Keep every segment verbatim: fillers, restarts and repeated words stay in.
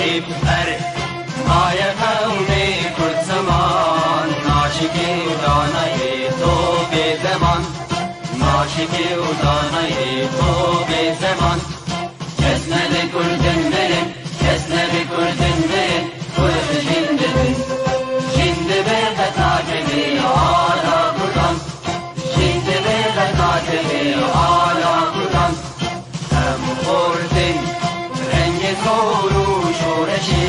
Ber maye qewmê Kurd ziman, naşikê û danayê to bê deman, naşikê û danayê to bê zeman. Kes nebe Kurdin mirin, kes nebe Kurdin mirin, Kurd jin dibin. Jin dibe qet nakevê ala Kurdan, jin dibe qet nakevê ala Kurdan. Em xortin rengê zor û şoreşê,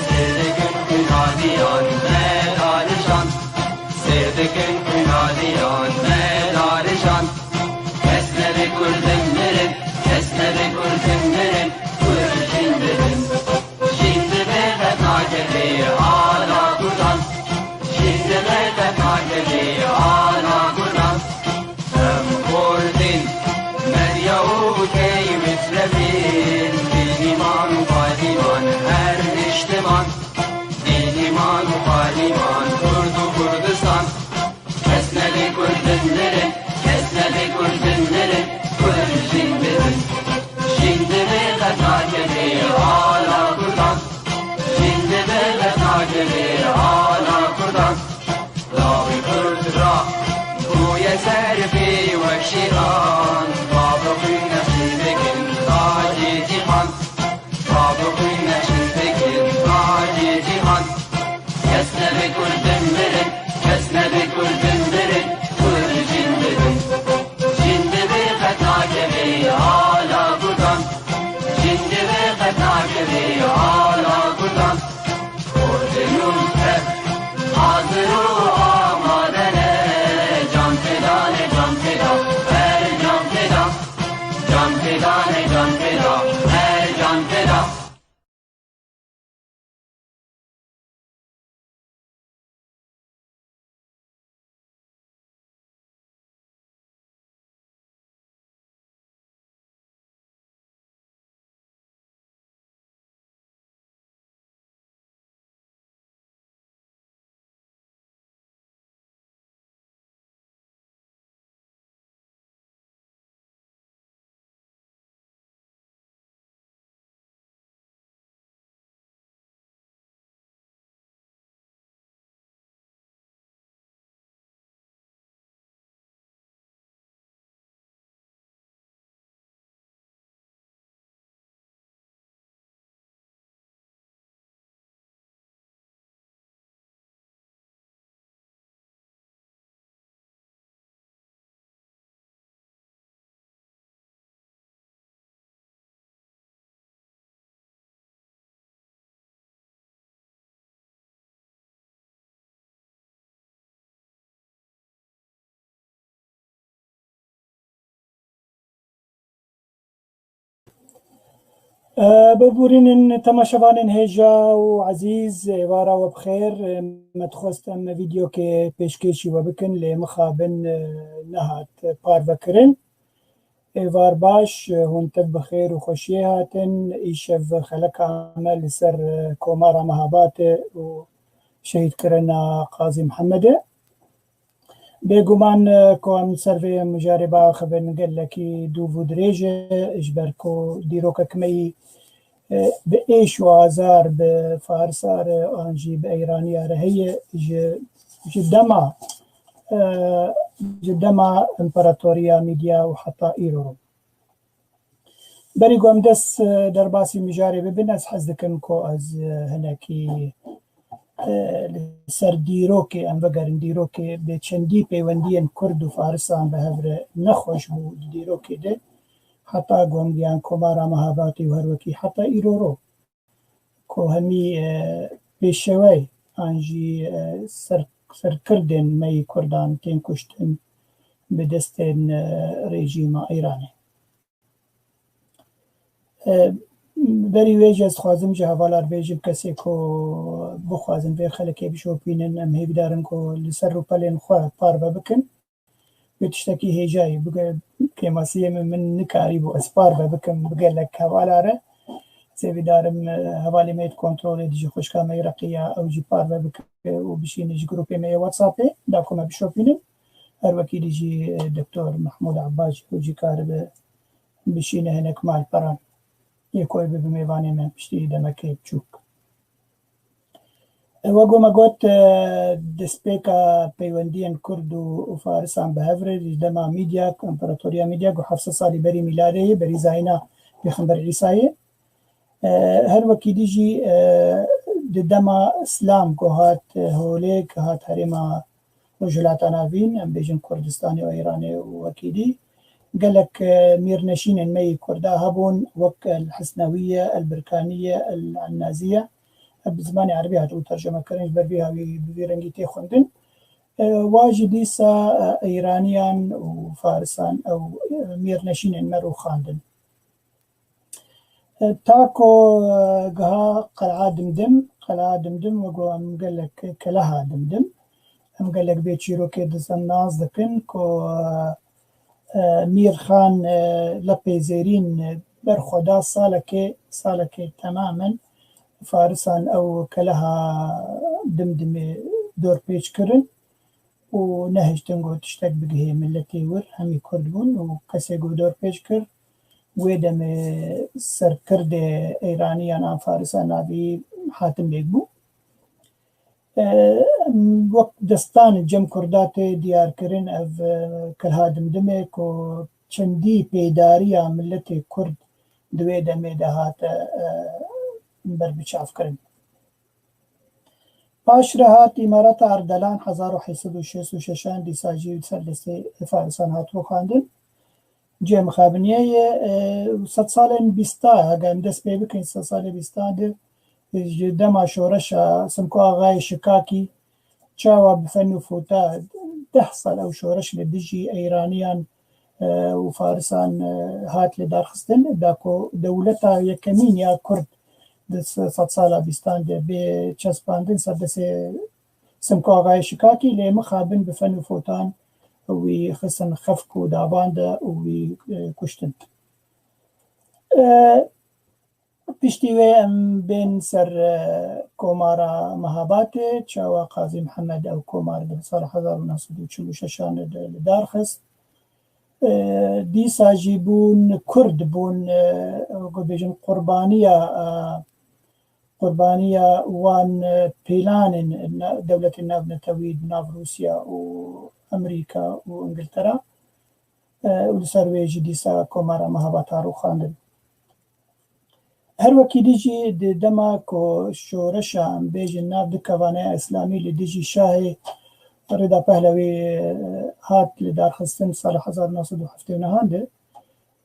sêr dikin xwîna diyan me darijan, sêr dikin xwîna diyan me darijan. Kes nebe Kurdin mirin, kes nebe Kurdin mirin, Kurd jin dibin. Jin dibe qet nakevê ala Kurdan, jin dibe qet nakevê ala Kurdan. Em xortin medya û key mitrevîn, dîniman û paydiman her niştiman, dîniman û paydiman Kurd û Kurdistan. Kes nebe Kurdin mirin, kes nebe Kurdin mirin, Kurd jin dibin. Jin dibe qet nakevê ala Kurdan, jin dibe qet nakevê ala Kurdan. Lawê Kurd ra bûye serfê wek şêxan, bavê xwîn neşî dikin tacê cîhan, bavê xwîn neşî dikin tacê cîhan. Kes nebe Kurdin mirin, kes nebe Kurdin mirin, Kurd jin dibin. Jin dibe qet nakevê ala Kurdan, jin dibe qet nakevê ala Kurdan. Kurdin û Kurd hazir û amade ne, can feda ne, can feda, her can feda. Can feda ne, can feda, her can feda. Biborînin temaşevanên hêja û ezîz, êvara we bi xêr. Me dixwest em vîdeokê pêşkêşî we bikin, lê mixabin, nehat parvekirin. Êvar baş, hûn tev bi xêr û xweşiyê hatin. Îşev xeleka me li ser, e, Komara Mehabad e û şehîdkirina Qazî Mihemedê. Bêguman, e, ku em ser vê mijarê biaxivin gelekî dûv û dirêj e, ji ber ku dîrokek me yî, e, bi êş û azar bi Farisa re an jî bi Eyraniya re heye, ji, ji dema e, ji dema împaratoriya Mîdya û heta îro. Berî ku em dest, e, derbasî mijarê bibin, ez hez dikim ku ez, e, hinekî, e, li ser dîrokê, em vegerin dîrokê, bi çendî peywendiyên Kurd û Farisan bi hev re nexweş bû di dîrokê de. Heta ku em gihan Komara Mehabatê û her wekî heta îro ro. Ku hemî, e, pêşewey an jî, e, ser-, serkirdên me yî Kurdan tên kuştin bi destên, e, rejîma Îranê. E, berî wê jî ez dixwazim ji hevalar bêjim, kesê ku bixwazin vê xelekê bişopînin, em hêvîdar in ku li ser rûpelên xwe parve bikin. Wê tiştekî hêjayî bike, kêmasiyê min, min nikarîbû ez parve bikim bi gelek hevala re. Ez hêvîdar im, e, hevalê me yê di kontrolê dijî xwişka me yê Reqiya, ew jî parve bike û bişîne ji grûpê me yê WhatsAppê, da ku me bişopînin. Her wekî dijî, e, Doktor Mehmûd Ebbas jî, ew jî karibe bişîne hinek malperan. yê ku ê bibe mêvanê me piştî demekê biçûk. E, wek ku me got, e, destpêka peywendiyên Kurd û, û Farisan bi hev re, di dema Mîdya, Împaratoriya Mîdya ku heft sed salî berî mîladê ye, berî zayîna Pêxember Îsayê. E, her wekî dî jî, e, di dema Îslam ku hat, e, holê, ku hat herêma Rojhilata Navîn, em bêjin Kurdistanê û Îranê û wekî dî, gelek, e, mîrneşînên me yê Kurda hebûn, wek El Hisnewî ye, El Birkanî ye, El Ennazî ye. Ev bi zimanê erebî hatibû terceme kirin, ji ber vî hawî bi vî rengî tê xwendin. E, wa jî dîsa, e, Îraniyan û Farisan ew, e, mîrneşînên me rûxandin. E, ta ku, e, giha Qel'a Dimdim, Qel'a Dimdim wek ku em gelek Keleha Dimdim, em gelek vê çîrokê dizin nas dikin ku, e, e, Mîr Xan, e, Lepê Zêrîn, e, berxweda salekê, salekê temamen Farisan ew Keleha Dimdimê dorpêç kirin û nehiştin ku tiştek bigihê miletê wir, hemî Kurd bûn û kesê ku dorpêç kir, wê demê serkirdê Eyraniyan an Farisan navî Hatim Bêg bû. E, wek destan cem Kurda tê diyar kirin, ev, e, Keleha Dimdimê ku çendî pêdariya miletê Kurd di wê demê de hate, e, berbiçav kirin. Paş re hat Îmareta Ardelan hezar û heyt sed û şêst û şeşan, dîsa jî ser destê Farisan hat rûxandin. Cihê mixabiniyê ye, e, sed salên bîsta, hege em dest pê bikin, sed salê bîsta de, e, ji dema şoreşa Simko Axayê Şikakî, çawa bi fen û fota deh sal ew şoreş li dijî Eyraniyan, e, û Farisan, e, hat lidarxistin, da ku dewleta yekemîn ya Kurd di se-, sedsala bîstan de bê çespandin ser destê Simko Axayê Şikakî, lê mixabin bi fen û fotan wî xistin xefk û davan de û wî, e, kuştin. E, Piştî wê em bên ser, e, Komara Mehabatê, çawa Qazî Mihemed ew komar di sala hezar û neh sed û çil û şeşan de li dar xist. E, dîsa jî bûn Kurd, bûn, e, wek bêjin qurbaniya, e, qurbaniya wan, e, pîlanên na-, dewletên navnetewî, di nav Rûsya û Amerîka û Îngiltera, e, û li ser wê jî dîsa Komara Mehabata rûxandin. Her wekî dî jî di dema ku şoreşa, em bêjin, nav du kevaneya îslamî li dijî Şahê Rida Pehlewî, e, hat lidarxistin sala hezar û neh sed û heftê û nehan de,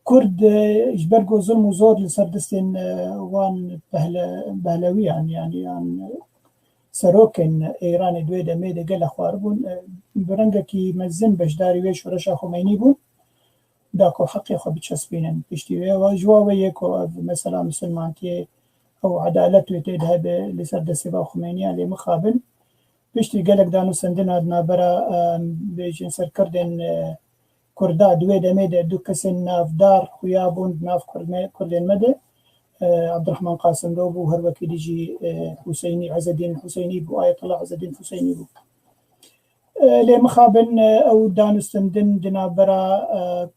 Kurd, e, ji ber ku zilm û zor li ser destên, e, wan pehle-, behlewiyan, yanî yan serokên Êranê di wê demê de gelek xwaribûn, e, bi rengekî mezin beşdarî wê şoreşa Xumeynî bûn, da ku heqê xwe biçespînin. Piştî wê, wa ji wa wê yê ku ev mesela misilmantiyê ew edalet wê tê de hebe li ser destê va Xumeyniya, lê mixabin piştî gelek danûstendina di navbera, em bêjin, serkirdên, e, Kurda di wê demê de du kesên navdar xuya bûn di nav Kurd me, Kurdên me de, e, Abdurrahman Qasimlo bû, her wekî dî jî, e, Huseynî, Ezzedîn Huseynî bû, Ayetullah Ezzedîn Huseynî bû. E, lê mixabin, e, ew danûstendin di navbera, e,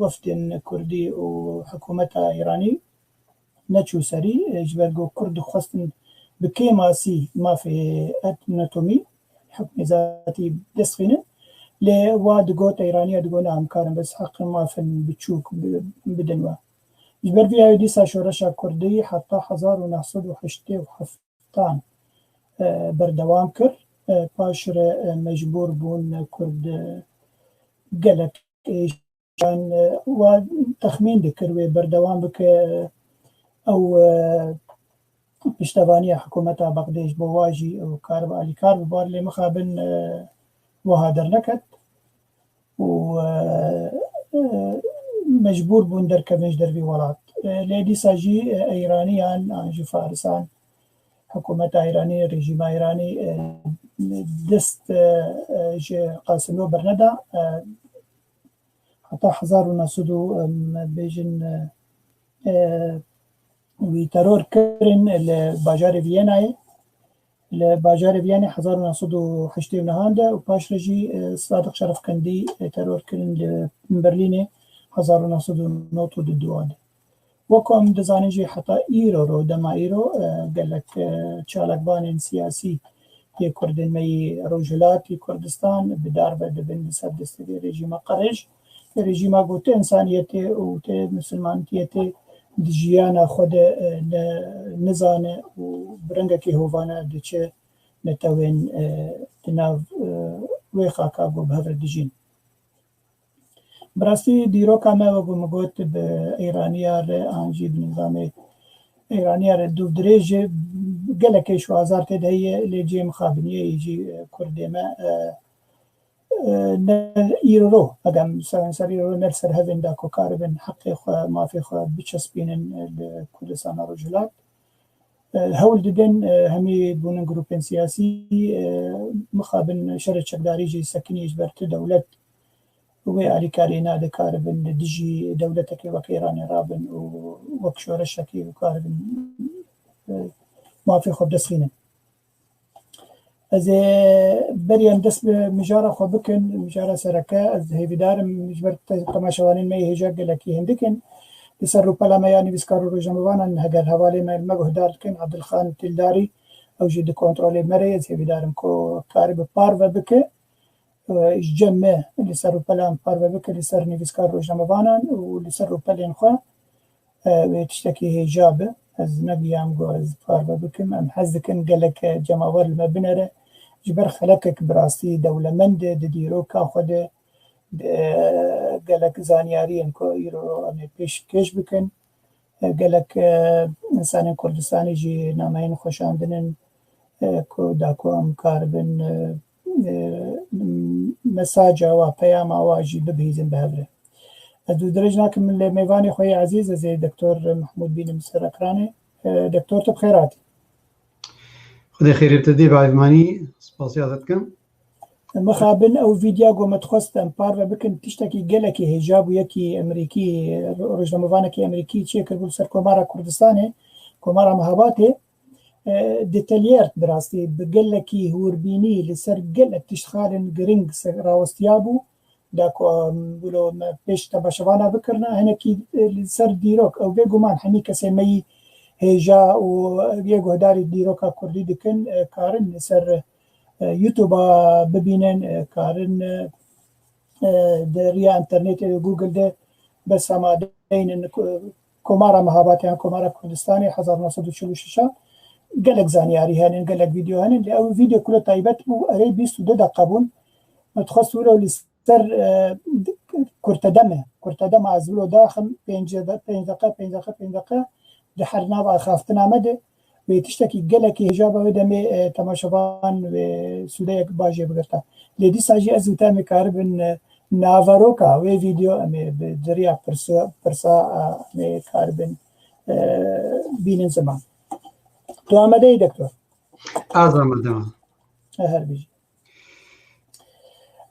wefdên Kurdî û hikûmeta Îranî neçû serî, e, ji ber ku Kurd dixwestin bi kêmasî mafê etnotomî, hukmê zatî dest xînin. Lê wa digot, Îraniya digot, na, em karin bes heqên mafên biçûk bi-, bidin we. Ji ber vî yayê dîsa şoreşa Kurdî heta hezar û neh sed û heştê û heft tan, e, berdewam kir. E, paş re, e, mecbûr bûn Kurd, e, gelek êşan, e, wa texmîn dikir wê berdewam bike, e, ew, e, piştevaniya hikûmeta Bexdê ji bo wa jî ew karibe alîkar bibar, lê mixabin, e, wiha derneket û, e, e, mecbûr bûn derkevin ji dervî welat. E, lê dîsa jî, e, Eyraniyan an jî Farisan, hikûmeta Îranî, rejîma Îranî, e, dest, e, e, ji Qasimlo berneda. E, heta hezar û neh sed û, em bêjin, e, e, wî teror kirin li bajarê Vîyenayê. Li bajarê Vîyenê hezar û neh sed û heştê û nehan de û paş re jî, e, Sadiq Şerefkendî, e, teror kirin li Berlînê hezar û neh sed û nod û du de. Wek ku em dizanin jî heta îro ro, dema îro, e, gelek, e, çalakvanên siyasî yê Kurdên me yî Rojhilatî Kurdistan bi darbe dibin li ser destê rejîma qerêj. Rejîma ku ti însaniyetê û ti misilmantiyetê di jiyana xwe de, e, ne, nizane û bi rengekî hovane diçe netewên, e, di nav, e, wê xaka ku bi hev re dijîn. Bi rastî dîroka me, wek ku min got, bi Îraniya re an jî bi nîzamê Îraniya re dûvdirêj e, gelekê şwazar tê de heye, lê cihê mixabiniyê yî jî, e, Kurdê me, e, e, ne îro ro, eger em ser, ser îro ro ne li ser hevên da ku karibin heqê xwe, mafê xwe biçespînin, e, li Kurdistana Rojhilat. E, hewl didin, e, hemî bûnin grûpên siyasî, e, mixabin şerê çekdarî jî sekinî ji ber tu dewlet wê alîkarî nade karibin li dijî dewletekê wek Îranê rabin û wek şoreşekê û karibin, e, mafê xwe bi dest xînin. Ez ê berî em dest bi mijara xwe bikin, mijara sereke, ez hêvîdar im ji ber te-, temaşevanên me yê hêja gelekî hindik in. Li ser rûpela me ya nivîskar û rojnamevanan heger hevalê me li me guhdar dikin, Adilxan Tildarî, ew jî di kontrolê me re ye, ez hêvîdar im ku karibe parve bike. E, ji cem me li ser rûpelan parve bike, li ser nivîskar rojnamevanan û li ser rûpelên xwe, e, wê tiştekî hêja be. Ez nebiyam ku ez parve bikim. Em hez dikin gelek cemawer li me binere. Ji ber xelekek bi rastî dewlemend e di dîroka xwe de, e, gelek zanyariyên ku îro em ê pêşkêş bikin. E, gelek, e, însanên Kurdistanê jî nameyên xwe şandinin, e, ku da ku em karibin, e, e, mesaja wa, peyama wa jî bibihîzin bi hev re. Ez dû dirêj nakim li mêvanê xwe yê ezîz, ez ê Doktor Mehmûd bînim ser ekranê. E, Doktor, tu bi xêr hatî. Xwedê xêrê bi te dê, bi evmanî spasiya te dikim. Mixabin ew vîdya ku me dixwest em parve bikin, tiştekî gelekî hêja bû, yekî Emerîkî, rojnamevanekî Emerîkî çêkiribû li ser Komara Kurdistanê, Komara Mehabatê, e, detalyert bi rastî, bi gelekî hûrbînî li ser gelek tiştxalên giring se-, rawestiya bû. Da ku, em, wilo me pêş temaşevana bikirina, hinekî, e, li ser dîrok, ew bêguman hemî kesê me yî hêja û yê guhdarî dîroka kurdî dikin, e, karin li ser, e, YouTube-a bibînin, e, karin, e, e, di riya internetê de Google de bes hema deynin, ko-, Komara Mehabatê yan Komara Kurdistanê hezar neh sed û çil û şeş a gelek zanyarî henin, gelek vîdeo henin. Lê ew vîdeo kule taybet bû, erê bîst û du deqa bûn. Me dixwest wilo li ser, e, kurtedeme, kurtedeme ez wilo daxim, pênc de-, pênc deqa, pênc deqa, pênc deqa di her nav axaftina me de. Wê tiştekî gelekî hêja be wê demê, e, temaşevan wê sûdeyek baş jê bigirta. Lê dîsa jî ez û te em ê karibin, e, naveroka wê vîdeo em ê bi diriya pirsa, pirsa, e, em ê karibin, e, bînin ziman. Tu amade yî, Doktor? Ez amade me. E, her bijî.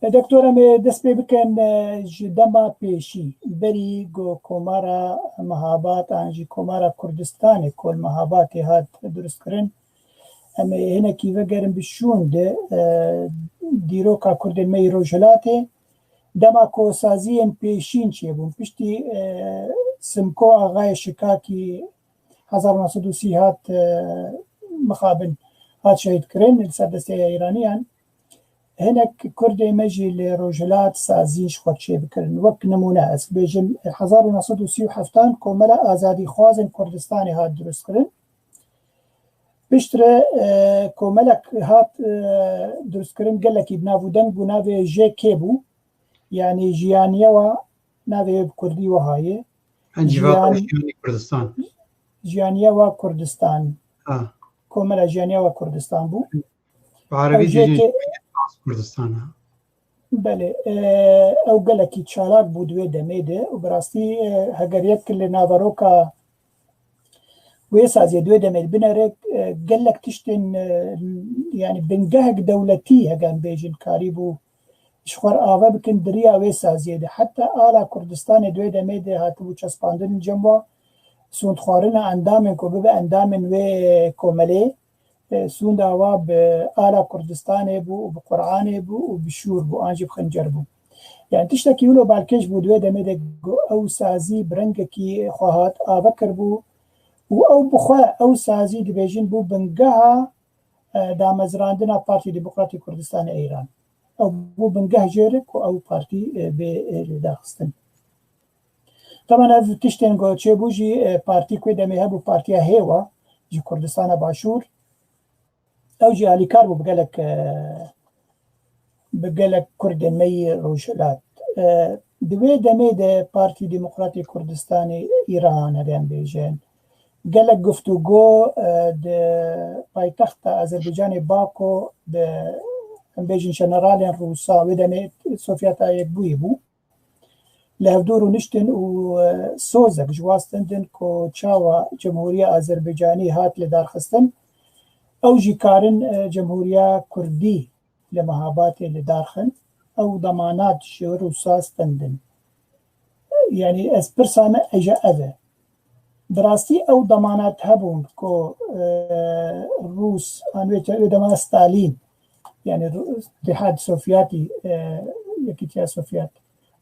E, Doktor, em ê dest pê bikin, e, ji dema pêşî, berî ku Komara Mehabat an jî Komara Kurdistanê ku li Mehabatê hat durustkirin, em ê hinekî vegerin bi şûn de, e, dîroka Kurdên me yî Rojhilatê, dema ku saziyên pêşîn çêbûn, piştî, e, Simko Axayê Şikakî hezar neh sed û sî hat, e, mixabin, hat şehîdkirin li ser destê Îraniyan. Hinek Kurdê me jî li Rojhilat sazîn ji xwe çêbikirin. Wek nimûne ez bêjim, hezar û neh sed û sî û heftan Komela Azadîxwazên Kurdistanê hat durustkirin. Piştre, e, komelek hat, e, durustkirin, gelekî bi nav û deng bû, navê J K bû. Yanî jiyaniye wa navê wê bi kurdî wiha ye. Encîvaka Jiyan-, Jiyanî Kurdistan. Jiyaniye wa Kurdistan. Ha. Komela Jiyaniye wa Kurdistan bû. Bi erebî Ew jê dibêjin ke- Kurdistan, ha. Belê, e, ew gelekî çalak bû di wê demê de û bi rastî, e, heger yek li naveroka wê saziyê di wê demê de binere, e, gelek tiştên, e, yanî bingehek dewletî, heger em bêjin, karîbû ji xwe re ave bikin di riya wê saziyê de. Heta ala Kurdistanê di wê demê de hatibû çespandin cem wa, sûndxwarina endamên ku bibe endamên wê komelê, e, sûnda wa bi ala Kurdistanê bû û bi Quranê bû û bi şûr bû, an jî bi xincer bû. Yani tiştekî wilo balkêş bû di wê demê de ku ew sazî bi rengekî xwe hat ave kiribû û ew bi xwe ew sazî dibêjin bû bingeha, e, damezrandina Partî Demokratîk Kurdistanê Îran. Ew bû bingeh jê re ku ew partî, e, bê, e, lêdaxistin. Taban ev tiştên ku çêbû jî, e, partî ku demê hebû Partiya Hêwa ji Kurdistana Başûr. Ew jî alîkar bû bi gelek, e, bi gelek Kurdên me yî Rojhilat. E, di wê demê de Partî Demokratîk Kurdistanê Îran, eger em bêjin, gelek guftûgo, e, di paytexta Azerbaycanê Bako, bi, em bêjin, jeneralên Rûsa, wê demê Sovyeta Yekbûyî bû, li hevdû rûniştin û, e, sozek ji wan stendin ku çawa Cemhuriya Azerbaycanî hat lidarxistin, ew jî karin, e, Cemhuriya Kurdî li Mehabatê lidarxin. Ew demanat ji Rûsa stendin. Yani ez pirsa me eja ev e. Bi rastî ew demanat hebûn ku, e, Rûs, an wê, wê dema Stalîn, yani Rû-, Îtihad Sovyetî, e, Yekîtiya Sovyet.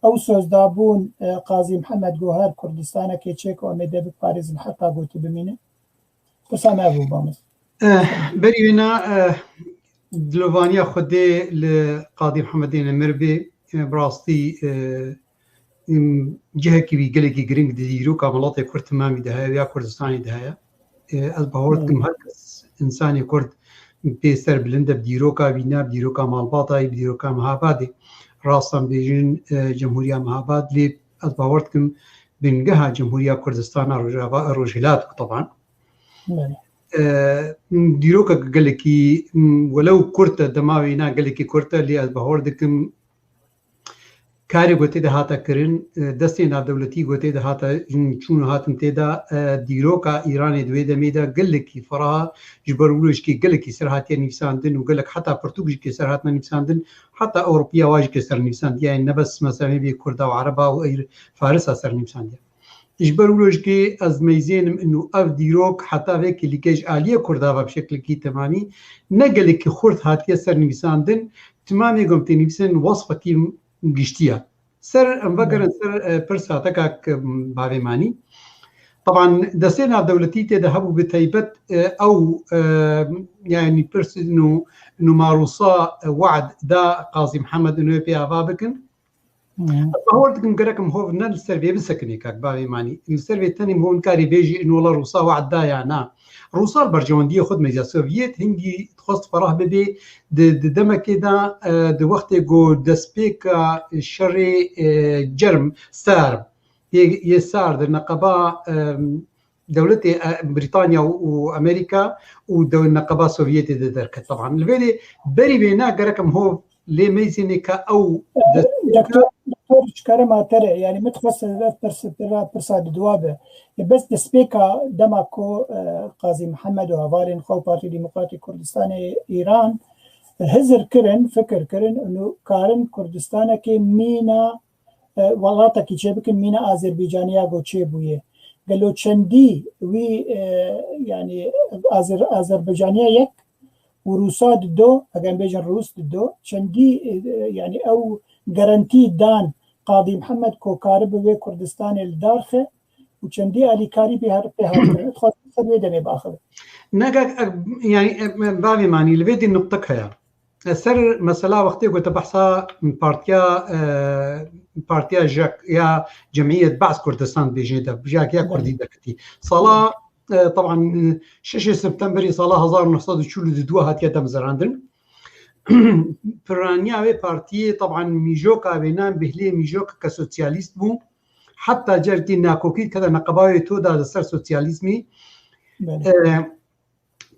Ew soz dabûn, e, Qazî Mihemed Goher Kurdistanekê çê ku em ê de biparêzin heta gotî bimîne. Pirsa me ev bû, Bamez. Eh, berî wêna, eh, dilovaniya Xwedê li Qadî Mihemedê Nemir bê. Eh, bi rastî, eh, im, cihekî wî gelekî giring di dîroka miletê Kurd timamî de heye, ya Kurdistanê de heye. Eh, ez bawer dikim her kes, insanê Kurd pê serbilind e bi dîroka wî, ne bi dîroka malbata wî, bi dîroka Mehabadê. Rast em bêjin, eh, Cemhuriya Mehabad, lê ez bawer dikim bingeha Cemhuriya Kurdistana Rojava, Rojhilat, taban. Belê. E, dîrokek gelekî, welew kurt e, dema wêna gelekî kurt e, lê ez bawer dikim karê ku tê de hate kirin, e, destê navdewletî ku tê de hate çûn û hatin tê de, e, dîroka Îranê di wê demê de gelekî fireh e, ji ber wilo jî gelekî ser hatiye nivîsandin û gelek heta pirtûk jî ser hatine nivîsandin, heta Ewropiya wa jî ser nivîsandiye, ne bes mesela vê Kurda û Ereba û Farisa ser nivîsandiye. Ji ber wilo jî ez meyzênim inu ev dîrok heta vê kilîkê ji aliyê Kurda ve bi şeklekî temamî ne gelekî xurt hatiye ser nivîsandin, timamê ku em tê nivîsin wesfekî giştî ye. Ser, em vegerin ser, e, pirsa te kak, e, bavê Manî. Taban destê navdewletî tê de hebû bi taybet, e, ew, e, yani pirs inu, inu ma Rûsa, e, we'd da Qazî Mihemed inu wê pê ava bikin. Hı. Ez bawer dikim gerek em hov ne li ser vê bisekinê kak bavê Manî. Li ser vê tenê em hov nikarî bêjî ino wela Rûsa we'd da ya na. Rûsa li berjewendiyê xwe dimeyze. Sovyet hingî dixwest ferah bibê di, di demekê de, e, di wextê ku destpêka şerê, e, germ, sar, yê, yê sar di neqeba, e, dewletê, e, Brîtanya û, û Amerîka û dew-, neqeba Sovyetê de derket. Teban li vê de berî wê ne gerek em hov lê meyzênê ka ew dest Doktor, doktor ji kerema te re, yani min dixwest ev pirsa, pirsa, pirsa di dua be. E, bes destpêka dema ku, e, Qazî Mihemed û hevalên xwe û Partî Demokratîk Kurdistanê Îran hizir kirin, fikir kirin, û karin Kurdistanekê mîna, e, welatekî çêbikin, mîna Azerbaycaniya ku çêbûye. Gelo çendî wî, e, yani Azer-, Azerbaycaniya yek û Rûsa di do, eger em bêjin Rûs di do, çendî, e, yani ew garantî dan Qadî Mihemed ku karibe wê Kurdistanê li dar xe û çendî alîkarî pê her pê hat kirin. Dixwazim ser wê demê biaxivim. Ne, e, e, yani, e, e, bavê Manî, li vê dî nuqtek heye. E, ser mesela wextê ku te behsa partiya, e, partiya JAK ya Cemiyet Ba'z Kurdistan dibêjin de, JAK ya Belê. Kurdî derketî. Sala, e, taban, e, şeşê Septemberê sala hezar û neh sed û çil û du hatiye demzirandin. Piraniya wê partiyê, taban, mîjoka wênan bihlê mîjokeke sosyalîst bû. Heta cerkî nakokî dikete neqeba wê to da li ser sosyalîzmî. Belê. E,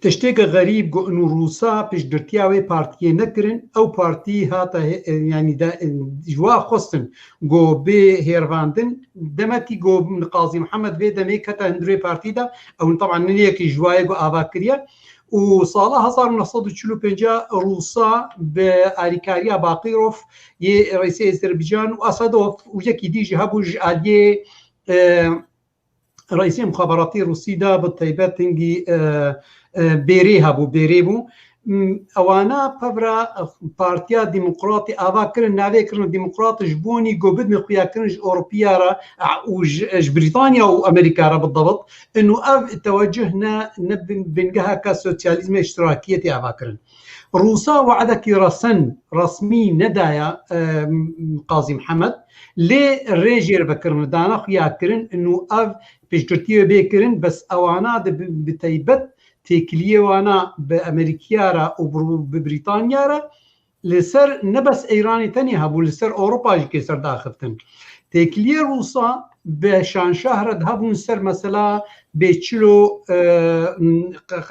tiştêke xerîb ku inu Rûsa piştgirtiya wê partiyê nekirin, ew partî hate he-, e, yanî de, e, ji wa xwestin ku bê hêrvandin, demekî ku Qazî Mihemed vê demê kete hundirê partî de, ew teban niyekî ji wayê ku ava kiriye. Û sala hezar û neh sed û çil û pênc Rûsa bi alîkariya Baqîrov yê reîsê Azerbaycan û Asadov û yekî dî jî hebû ji aliyê, e, reîsê muxaberatî Rûsî de bi taybet hingî, e, e, Bêrê hebû, Bêrê bû. m, ewana pevra, e, Partiya Demokratî ava kirin, navê kirin Demokrat ji bonî ku bidin xuyakirin ji Ewropiya re, e, û ji, ji Brîtanya û Amerîka re bidewit, inu ev tewecih ne, ne bin-, bingeheke sosyalîzmê îştirakiyetê ava kirin. Rûsa we'dekî resen, resmî nedaya, e, Qazî Mihemed, lê rê jê re vekirin, dane xuya kirin, inu ev piştgirtî wê bê kirin, bes ewana de bi, bi teybet têkiliyê wana bi Amerîkiya re û bi, bi Brîtanya re li ser ne bes Îranê tenê hebû, li ser Ewropa jî kê ser daxiftin. Têkiliyê Rûsa bi şanşah re dihebûn ser mesela bê çilo, e,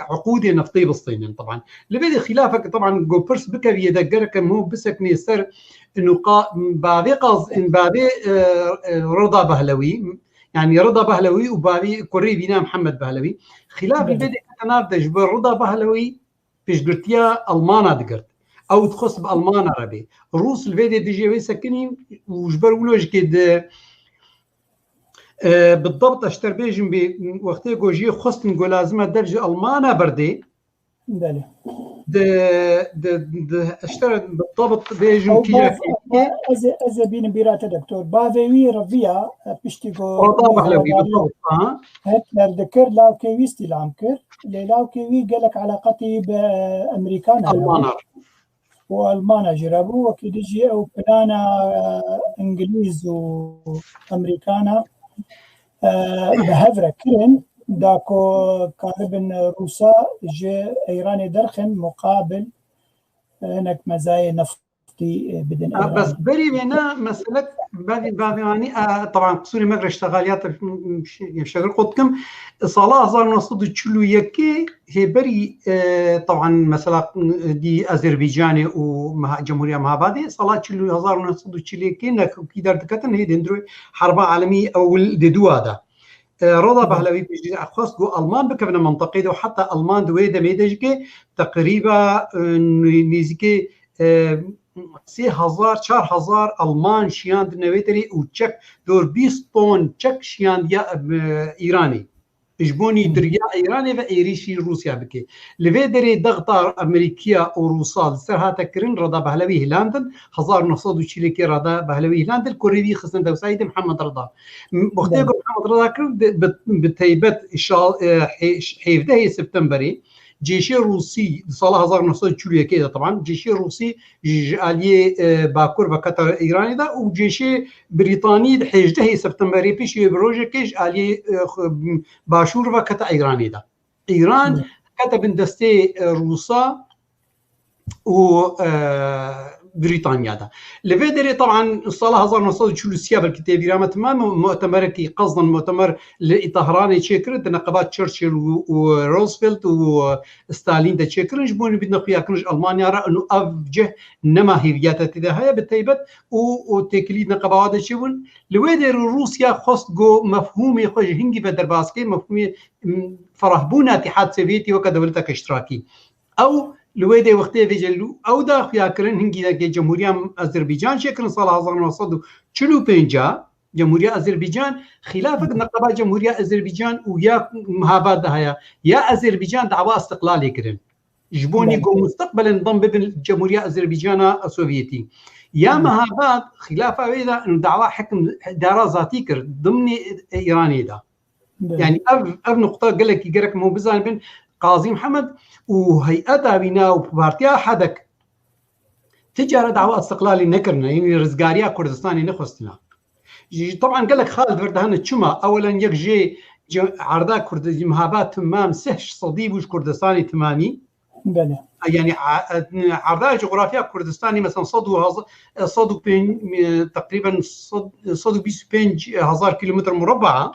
uqûdê neftê bistênin, teban. Li vê de xilafek, teban, ku pirs bikeviyê de gerek em hû biseknê ser nuqa, bavê qaz, bavê, e, e, Rida Behlewî, yani Rida Behlewî û bavê kurê vîna Mihemed Behlewî. Xilafî vê de kete nav de ji ber Rida Behlewî piştgirtiya Almana digirt. Ew dixwest bi Almana re bê. Rûs li vê dê dijê wê sekinî û ji ber wilo jikê di, e, bi dabt ez ji te re bêjim bê wextê ku jê xwestin ku lazim e dev ji Almana berdê. Belê. Di, di, di, ez ji te re bi dabt bêjim Ew kî bav-, ye kî. Ez ê, ez ê bînim bîra te, doktor. Bavê wî reviya, e, piştî ku Rida Behlewî, bi dabt, ha. Hitler dikir, lawkê wî îstîlam kir. Lê lawkê wî gelek eleqetî bi Amerîkana re bû. Almana. Û Almana jî re bû. Wekî dijî ew plana, e, Îngilîz û Amerîkana, e, bi hev re kirin, da ku karibin Rûsa ji Îranê derxin muqabil, e, hinek mezayê neft tî, e, bidin Ha, Îranê. Bes berî wêne meselek bavê, bavê wanî, e, teban qisûrê me re ji te xaliyat, m, m, şegir qot dikim. Sala hezar neh sed û çil û yekê hêberî, e, teban mesela, e, dî Azerbaycanê û Meha-, Cemhuriya Mehabadê, sala çil û, hezar neh sed û çil û yekê nekokî derdiketin, hê dendroy Herba Alemî Ewil dê dûa de. E, Rida Behlewî pêşî xwest ku Alman bikevine mintaqê de û heta Alman di wê demê de jî ke teqrîba, e, nê-, nêzîkê, e, sê hezar, çar hezar Alman şiyandine wê derê û çek, dor bîst ton çek şiyandiya, e, Îranê. Ji bonî diriya Îranê ve êrîşî Rûsya bike. Li vê derê dexta Amerîkiya û Rûsa li ser hate kirin, Rida Behlewî hilandin, hezar neh sed û çil û yekê Rida Behlewî hilandin, kurê wî xistin dewsa Seîdê Mihemed Rida. M-, wextê ku Mihemed Rida kirin, di, bi, bi teybet şal-, e, hê-, hêvdehê Septemberê, cêşê Rûsî, di sala hezar neh sed û çil û yekê de, teban, cêşê Rûsî ji, ji aliyê, e, Bakur ve kete Îranê de û cêşê Brîtanî di hêjdehê Septemberê piştî wê bi rojekê ji aliyê, e, xwe, Başûr ve kete Îranê de. Îran kete bin destê, e, Rûsa û, e, Brîtanya de. Li vê derê, teban, sala hezar neh sed û çil û sê belkî tê bîra me, temam mutemerekî qezdan mutemer li Tehranê çêkirin, di neqeba Churchill û, û Roosevelt û Stalin de çêkirin, ji bo bidine xuyakirin ji Almanya re, û ev cih nema hêviya te tê de heye, bi teybet û, û têkilî neqeba de çêbûn. Li wê derê Rûsya xwest ku mefhûmê xwe ji hingî ve derbas ke, mefhûmê, m, ferahbûna Îtîhad Sovyetî weke dewleteke îştirakî. Ew li wê dê wextê vê celû ew da xuya kirin, hingî de ke Cemhuriya Azerbaycan çêkirin sala hezar neh sed û çil û pênc a, Cemhuriya Azerbaycan xilafek neqeba Cemhuriya Azerbaycan û ya Mehabad de heye. Ya Azerbaycan dawa istiqlalê kirin. Ji bo nî ku musteqbelen dam bibin Cemhuriya Azerbaycana Sovyetî. Ya Mehabad xilafa wê de dawa hekim dara zatî kir dimnê Îranê de. Belê. Yani ev, ev nuqta gelekî gerek em bizanibin. Qazî Mihemed û heyeta wîna û partiya Hedek ti cara dawa istiqlalê nekirine, yani rizgariya Kurdistanê nexwestine. Ji, teban gelek xal di vir de hene. Çima? Ewelen yek jê ce-, erda Kurd-, Mehabad timam seh sedî bû ji Kurdistanê timamî. Belê. Yani, a-, a-, erda coğrafya Kurdistanê mesela sed û hezar, e, sed û pênc, e, teqrîben sed, sed û bîst û pênc hezar kilometre murabba,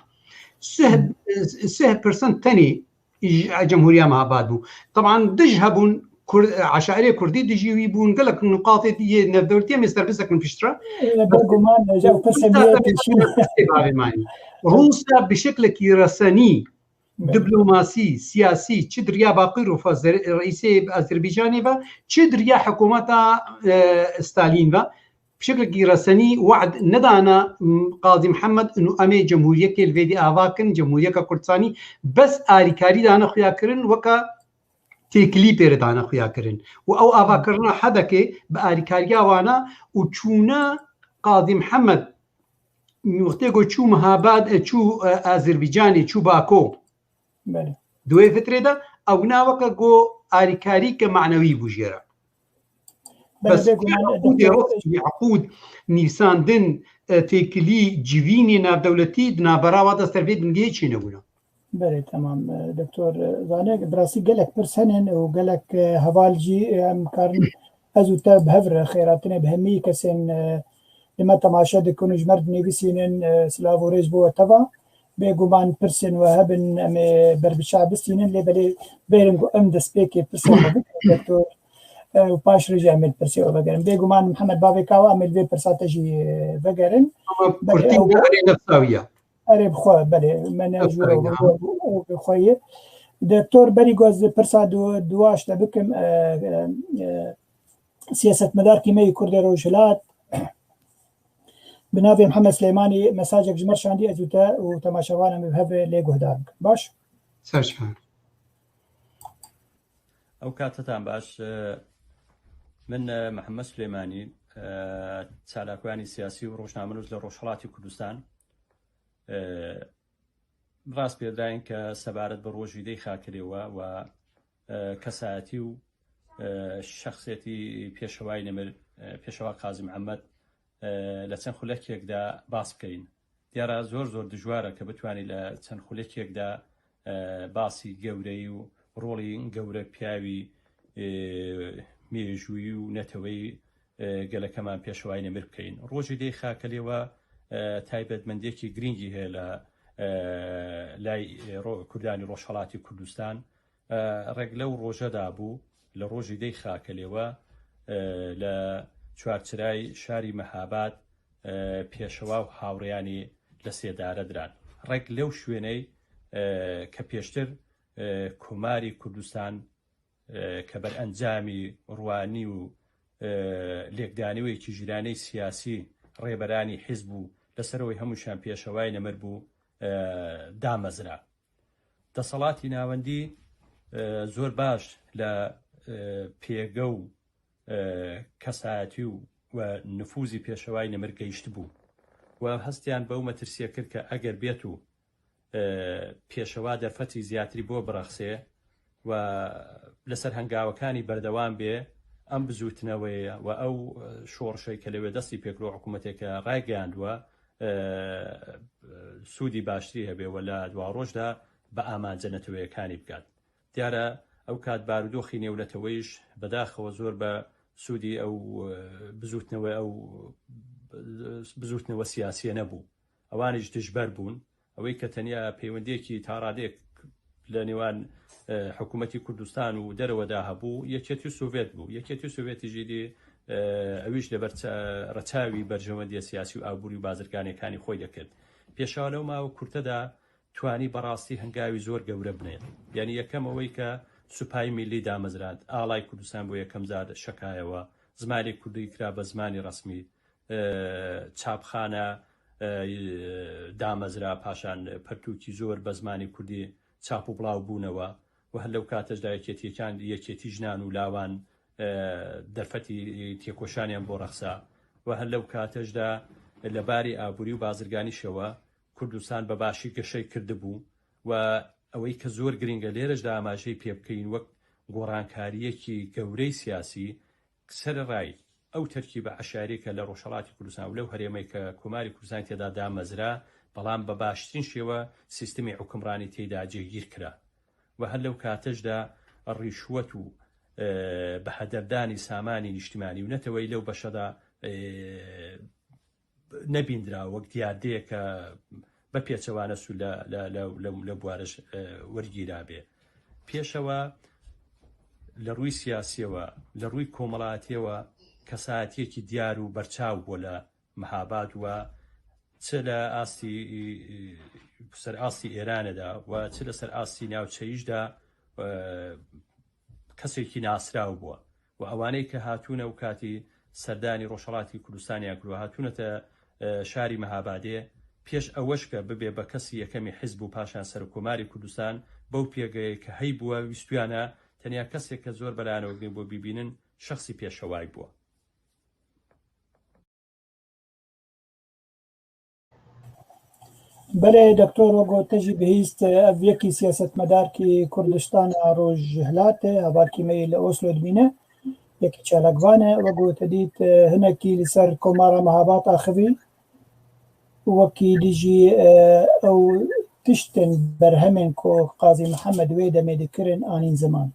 sih, e, sih percent tenê ji Cemhuriya Mehabad bû. Teban dij hebûn, Kur-, eşairê Kurdî dijî wî bûn, gelek nuqatê yê navdewletî em ê ser bisekin piştre. E, bêguman, e, ew pirsê me yê pêşîn. Rûsya bi şeklekî resenî, Belê. Diplomasî, siyasî, çi di riya Baqîrov ve, zer-, reîsê Azerbaycanê ve, çi di riya hikûmeta, e, Stalin ve, bi şeklekî resenî wad nedana, m, Qazî Mihemed û em ê cemhûriyekê li vê dî ava kin, Cemhûriyeka Kurdistanî, bes alîkarî dane xuya kirin weke têkilî pê re dane xuya kirin. Û ew avakirina Hebekê bi alîkariya wana û çûna Qazî Mihemed, wextê ku çû Mihabad, e, çû, e, Azerbaycanê, çû Bako. Belê. Di wê fitrê de ew na weke ku alîkarîke manewî bû jê re. Belê, bes bêguman, eqûdê doktoro, rosmî, eqûd nîvsandin, e, têkilî, civînê navdewletî di navbera wa de ser vê dingê çênebûne. Belê, temam, e, doktor, e, Zane, bi rastî gelek pirs hene û gelek, e, heval jî, e, em karin ez û te bi hev re xêratinê bi hemî kesên, e, li me temaşe dikin û ji me re dinivîsînin, e, silav û rêz bo we teva. Bêguman pirsên we hebin, em ê berbiçav bistînin, lê belê bêrin ku em destpêkê pirsên xwe bikin, doktor, e, û paş re jî em ê pirsê we vegerin. Bêguman Mihemed bavê Kawa em ê li vê pirsa te jî, e, vegerin. Ama belê, kurtî ew erê nefsa wî ya. Erê, bi xwe, belê, me ne Nefsa jûra wî ya. Xwe ye. Doktor, berî ku ez pirsa du-, duwaş te bikim, e, e, e, siyasetmedarkî me yî Kurdê Rojhilat, bi navê Mihemed Silêmanî mesajek ji me re şandî, ez û te û temaşevanan bi hev re lê guhdar bikin. Baş? Ser çavan. Ew katetan baş. E, min, e, Mihemed Silêmanî, e, çalakvanî siyasî û rojnamenûs li Rojhilatî Kurdistan. E, rast pê dirayên ke sebaret bi rojî dê xakerê we û, e, kesayetî û, e, şexsiyetî pêşewayî nemir, e, pêşewa Qazî Mihemed, e, li çend xulekek de bas bikeyin. Diyara zor zor dijwar e ke bitwanî li çend xulekek de, e, basî gewreyî û rolî gewre piyawî, e, mêjûyî û neteweyî e, gelekeman pêşewayî nemir bikeyin. Rojî dê xakelê we, e, taybetmendiyekî girîngî heye li, e, lay, e, ro-, Kurdanî Rojhelatî Kurdistan. E, reg lew roje de bû, li rojî dê xakelê we, e, li çarçirayê şarî Mehabad, e, pêşewa û hawreyanî li sêdare diran. Reg lew şwêney, e, ke pêştir, e, Komarî Kurdistan e, ke berencamî ruanî û, e, lêkdanîwêkî jîranê siyasî rêberanî hizb û li ser wê hemûşan pêşewayî nemir bû, e, damezra. Deselatî navendî, e, zor baş li, e, pêge û, e, kesayetî û we nifûzî pêşewayî nemir geyiştibû. We hestiyan bew metirsiyê kir ke eger bêt û e, pêşewa derfetî ziyatî bo birexsê û li ser hengawekani berdewam bê, em bizûtinewê û ew, e, şorşey ke li wê destî pê kiro, hikûmetê ke ragihandiwe, e, sûdî baştirî hebe û li dwa roj de bi amance neteweyekani bikat. Diyar e, ew kat barûdoxî nêwneteweyî jî bedaxewe zor bi sûdî ew, e, bizûtnewe ew, e, bizûtnewe siyasî ye nebû. Ewan jî dijber bûn. Ewê ke tenya peywendiyekî taradêk li nêwan, e, hikûmetî Kurdistan û derewe de hebû, Yekêtî Sovyet bû. Yekêtî Sovyetî jî dî, e, ewî jî li ber ça-, reçawî berjewendiye siyasî û aborî û bazirganekani xwe dekird. Pêşa lew mawe kurte de twanî berastî hengawî zor gewre binêt. Yanî yekem ewey ke Supayî Millî damezrand, Alay Kurdistan bo yekem car şekayewe, zimanê kurdî kira be zimanî resmî, e, çapxane, e, damezra, paşan pertûkî zor be zimanê kurdî çap û bilaw bûnewe. Û her lew kate jî de yekêtîyekan, yekêtî jinan û lawan, e, derfetî têkoşaniyan bo rexsa. Û her lew kate jî de li barî aborî û bazirganîşewe Kurdistan bi başî geşey kirdibû. Û ewey ke zor girîng e lêre jî de amajeyî pê bikeyin wek gorankariyekî gewrey siyasî, Sererayî ew terkîbe eşarî ke li Rojhelatî Kurdistan û lew herêmê ke Komarî Kurdistan têda damezra, belam bi baştirîn şêwe sîstemê hukimranî têda cêgîr kira. Û her lew kate jî de rîşwet û, e, bi hederdanî samanî nîştimanî û neteweyî lew beşe de, e, nebîndira wek diyardeyeke bepêçewane sû le, le, le, le, le buwariş, e, wergîra bê. Pêşewa li rûyî siyasîyewe, li rûyî komelatîyewe kesayetiyekî diyar û berçaw bû li Mehabad we, çi li astî, e, ser astî Êranê de we çi li ser astî navçeyî jî de, e, kesekî nasraw bû. Û ewaney ke hatûne ew katî serdanî Rojhelatî Kurdistaniya kiro, hatûnete, e, şarî Mehabadê, pêş eweş ke bibe be kesî yekemî hizb û paşan Serokkomarî Kurdistan, bew pêgeyê ke heybûwe wîstûyane تەنیا کەسێک کە زۆر بەلایەنەوە گرنگ بۆ بیبینن شەخسی پێشەوای بووە. Belê, doktor, wek te jî bihîst, ev yekî siyasetmedarkî Kurdistana Rojhilatê, hevalkî me yê li Oslo dimîne, yekî çalakvan e. Wek te dît, hinekî li ser Komara Mehabat axivî. Wekî dî jî, e, ew tiştên berhemên ku Qazî Mihemed wê demê dikirin anîn ziman.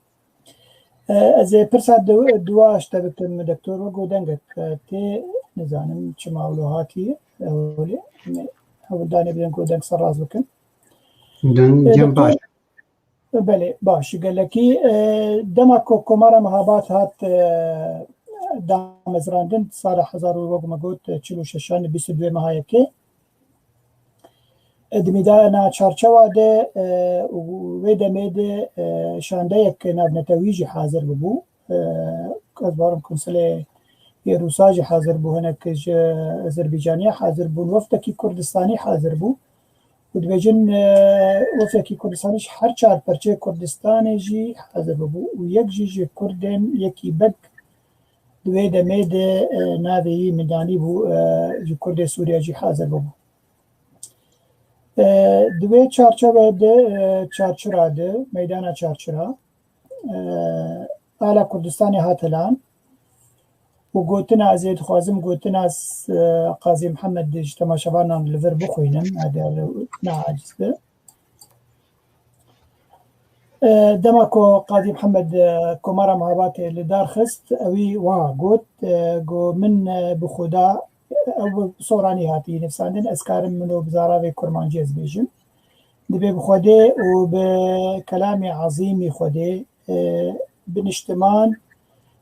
E, ez ê pirsa du-, dua ji te bikim, doktor, wek ku dengek, e, tê, nizanim çima wilo hatiye, e, holê, em ê hewldanê bidin ku deng serrast bikin. Deng, e, cem doktor, baş. Belê, baş, gelekî. E, dema ku Komara Mehabat hat, e, damezrandin, sala hezar û wek me got, çil û şeşan, bîst û duê meha yekê, e, di mîdana çarçewa de, e, û wê demê de, e, şandeyek navnetewî jî hazir bibû. E, ez barim konsulê yê Rûsa jî hazir bû, hinek ji Azerbaycaniya hazir bûn, wefdekî Kurdistanî hazir bû. Û dibêjin, e, wefdekî Kurdistanî ji her çar perçeyê Kurdistanê jî hazir bûbû û yek jî ji Kurdên yekî beg di wê demê de, e, navê wî min danî bû, e, ji Kurdê Sûriye jî hazir bûbû. E, di wê çarçeve de, e, çarçira de, meydana çarçira, e, ala Kurdistanê hate lan û gotina, ez ê dixwazim gotina s-, e, Qazî Mihemed ji temaşevanan li vir bixwînim, eger neaciz be. E, dema ku Qazî Mihemed, e, Komara Mehabatê li dar xist, ewî wiha got, e, got, min, e, bi Xuda, ew bi soranî hatî nivîsandin, ez karim min û bi zaravê kurmancî ez bêjim. Dibê bi Xwedê û bi kelamê ezîmî Xwedê, e, bi niştiman,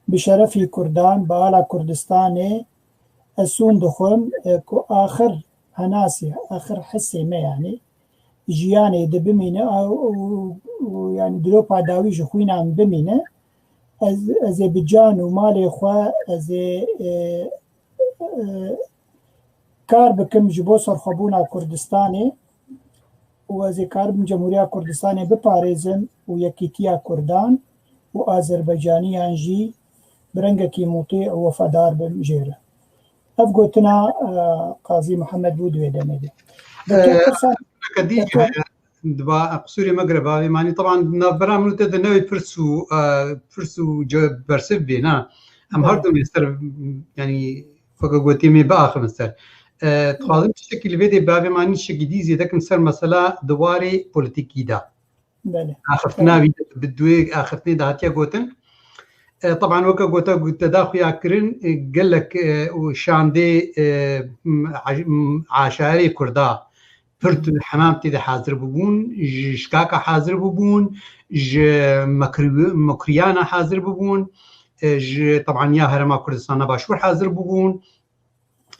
bi şerefî Kurdan, bi ala Kurdistanê, ez sûn dixwim, e, ku axir henasê, axir hisê me, yanî jiyanê de bimîne, a, û, û, yanî dilopa dawî ji xwîna min bimîne, ez, ez ê bi can û malê xwe, ez ê, e, e, kar bikim ji bo serxwebûna Kurdistanê û ez ê karibim Cemhuriya Kurdistanê biparêzim û yekîtiya Kurdan û Azerbaycaniyan jî bi rengekî mutî û wefadar bim jê re. Ev gotina, e, Qazî Mihemed bû di wê demê de. Doktor, e, pirsa-, pirsa-, qedî, doktor, e, diba, e, qisûrê me gire bavê manî. Teban navbera min û te de newê pirs û, e, pirs û ce-, bersiv bê, na? Em her du ser, yanî, weke gotiyê me biaxivin ser. E, dixwazim tiştekî li vê de bavê manî tiştekî dî zêde kim ser mesela di warê polîtîkî de. Belê. Axiftina wî bi duê axiftinê de hatiye gotin. E, teban weke gote, gote da xuya kirin, e, gelek, e, û şandê, e, m-, aj-, m-, aşarê Kurda pir tu hemam tê de hazir bûbûn, ji şikaka hazir bûbûn, ji mekri-, mekriyana hazir bûbûn, e, ji teban ya Herêma Kurdistana Başûr hazir bûbûn.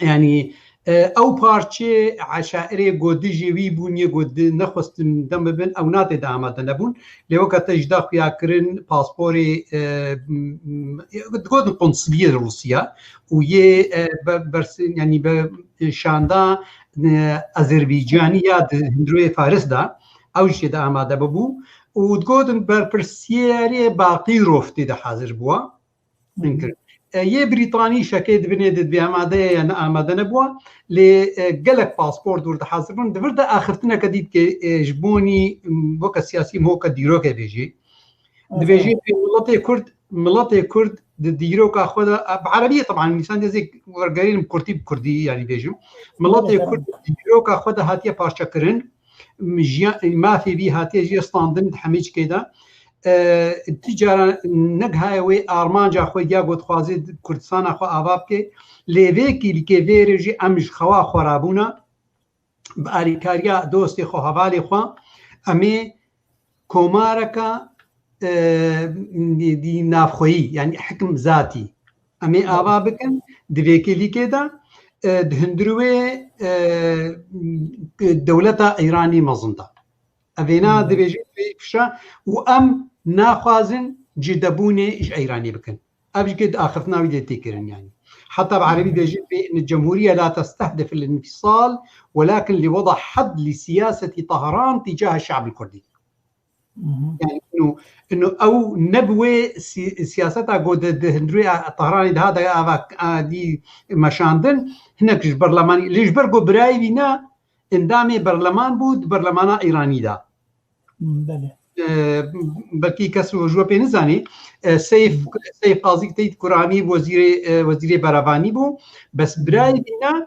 Yanî, e, ew parçê eşairê ku dijî wî bûn, yê ku di-, nexwestin dem bibin, ew na tê de amade nebûn. Lê weke te ji da xuya kirin, pasporê, e, m-, m-, digotin konsuliyê Rûsya û yê, e, be-, bersin, yanî be-, şanda, e, Azerbaycanî ya di hundirê Faris de, ew jî tê de amade bibû û digotin berpirsiyarê Baqîrov tê de hazir bûwa. Min kirin. E, yê Brîtanî şekê di binê de dibê amade ye ya ne amade nebûwa. Lê, e, gelek pasport wir dihazir bin. Di vir de axiftineke dî dike, e, ji bonî, m, weke siyasî, weke dîrokê bêjî. Dibêjî, miletê Kurd, miletê Kurd di dîroka xwe de, e, bi erebiyê teban, nîsan dê zêk wergerînim kurtî bi kurdî, yanî bêjim. Miletê Kurd di dîroka xwe de hatiye parçekirin. Jiya-, mafê vî hatiye jî standin di hemî çikê de. E, ti cara negihaye wê armanca xwe ya ku dixwaze Kurdistana xwe ava bike. Lê vê kîlikê vê rê jî em ji xewa xwe rabûna. Bi alîkariya dostê xwe, hevalê xwe, em ê komareka, e, dî navxweyî, yanî hikim zatî, em ê ava bikin di vê kêlîkê de, e, di hundirê wê, e, dewleta Îranî mezin de. Ev ê na dibêjin pê kişa û em naxwazin cidebûnê ji Îranê bikin. Ev jî di axiftina wî de tê kirin, yanî. Heta bi erebî bêjin pê, إن الجمهورية لا تستهدف الانفصال، ولكن لوضع حد لسياسة طهران تجاه الشعب الكردي. Yani, ino, ino ew ne bi wê si-, siyaseta ku di, di hundirê Tehranê de hate ava, a, dî meşandin, hinek ji berlemanî, lê ji ber ku birayê wî ne endamê berleman bû di berlemana Îranî de. Belê. E, belkî kes ji we pê nizanî, e, Seyf, Seyf Qazî Teyt Kuranî wezîrê, e, wezîrê berevanî bû, bes birayê wî ne,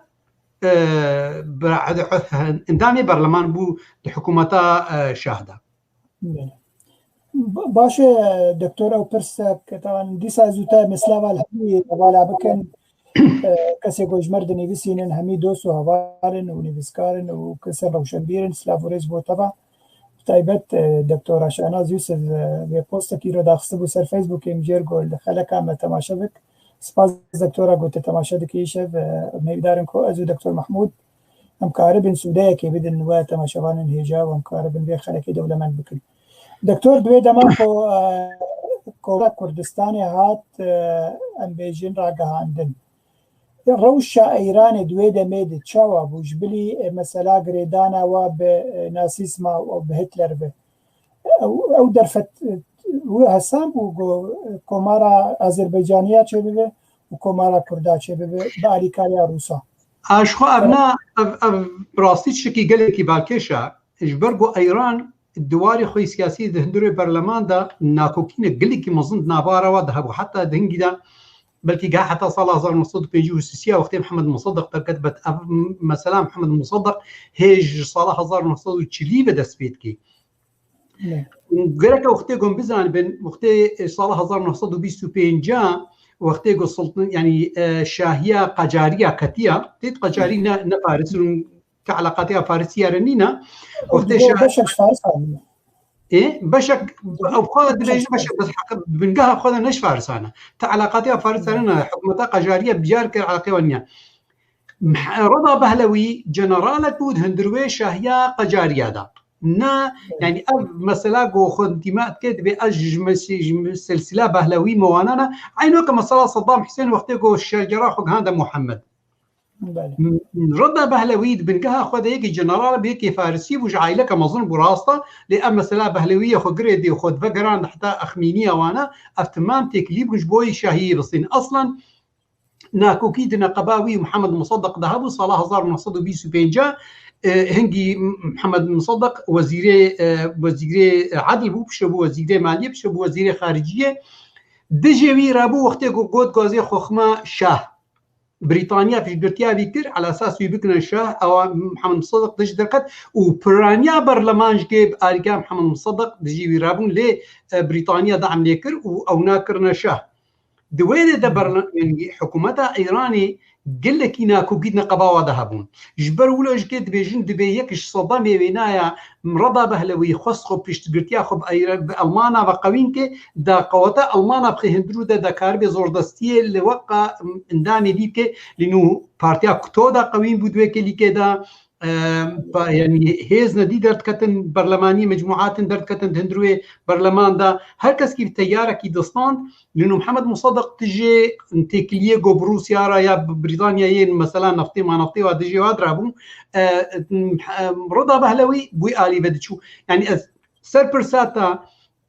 e, bira-, endamê berleman bû di hikûmeta, e, şah de. Belê. Ba-, baş e, doktor, ew pirsek, taban dîsa ez û te mislava li hemî hevala bikin. E, kesê ku ji me re dinivîsînin, hemî dost û heval in û nivîskar in û kesên rewşenbîr in, silav û rêz bo te ve. Bi taybet, e, doktora Şahnaz Yusuf, e, vê postekî re daxistibû ser Facebookê, min jêr got li xeleka me temaşe bik. Spas doktora ku te temaşe dikî îşev, e, mêvdar in ku ez û doktor Mahmûd em karibin sûdeyekê bidin we temaşevanên hêja û em karibin vê xelekê dewlemend bikin. Doktor, di wê dema ku, e, Komara Kurdistanê hat, e, em bêjin ragihandin. Rewşa Îranê di wê demê de çawa bû? Ji bilî, e, mesela girêdana wa bi, e, nasîzma û bi Hitler ve. Ew, ew derfet, e, wî hesan bû ku, e, Komara Azerbaycaniya çêbibe û Komara Kurda çêbibe bi alîkariya Rûsa. A, ji xwe ev na, ev, ev rastî tiştekî gelekî balkêş e. Ji ber ku Îran di warê xwe yê siyasî di hundirê berleman de nakokînek gelekî mezin di navbera wa de hebû. Heta di hingî de belkî geha heta sala hezar neh sed û pêncî û sisiya wextê Mihemed Misedeq derket, bet ev mesela Mihemed Misedeq hê ji sala hezar neh sed û çilî ve dest pê dike. Ne. Gerek e wextê ku em bizanibin, wextê, e, sala hezar neh sed û bîst û pênc, wextê ku sultan, yani, e, şahiya qecariya ketiya, têt qecarî ne, ne Faris û ke eleqatiya Farisiya re nîne. Wextê şah- beşek Faris anîne. Ê, beşek, ew xwe dibêje beşek, bes heq-, bingeha xwe de ne ji Farisan e. Te eleqatiya Farisan e, hikûmeta qejariye bicar kir eleqê wan niye. Meh-, Rida Behlewî generalek bû di hundirwê şahiya qecariya de. Ne, yani ev mesela ku xwe dîma dike, dibê ez ji mes-, ji silsila Behlewî me wana ne. Eyno ke mesela Saddam Husên wextê ku şecera xwe gihande Muhammed. Belê. Rida Behlewî di bingeha xwe de yekî general bû, yekî Farisî bû, ji aîleke mezin bû, rast e. Lê ev mesela Behlewî ye xwe girê dê xwe divegerand heta Exmîniya wan e. Ev timam têkilî bûn ji bo yî şahiyê bistîn. Aslan nakokî di neqeba wî û Mihemed Misedeq de hebû sala hezar neh sed û bîst û pênc, e, hingî Mihemed Misedeq wezîrê, e, wezîrê edl bû, piştre bû wezîrê maliyê, piştre bû wezîrê xariciyê. Dijê wî re bû wextê ku got gazê xwe xima şah. Brîtanya piştgirtiya vî kir, ala esas wî bikine şah, ewa Mihemed Misedeq dij derket û piraniya berleman ji kê bi alîkariya Mihemed Misedeq dijî wî rabûn, lê, e, Brîtanya dam lê kir û ew nakirine şah. Di wê de, de berle-, yani, hikûmeta Îranê gelekî nakokî di neqeba wa de hebûn. Ji ber wilo ji kê dibêjin, dibê yek ji sedemê wênaya Rida Behlewî xwest xwe piştgirtiya xwe bi Îra-, bi Elmana ve qewîn ke, da qeweta Elmana bixê hundirû de, da karibê zordestiyê li weqa endamê dî bike, lê nû partiya kuto da qewîn bû di wê kelîkê de, e, pa-, yani hêz nedî derdiketin, berlemanî mecmuatin derdiketin di hundirwê berleman de, her keskî bi teyarekî distand, lê nû Mihemed Misedeq dijê têkiliyê ku bi Rûsya re ya bi Brîtanyayê mesela neftê ma neftê wa dijê wa dirabû, e, Rida Behlewî bi wî alî ve diçû. Yani ez ser pirsa te,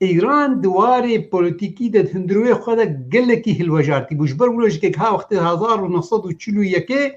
Îran di warê polîtîkî de di hundirwê xwe de gelekî hilwejartî bû. Ji ber wilo ji kek ha wextê hezar û neh sed û çil û yekê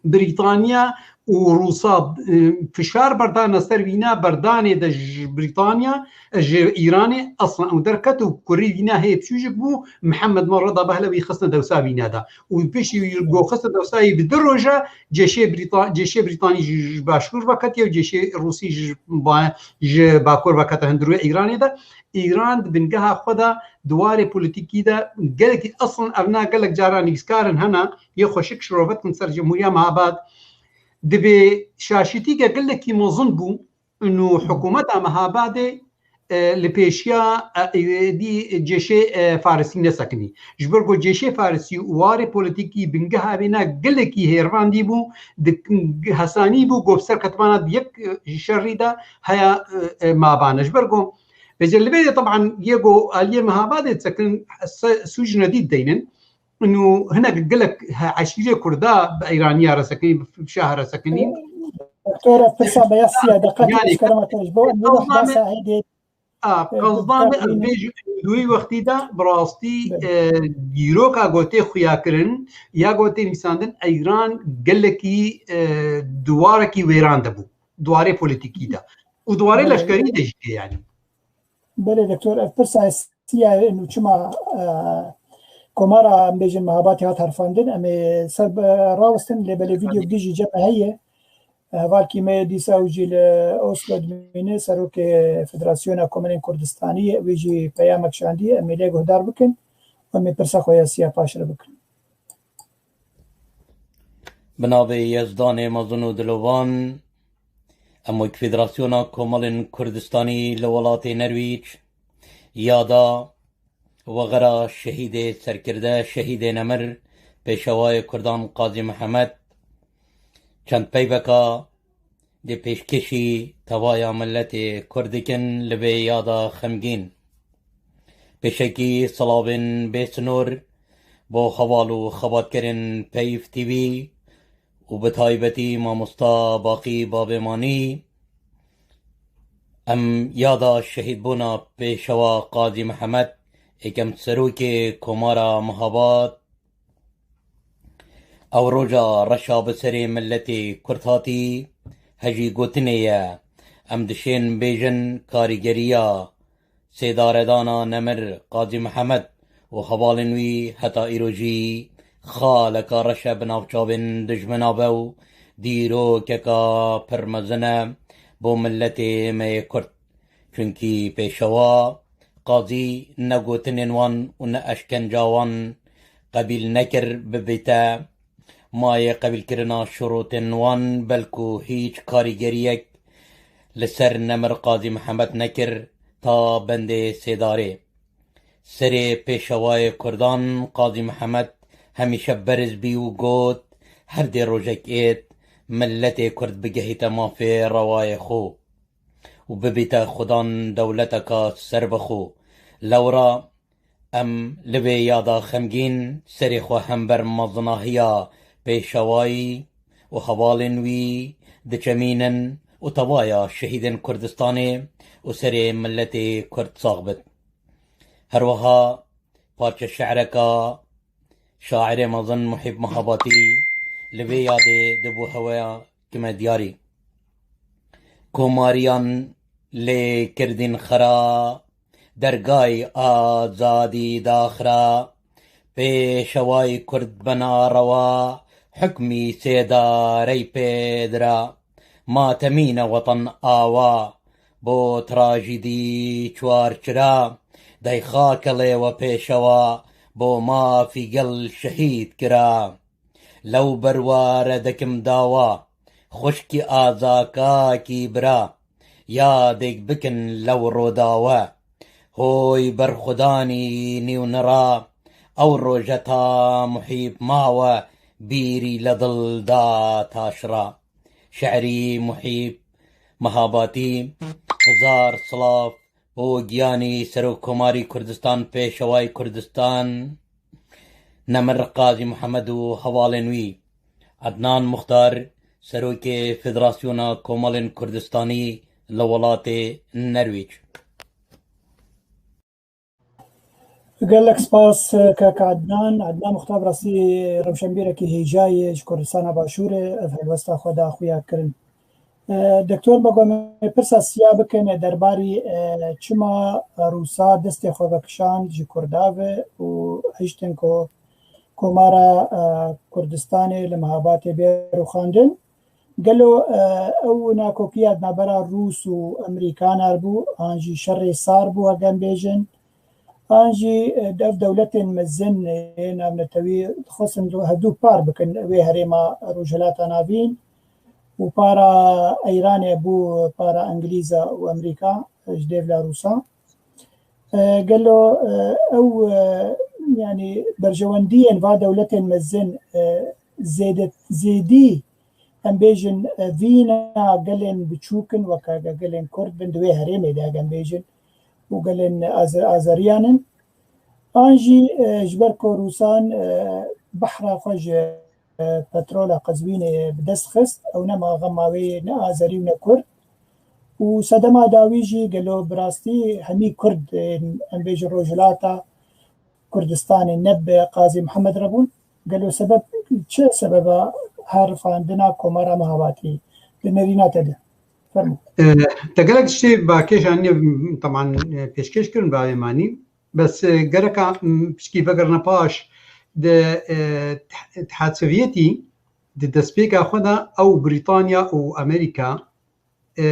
Brîtanya û Rûsa, e, fişar berdane ser wîna berdanê de ji Brîtanya, e, ji Îranê aslan ew derket û kurî wîna hê piçûcik bû, Mihemed Rida Behlewî xistine dewsa wîna de. Û piştî wî go xistine dewsa yî bi du roja ceşê Brîta-, ceşê Brîtanî ji, ji başûr veketiye û ceşê Rûsî ji ba-, ji bakur vekete hundirwê Îranê de. Îran di bingeha xwe de di warê polîtîkî de gelekî eslin ev na gelek caran nivîskarin hene, yê xweşik şirovet kin ser Cemhuriya Mehabad. Dibê şaşîtîke gelekî mezin bû û hikûmeta Mehabadê, e, li pêşiya, e, êdî cêşê, e, Farisî nesekinî. Ji ber ku cêşê Farisî û warê polîtîkî bingeha wê na gelekî hêrvan dî bû, di hesanî bû ku bi ser ketimana di yek, e, şerî de heya, e, e, mabane. Ji ber ku Vêce li vê de teban yê ku aliyê Mehabadê disekin se-, sûc nedî dideynin. Û hinek gelek he-, eşîrê Kurda bi Îraniya re sekinî, bi şah re sekinî. Doktor, pirsa beyasiya deqetî Yani, eşkere me te ji bo em Ew nîne name- behsa hêdê. A, qezdanê ez bêjim, di wî wextî de bi rastî, e, dîroka gotê xuya kirin, ya gotê nivîsandin, Eyran gelekî, e, di warekî wêran de bû. Di warê polîtîkî de. Û di warê leşkerî de jî tê, yanî. Belê, doktor, ev pirsa hestî ye, nû çima, e, Komara, em bêjin, Mehabatê hat herfandin, em ê ser bi rawestin, lê belê vîdeo dijî cem heye. Hevalkî me dîsa ew jî li Oslo dimîne, serokê Federasyona Komelên Kurdistanî ye, wê jî peyamek şandî, em ê lê guhdar bikin û em ê pirsa xwe ya siya paşre bikin. Bi navê Yezdanê mezin û dilovan, em wek Federasyona Komelên Kurdistanî li welatê Nerwîc yada wexera şehîdê serkirde, şehîdê nemir, pêşewayê Kurdan Qazî Mihemed, çend peyveka dê pêşkêşî tevaya miletê Kurd dikin li vê yada xemgîn. Pêşekî silavên bê sinor bo heval û xebatkerên Peyv T V û bi taybetî mamosta Baqî Babêmanî. Em yada şehîdbûna pêşewa Qazî Mihemed, êkem serokê Komara Mihabat, ew roja reşa bi serê miletê Kurd hatî, hejî gotinê ye. Em dişên bêjin karîgeriya sêdaredana nemir Qazî Mihemed û hevalên wî heta îro jî xaleka reş e bi nav çavên dijmina ve û dîrokeka pir mezin e bo miletê me yê Kurd. Çunkî pêşewa Qazî ne gotinên wan û ne eşkenca wan qebîl nekir, bibîte mayê qebîlkirina şurûtên wan, belku hîç karîgeriyek li ser nemir Qazî Mihemed nekir ta bendê sêdarê. Serê pêşewayê Kurdan Qazî Mihemed hemîşe beriz bî û got, her dê rojek êt, miletê Kurd bigehîte mafê rewayê xwe û bibîte xudan dewleteka serbixwe. Lewra em li vê yada xemgîn serê xwe hember mezinahiya pêşewayî û hevalên wî diçemînin û tevaya şehîdên Kurdistanê û serê miletê Kurd sax bit. Her wiha parçe şe'reka şairê mezin Muhîb Mihabatî li vê yadê dibû heweya kime diyarî. Komariyan lê kirdîn xira, dergay azadî daxira, pêşeway Kurd bena rewa, hukmî sêdarey pêdira. Ma temîne wetan awa, bo trajîdî çuar çira, dey xakelê we pêşewa, bo mafî gel şehîd kira. Lew berware dekim dawa, xwişkî azakakî bira, yadêk bikin lew rodawe. Hoy berxudanî nîw nira, ew roje ta Muhîb mawe, bîrî le dil da taşira. Şe'rî Muhîb Mihabatî, hezar silav bo giyanî Serokkomarî Kurdistan, Pêşewayî Kurdistan, nemir Qazî Mihemed û hevalên wî. Ednan Muxtar, Serokê Federasyona Komelên Kurdistanî li welatê Nerwîc. Gelek spas, kek Adnan. Adnan Muxtar bi rastî rewşenbîrekî hêja ye ji Kurdistana Başûrê, ev helwesta xwe da xuya kirin. E, Doktor Bego, em ê pirsa siya bikin derbarî, e, çima Rûsa destê xwe vekişand ji Kurda ve û hiştin ku Komara, e, Kurdistanê li Mihabatê bê rûxandin. Gelo, e, ew nakokiya di navbera Rûs û Amerîkanan bû, an jî şerê sar bû, heke em bêjin, an jî, e, ev dewletên mezin, e, navnetewî dixwestin hevdû par bikin wê herêma Rojhilata Navîn û para Îranê bû para Îngilîza û Amerîka, e, ji dêvla Rûsa. E, gelo, e, ew, e, yanî berjewendiyên va dewletên mezin, e, zêde-, zêdî, em bêjin, e, vîna gelên biçûk in, weke ge-, gelên Kurd bin di wê herêmê de, em bêjin, û gelên Aze-, Azeriyan in. An jî, e, ji ber ku Rûsan, e, behra xwe ji e, petrola Qezwînê bi dest xist, ew nema xema wê ne Azerî û ne Kurd. û sedema dawî jî gelo bi rastî hemî Kurd ên, em bêjin Rojhilata Kurdistanê ne bi Qazî Mihemed re bûn? Gelo sebeb, çi sebeba her rifandina Komara Mehabatî di nerîna te de? Fermo. E, Te gelek tiştê ba kêş anî, teman, e, pêşkêş kirin bavê manî. Bes, e, gereka, m, pişkî vegerine paş di, e, Tih-, Tihad Sovyetî di destpêka xwe de ew Brîtanya û Amerîka, e,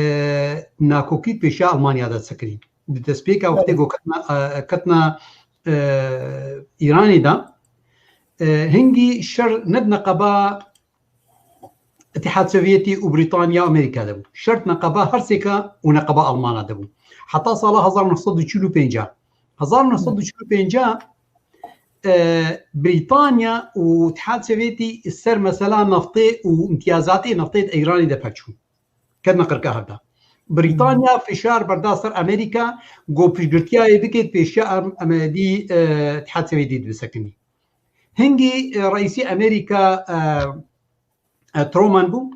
nakokî pêşiya Almanya de sekirî. Di destpêka wextê Belê. ku ketna, e, ketna, e, Îranê de, e, hingî şer ne di neqeba Îtîhad Sovyetî û Brîtanya Amerîka de bû. Şer di neqeba her sêka û neqeba Almana de bû. Heta sala hezar neh sed û çil û pênc. Hezar neh sed û çil û pênc, e, Brîtanya û Îtîhad Sovyetî ser mesela neftê û îmtiyazatê neftê di Îranê de pêçûn. Ketine qirka hev de. Brîtanya fişar berda ser Amerîka, ku piştgirtiyayê bike pêşiya em-, em-, dî, e, Îtîhad Sovyetî dibisekinî. Hingî, e, reîsî Amerîka, e, e, Truman bû.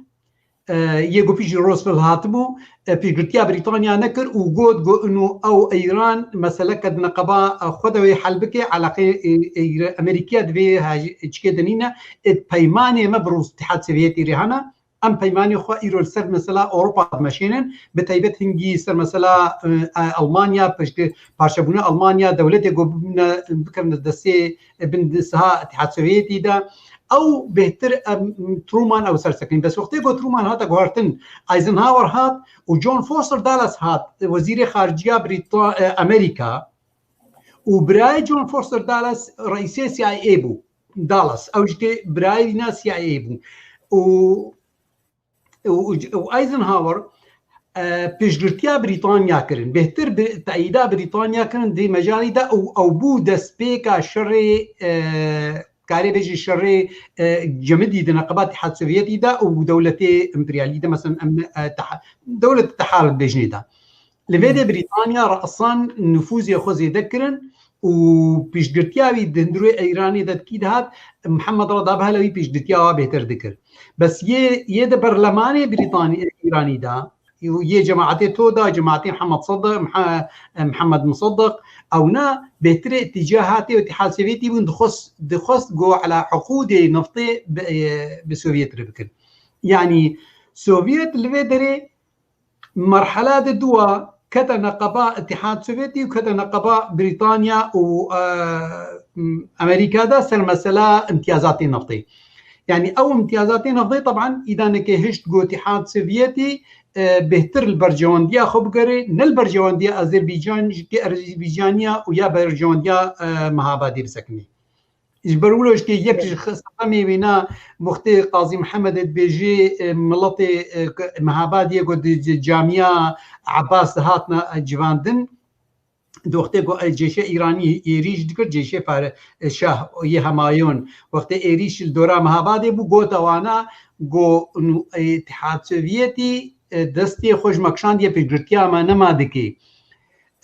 E, yê ku piştî Roosevelt hatibû, e, piştgirtiya Brîtanya nekir û got ku inu ew Îran meseleke di neqeba, e, xwe de wê hel bike, eleqeyê, e, e, Amerîkiya divê haj-, çikê de nîne, e, peymanê me bi Rûs-, Îtîhad Sovyetî re hene. Em peymanê xwe îro li ser mesela Ewropa dimeşênin, bi taybet hingî ser mesela, e, e, Almanya, piştî parçebûna Almanya, dewletê ku bibine, bikevine destê, e, bin siha Îtîhad Sovyetî de. Ew bêhtir, em, Truman ew ser sekinî. Bes wextê ku Truman hate guhertin, Eisenhower hat û John Foster Dulles hat, wezîrê xarijiya Brîta-, e, Amerîka û birayê John Foster Dulles reîsê C I A bû. Dulles, ew jî birayê wîna C I A bû. Û, û, û Eisenhower, e, piştgirtiya Brîtanya kirin. Bêhtir bi, teîda Brîtanya kirin di mejalî de û ew bû destpêka şerê, e, karê bêjî şerê, e, cemidî di neqeba Îtîhad Sovyetî de û dewletê împeryalî de, mesela em, e, teha-, dewlet teharib bêjinê de. Li vê de Brîtanya resan nifûzê xwe zêde kirin û piştgirtiya wî di hundirê Îranê de dikî dihat, Mihemed Reda Behlewî piştgirtiya wa bêhtir dikir. Bes yê, yê di berlemanê Brîtanî, Îranî de, û yê cemaetê to de, cemaetê Mihemed Sediq, Mihe-, Mihemed Museddiq, ew ne bêhtirê îtîcahatê û Îtîhad Sovyetî bûn, dixwest, dixwest ku ala uqûdê neftê bi, e, bi Sovyet re bikin. Yanî Sovyet li vê derê merhela di dua kete neqeba Îtîhad Sovyetî û kete neqeba Brîtanya û, e, Amerîka de ser mesela îmtiyazatê neftê. Yanî ew îmtiyazatê neftê, teban, îdanekê hişt ku Îtîhad Sovyetî, e, bêhtir li berjewendiya xwe bigere, ne li berjewendiya Azerbaycan, ji ke Azerbaycaniya û ya berjewendiya, e, Mehabadê bisekinê. Ji ber wilo ji ke yek ji xi-, sedemê wêna wextê Qazî Mihemedê dibêjê, e, miletê, e, ke Mehabadiyê ku di c-, camiya Ebas dihatne, e, civandin, di wextê ku, e, cêşê Îranî êrîş dikir, cêşê Fare-, e, Şah yê Hemayon, wextê êrîş li dora Mehabadê bû, gote wana, got, nû, e, Îtîhad Sovyetî, e, destê xwe ji me kişandiye, pêşgirtiya me nema dike.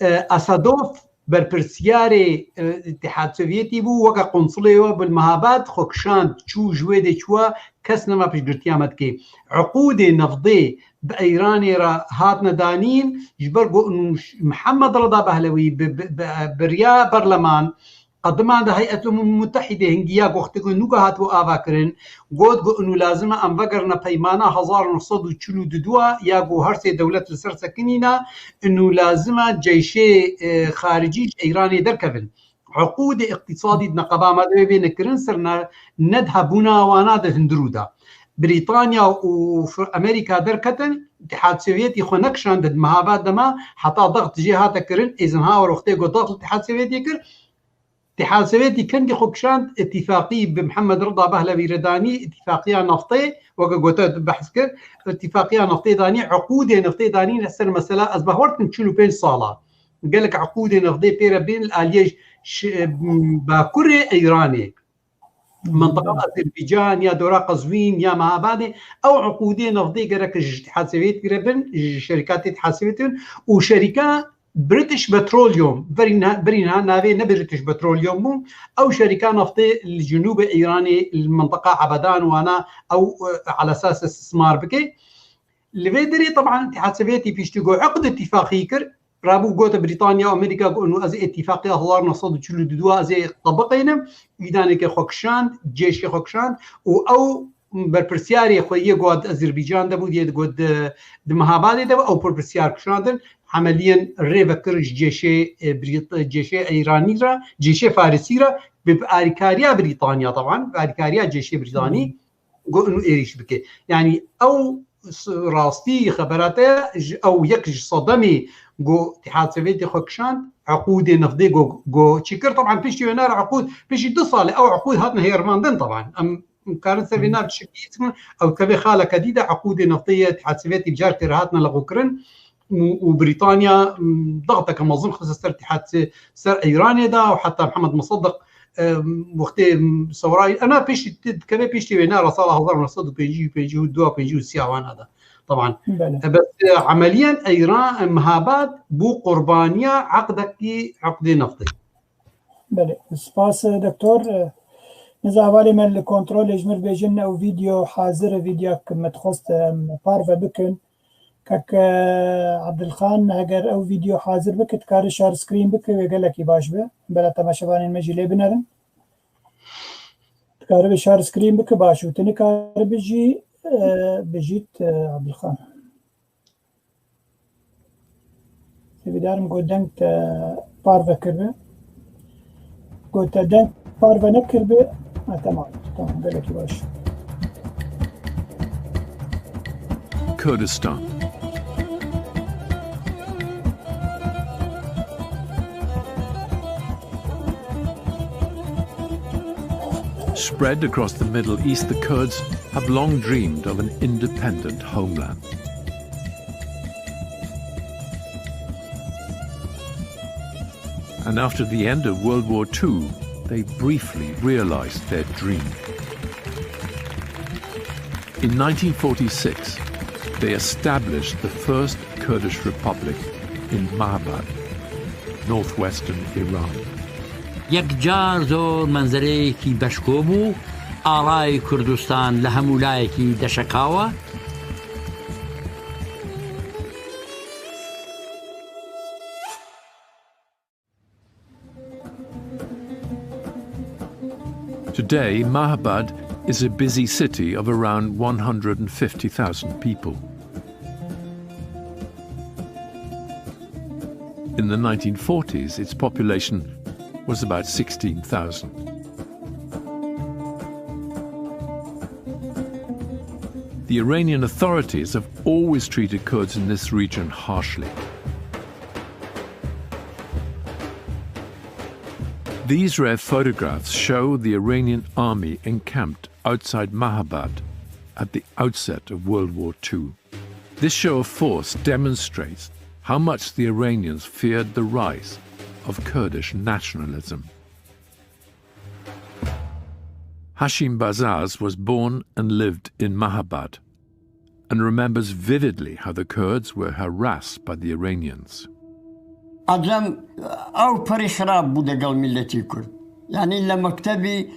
E, Asadov berpirsiyarê, e, Îtîhad Sovyetî bû, weke qonsulê we bi Mehabad xwe kişand, çû ji wê dê çûwa, kes nema piştgirtiya me dike. Uqûdê nefdê bi Îranê re hatine danîn, ji ber ku nû ş-, Mihemed Reda Behlewî bi, bi, bi, bi riya berleman, qediman de Heyet Umem Mutehîdê hingiya goxtê ku nûka hatibû ava kirin, got ku inu lazim e em vegerine peymana hezar neh sed û çil û du ya ku her sê dewlet li ser sekinîne, inu lazim e ceyşê, e, xaricî ji Îranê derkevin. Uqûdê îqtîsadî di neqeba me de wê bêne kirin, ser ne, ne di hebûna wana de hundir û da. Brîtanya û Fr-, Amerîka derketin, Îtîhad Sovyetî xwe nekişand di Mehabad de me, heta daxt jê hate kirin, Eisenhower wextê ku daxt li Îtîhad Sovyetî kir, Îtîhad Sovyetî kengî xwe kişand, îtîfaqî bi Mihemed Rida Behlewî re danî, îtîfaqiya neftê, weke gote behs kir, îtîfaqiya neftê danî, uqûdê neftê danî li ser mesela, ez bawer dikim çil û pênc sala. Gelek uqûdê neftê pê re bên li aliyê ş-, bakurê Îranê. Mentiqa Azerbaycan ya dora Qezwîn ya Mehabadê, ew uqûdê neftê gerek ji Îtîhad Sovyetî re bin, ji şerîkatê Îtîhad Sovyetî bin û şerîka British Petroleum, berî niha, berî niha navê ne British Petroleum bû, ew şerîka neftê li cenûbê Îranê, li mintiqa Ebedan wana ew, e, ala esas istismar bike. Li vê derê, teban, Îtîhad Sovyetî piştî ku eqd îtîfaqî kir, rabû gote Brîtanya, Amerîka, ku inu ez ê îtîfaqê hezar neh sed û çil û du ez ê tebiqînim, îdaneke xwe kişand, cêşê xwe kişand û ew berpirsiyarê xwe yê ku di Azerbaycan de bû, yê ku di, di Mehabadê de bû, ew berpirsiyar kişandin, emeliyen rê vekir ji cêşê, e, Brît-, cêşê Îranî re, cêşê Farisî re, bi, bi alîkariya Brîtanya, teban, bi alîkariya cêşê Brîtanî, Hmm. ku inu êrîş bike. Yanî ew s-, rastî xebera te ji ew yek ji sedemê ku Îtîhad Sovyetê xwe kişand, eqûdê neftê ku, ku çi kir, teban piştî wê nere eqûd, piştî du salê ew eqûd hatin hêrmandin, teban. Em karin ser vê Hmm. nav tiştekî bikin, ew tevê xaleke dî de eqûdê neftê yê Îtîhad Sovyetî bi carkê re hatine lexwekirin û, û Brîtanya, m, daxteke mezin xiste ser Îtîhad, ser Îranê de û heta Mihemed Misedik, em, wextê, em, sewrayî, ena pêşî, dikeve pêşî wê nere sala hezar neh sed û pêncî û pêncî û du, pêncî û sê wana de. Teban. Belê. E, bes, e, emeliyen Îran, e, Mehabad bû qurbaniya eqdekî, eqdê neftê. Belê. Spas, e, doktor. E, niza hevalê me li kontrolê ji mir bêjin ew vîdeo hazir e, vîdeoyek me dixwest, em, parve bikin. Kek, e, Abdulxan, heger ew vîdeo hazir bike, dikare share screen bike, wê gelekî baş be. Bela temaşevanên me jî lê binerin. Dikare be share screen bike, baş û tu nikare bijî, e, bijît, e, Abdulxan. Hêvîdarim ku deng te parve kiribe. Ku te deng parve nekiribe, ha, temam, temam, gelekî baş. Kurdistan. Spread across the Middle East, the Kurds have long dreamed of an independent homeland. And after the end of World War Two, they briefly realized their dream. In nineteen forty-six, they established the first Kurdish republic in Mahabad, northwestern Iran. Yekcar zor menzereyekî beşko bû, alay Kurdistan li hemû layekî deşekawa. Today, Mahabad is a busy city of around one hundred and fifty thousand people. In the nineteen forties, its population was about sixteen thousand. The Iranian authorities have always treated Kurds in this region harshly. These rare photographs show the Iranian army encamped outside Mahabad at the outset of World War Two. This show of force demonstrates how much the Iranians feared the rise of Kurdish nationalism. Hashim Bazaz was born and lived in Mahabad and remembers vividly how the Kurds were harassed by the Iranians. Edem ew perî xirab bû degel miletî Kurd. Yanî le mektebî,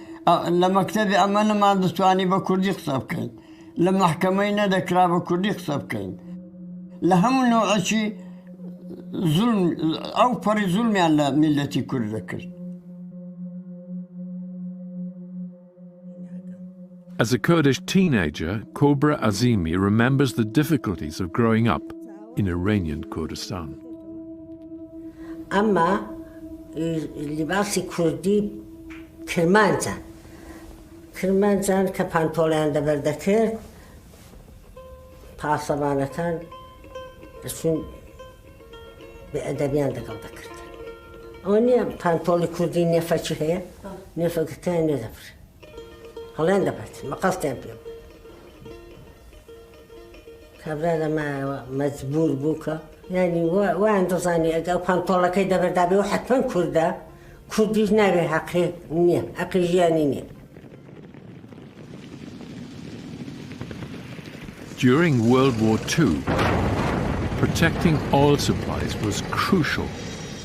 le mektebî em ne man distwanî be Kurdî qise bikeyn. Li mehkemeyî nedekira bi Kurdî qise bikeyn. Li hemû newekî zulm, ew perî zulmiyan li miletî Kurd dikir. As a Kurdish teenager, Kobra Azimi remembers the difficulties of growing up in Iranian Kurdistan. Emma, e, lîbasî Kurdî kirmanc e. Kirmancan ke pantolayan de berdekir, pasevanekan, çûn bi edebiyan degal dekirdi. Ama niye pantolî Kurdî nêfekî heye? Nêfekî te nedebir. Helen debert. Meqas te yapıyor. Kabra da me mecbur bû ke, yani, we, we endozani, eger pantolakê de berdabî, o hetmen Kurd e. Kurdî nabê heqê niye, heqê jiyanî niye. During World War Two, protecting oil supplies was crucial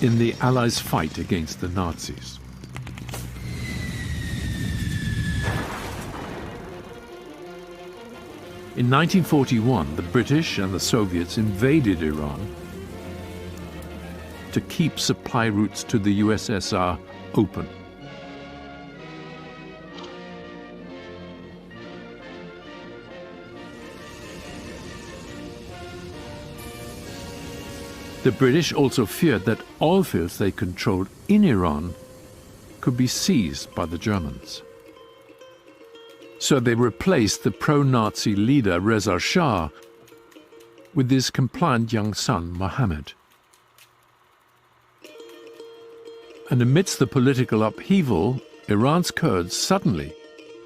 in the Allies' fight against the Nazis. In nineteen forty-one, the British and the Soviets invaded Iran to keep supply routes to the U S S R open. The British also feared that oil fields they controlled in Iran could be seized by the Germans. So they replaced the pro-Nazi leader Reza Shah with his compliant young son Mohammed. And amidst the political upheaval, Iran's Kurds suddenly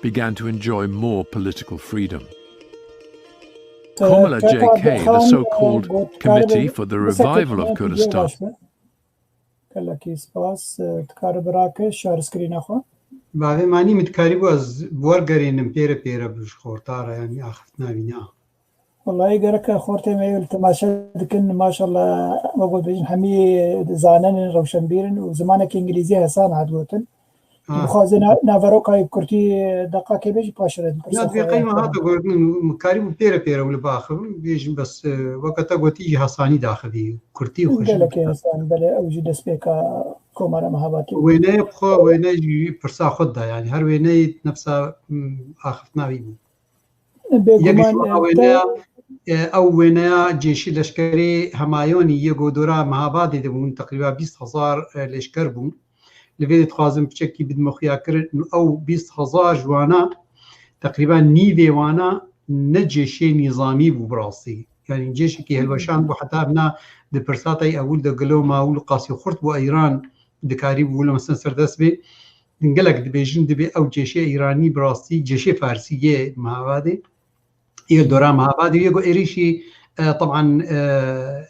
began to enjoy more political freedom. Komala J K, the so-called Committee for the Revival of Kurdistan. Gelekî spas. Dikarî birake şar screen-a xwe. Bavê manî min dikarî bû ez wergerînim pêre pêre bi ji xortara, yanî axiftina wî ne. Wellahî gereke xortê me yê li temaşe dikin, maşallah, me got bêjin hemî zanin in, rewşenbîr in û zimanekî îngilîzî hesan hat gotin. Ha. Dixwaze na-, naveroka wî bi kurtî deqakê bêjî paşê re. Ya dibê qey me hate gotin, min karî bû pêre pêre wî li baxivim, bêjim bes, e, weke te gotî jî hesanî daxivî, kurtî û xweşî. Gelekî hesan, belê, ew jî destpêka Komara Mehabadê. Wêneyê xwe, wêne jî pirsa xwe da, yanî her wêneyê nefsa, hmm, axiftina wî bû. Yek ji wana wêneya, e, ew wêneya cêşî leşkerê Hemayonî yê ku dora Mehabadê de bûn, teqrîba bîst hezar, e, leşker bûn. Li vê de dixwazim piçekî bidime xuyakirin. Ew bîst hezar ji wana, teqrîba nîvê wana ne cêşê nîzamî bû bi rastî. Yanî cêşekî hilweşand bû, heta evna di pirsatay ewil de gelo ma û li qasî xurt bû Îran dikarî bû li mesela serdest bê. Gelek dibêjin dibê ew cêşê Îranî bi rastî cêşê Farsî yê Mehabadê. Yê dora Mehabadê yê ku êrîşî, e, teban, e,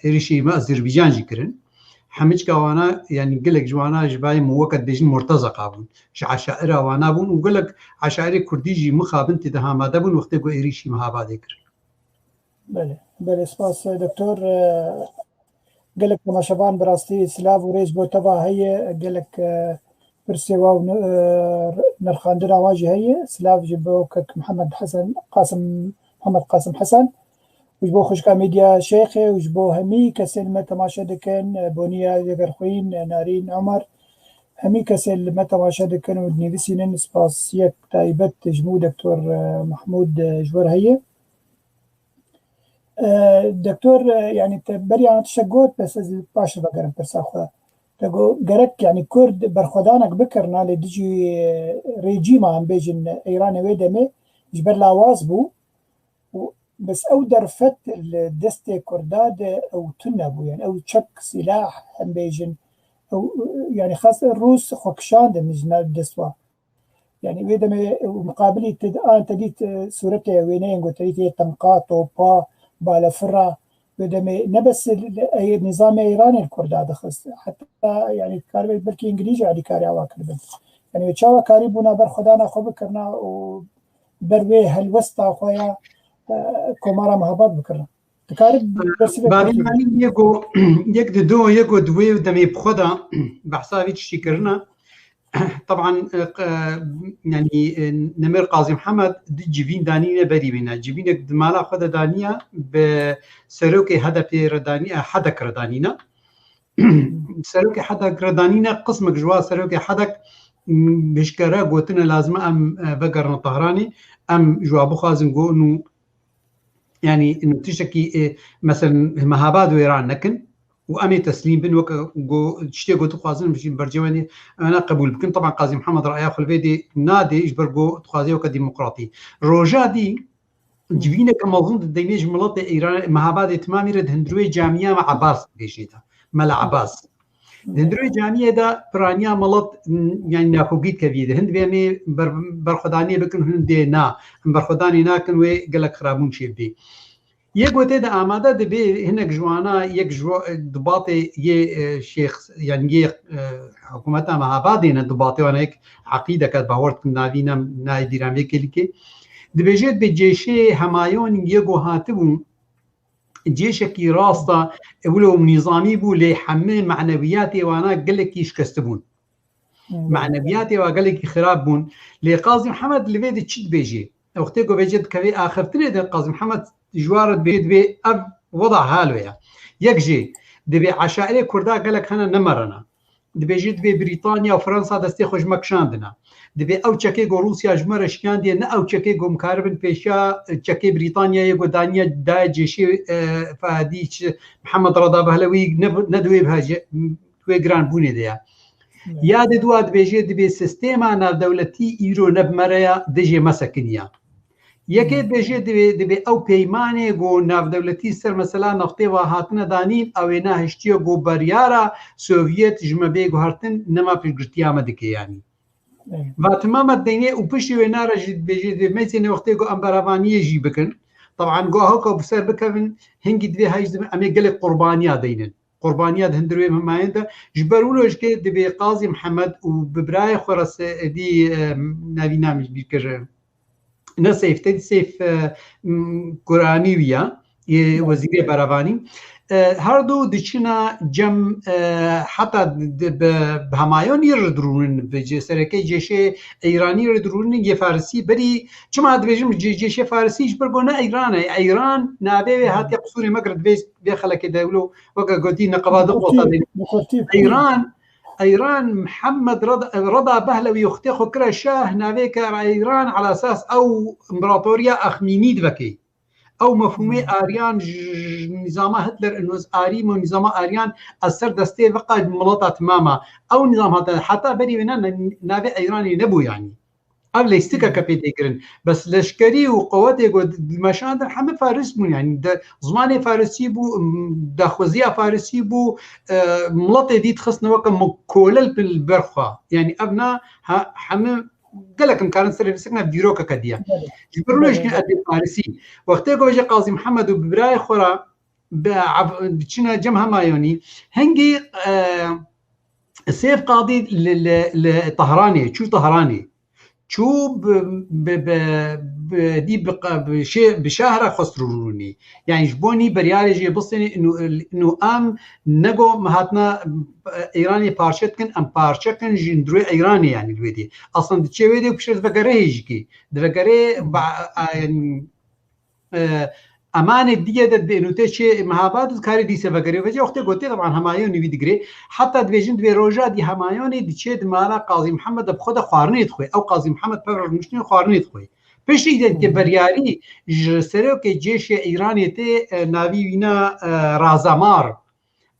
êrîşî me Azerbaycan jî kirin. Hemiçka wana, yanî gelek ji wana ji bayê min weke dibêjin murtezeqa bûn. Ji eşaira wana bûn û gelek eşairê kurdî jî mixabin tê de hamade bûn wextê ku êrîşî Mehabadê kirin. Belê, belê, spas, doktor. E, Gelek temaşevan bi rastî silav û rêz bo te va heye, gelek, e, pirsê wa û ni-, e, nirxandina wa jî heye. Silav ji bo kek Mihemed Hesen, Qasim, Mihemed Qasim Hesen û ji bo xwişka Medya Şêxê û ji bo hemî kesên me temaşe dikin, e, Boniya Yegerxwîn, e, Narîn Omer, hemî kesên li me temaşe dikin û dinivîsînin, spasiyek taybet ji min û Doktor, e, Mehmûd, e, ji we re heye. E, Doktor, e, yanî te beriya tiştek got, bes ez paş vegerim pirsa xwe. Te got, gerek, yanî Kurd berxwedanek bikirina li dijî, e, rejîma, em bêjin, Îranê wê demê ji ber lawaz bû û bes ew derfet li destê Kurda de ew tune bû, yanî ew çek, sîlah, em bêjin, ew, yanî xas Rûs xwe kişandin ji nav dest wa. Yanî wê demê û muqabilî te, an te dît, e, sûretê wêneyên ku te dît yê tenqa, topa, balefira, wê demê ne bes li, li, ey, nîzamê Îranê li Kurda dixist. Heta, yanî, dikaribe belkî Îngilîz jî alîkarî awa kiribin. Yanî wê çawa karîbûna berxwedana xwe bikirina û ber wê helwesta xwe ya, e, Komara Mehabad bikirina. Dikarî bersivê Bavê Melî yê ku, yek di do, yê ku di wê demê bi xwe de behsa vî tiştî kirina. Teban, e, q-, e, yanî, e, Nemir Qazî Mihemed di civîn danîne berî wî ne. Civînek di mala xwe de daniya bi serokê H D P re daniya, Hedek re danîne. Serokê Hedek re danîne, qismek ji wa serokê Hedek, m, bişkere gotine lazim e em, e, vegerine Tehranê, em ji wa bixwazin ku nû Yanî, inu tiştekî, e, meselen, Mehabad wêran nekin û em ê teslîm bin, weke go-, tiştê ku dixwazin, em jî bercewendî, em ena qebûl bikin. Teban Qazî Mihemed raya xwe li vê dê nadê, ji ber ku dixwaze weke demokratî. Roja dî, civîneke mezin di deynê ji miletê Îran, Mehabadê timamî re di hundirwê camiya me Ebas dibêjê de. Mela Ebas. Di hundirê camiyê de piraniya milet, m, yanî naxwegî dikevî. Di hin divê em ê ber-, berxwedaniyê bikin, hin dê na. Em berxwedanê nakin, wê gelek xirabûn çêbibê. Yê ku tê de amade dibe hinek ji wana yek ji wa-, dibatê yê, e, şêx, yanî yê, e, hikûmeta Mehabadê ne dibatê wana yek eqîdeke bawer dikin navî ne, nayê bîra vê kêlîkê. Dibêje dibe cêşê Hemayonî yê ku hatibû, cêşekî rast e, wilo nîzamî bû, lê hemî manewiyatê wana gelekî şikestî bûn. Hmm. Manewiyatê wa gelekî xirab bûn. Lê Qazî Mihemed li vê de çi dibêje? Wextê ku vêce dikevê axiftinê de Qazî Mihemed ji wan re dibê, dibê ev weda hal wê ya. Yek jî dibê eşairê Kurda gelek hene nemerine. Dibêjê dibê Brîtanya û Fransa destê xwe ji me kişandine. Dibê ew çekê ku Rûsya ji me re şiyandiye, ne ew çekê ku em karibin pêşiya çekê Brîtanyayê ku daniye daye cêşê, e, Fehedî çi Mihemed Reda Behlewî ne, ne di wê bihace, wê giranbûnê de ye. Evet. Ya dê dua dibêjê dibê sistêma navdewletî îro ne bi me re ya, dijê me sekiniya. Yekê Hmm. dibêjê dibê, dibê ew peymanê ku navdewletî ser mesela neftê ve hatine danîn, ew ê nehiştiye ku beryara Sovyet ji me bê guhertin nema piştgirtiya me dike yanî. Evet. Va timama deynê û piştî wê nare jî dibêjê dibê meyzêne wextê ku em beravaniyê jî bikin. Taban ku eho ku bi ser bikevin hingî divê hej dibin em ê gelek qurbaniya deynin. Qurbaniya di hundir wê himayên de. Ji ber wilo jikê dibê Qazî Mihemed û bi birayê xwe re Seîdî, e, navî namî bîr kir. Ne Seyf, te Seyf, e, m, Kuranî wî ya, e, Wezîrê Berevanî. E, her du diçina cem, e, heta di, bi, bi hemayonî re dirûnin, bi cê-, serekê cêşê Eyranî re dirûnin, yê Farisî berî, çima dibêjim cê-, cêşê Farisî ji ber ku ne Eyran e. Eyran navê wê hatiye qisûrê me kir, divê vê xelekê de wilo weke gotî neqeba di qota de. Eyran, Eyran Mihemed Reda, Reda Behlewî wextê xwe kire şah, navê kir Eyran ala esas ew împaratoriya Axmînî divekê. Ew mefhûmê Hmm. Aryan ji, ji nîzama Hitler inoz Arî me nîzama Aryan ez ser destê veqa mileta timama. Ew nîzam hate heta berî wê ne, ne, navê Eyranê nebû yanî. Ev leysikeke Hmm. pê tê kirin. Bes leşkerî û qewetê ku di, di meşandin hemî Faris bûn yanî. De, zimanê Farisî bû, m, daxwaziya Farisî bû, e, miletê dî dixistin weke mu-, kolel li ber xwe. Yanî ev na ha, hemî gelek em karin serê bisekine dîrokeke diye. Belê. Ji ber wilo Belê. jî edê Farisî. Wextê ku ji Qazî Mihemed û bi birayê xwe re bi av-, diçine cem hemayonî, hingî, e, Sêf Qadî li, li, li Tehranê, çû Tehranê. Çû bi, bi, bi, bi, dî bi, bi, şê-, bi şah re xwest rûnî. Yani ji bo nî beryarê jê bistênê, inu, inu em nego me hatina, e, Îranê parçe dikin, em parçe kin ji hundirê Îranê, yani li wê dê. Aslında diçê wê dê û piştre divegerê hêjikê. Divegerê ba-, a, yani, e, emanê diye de dibê nûtê çê mehabat û dikarê dîse vegerê. Vece wextê gotê, taban, hemayonî wî digirê. Heta dibêjin dibê roja dî hemayonê diçê di mala Qazî Mihemed de bi xwe de xwarinê dixwe. Ew Qazî Mihemed pevre rûniştinê xwarinê dixwe. Piştî de dike Hmm. beryarî ji serokê cêşê Îranê tê, e, navî wîna, e, Razamar.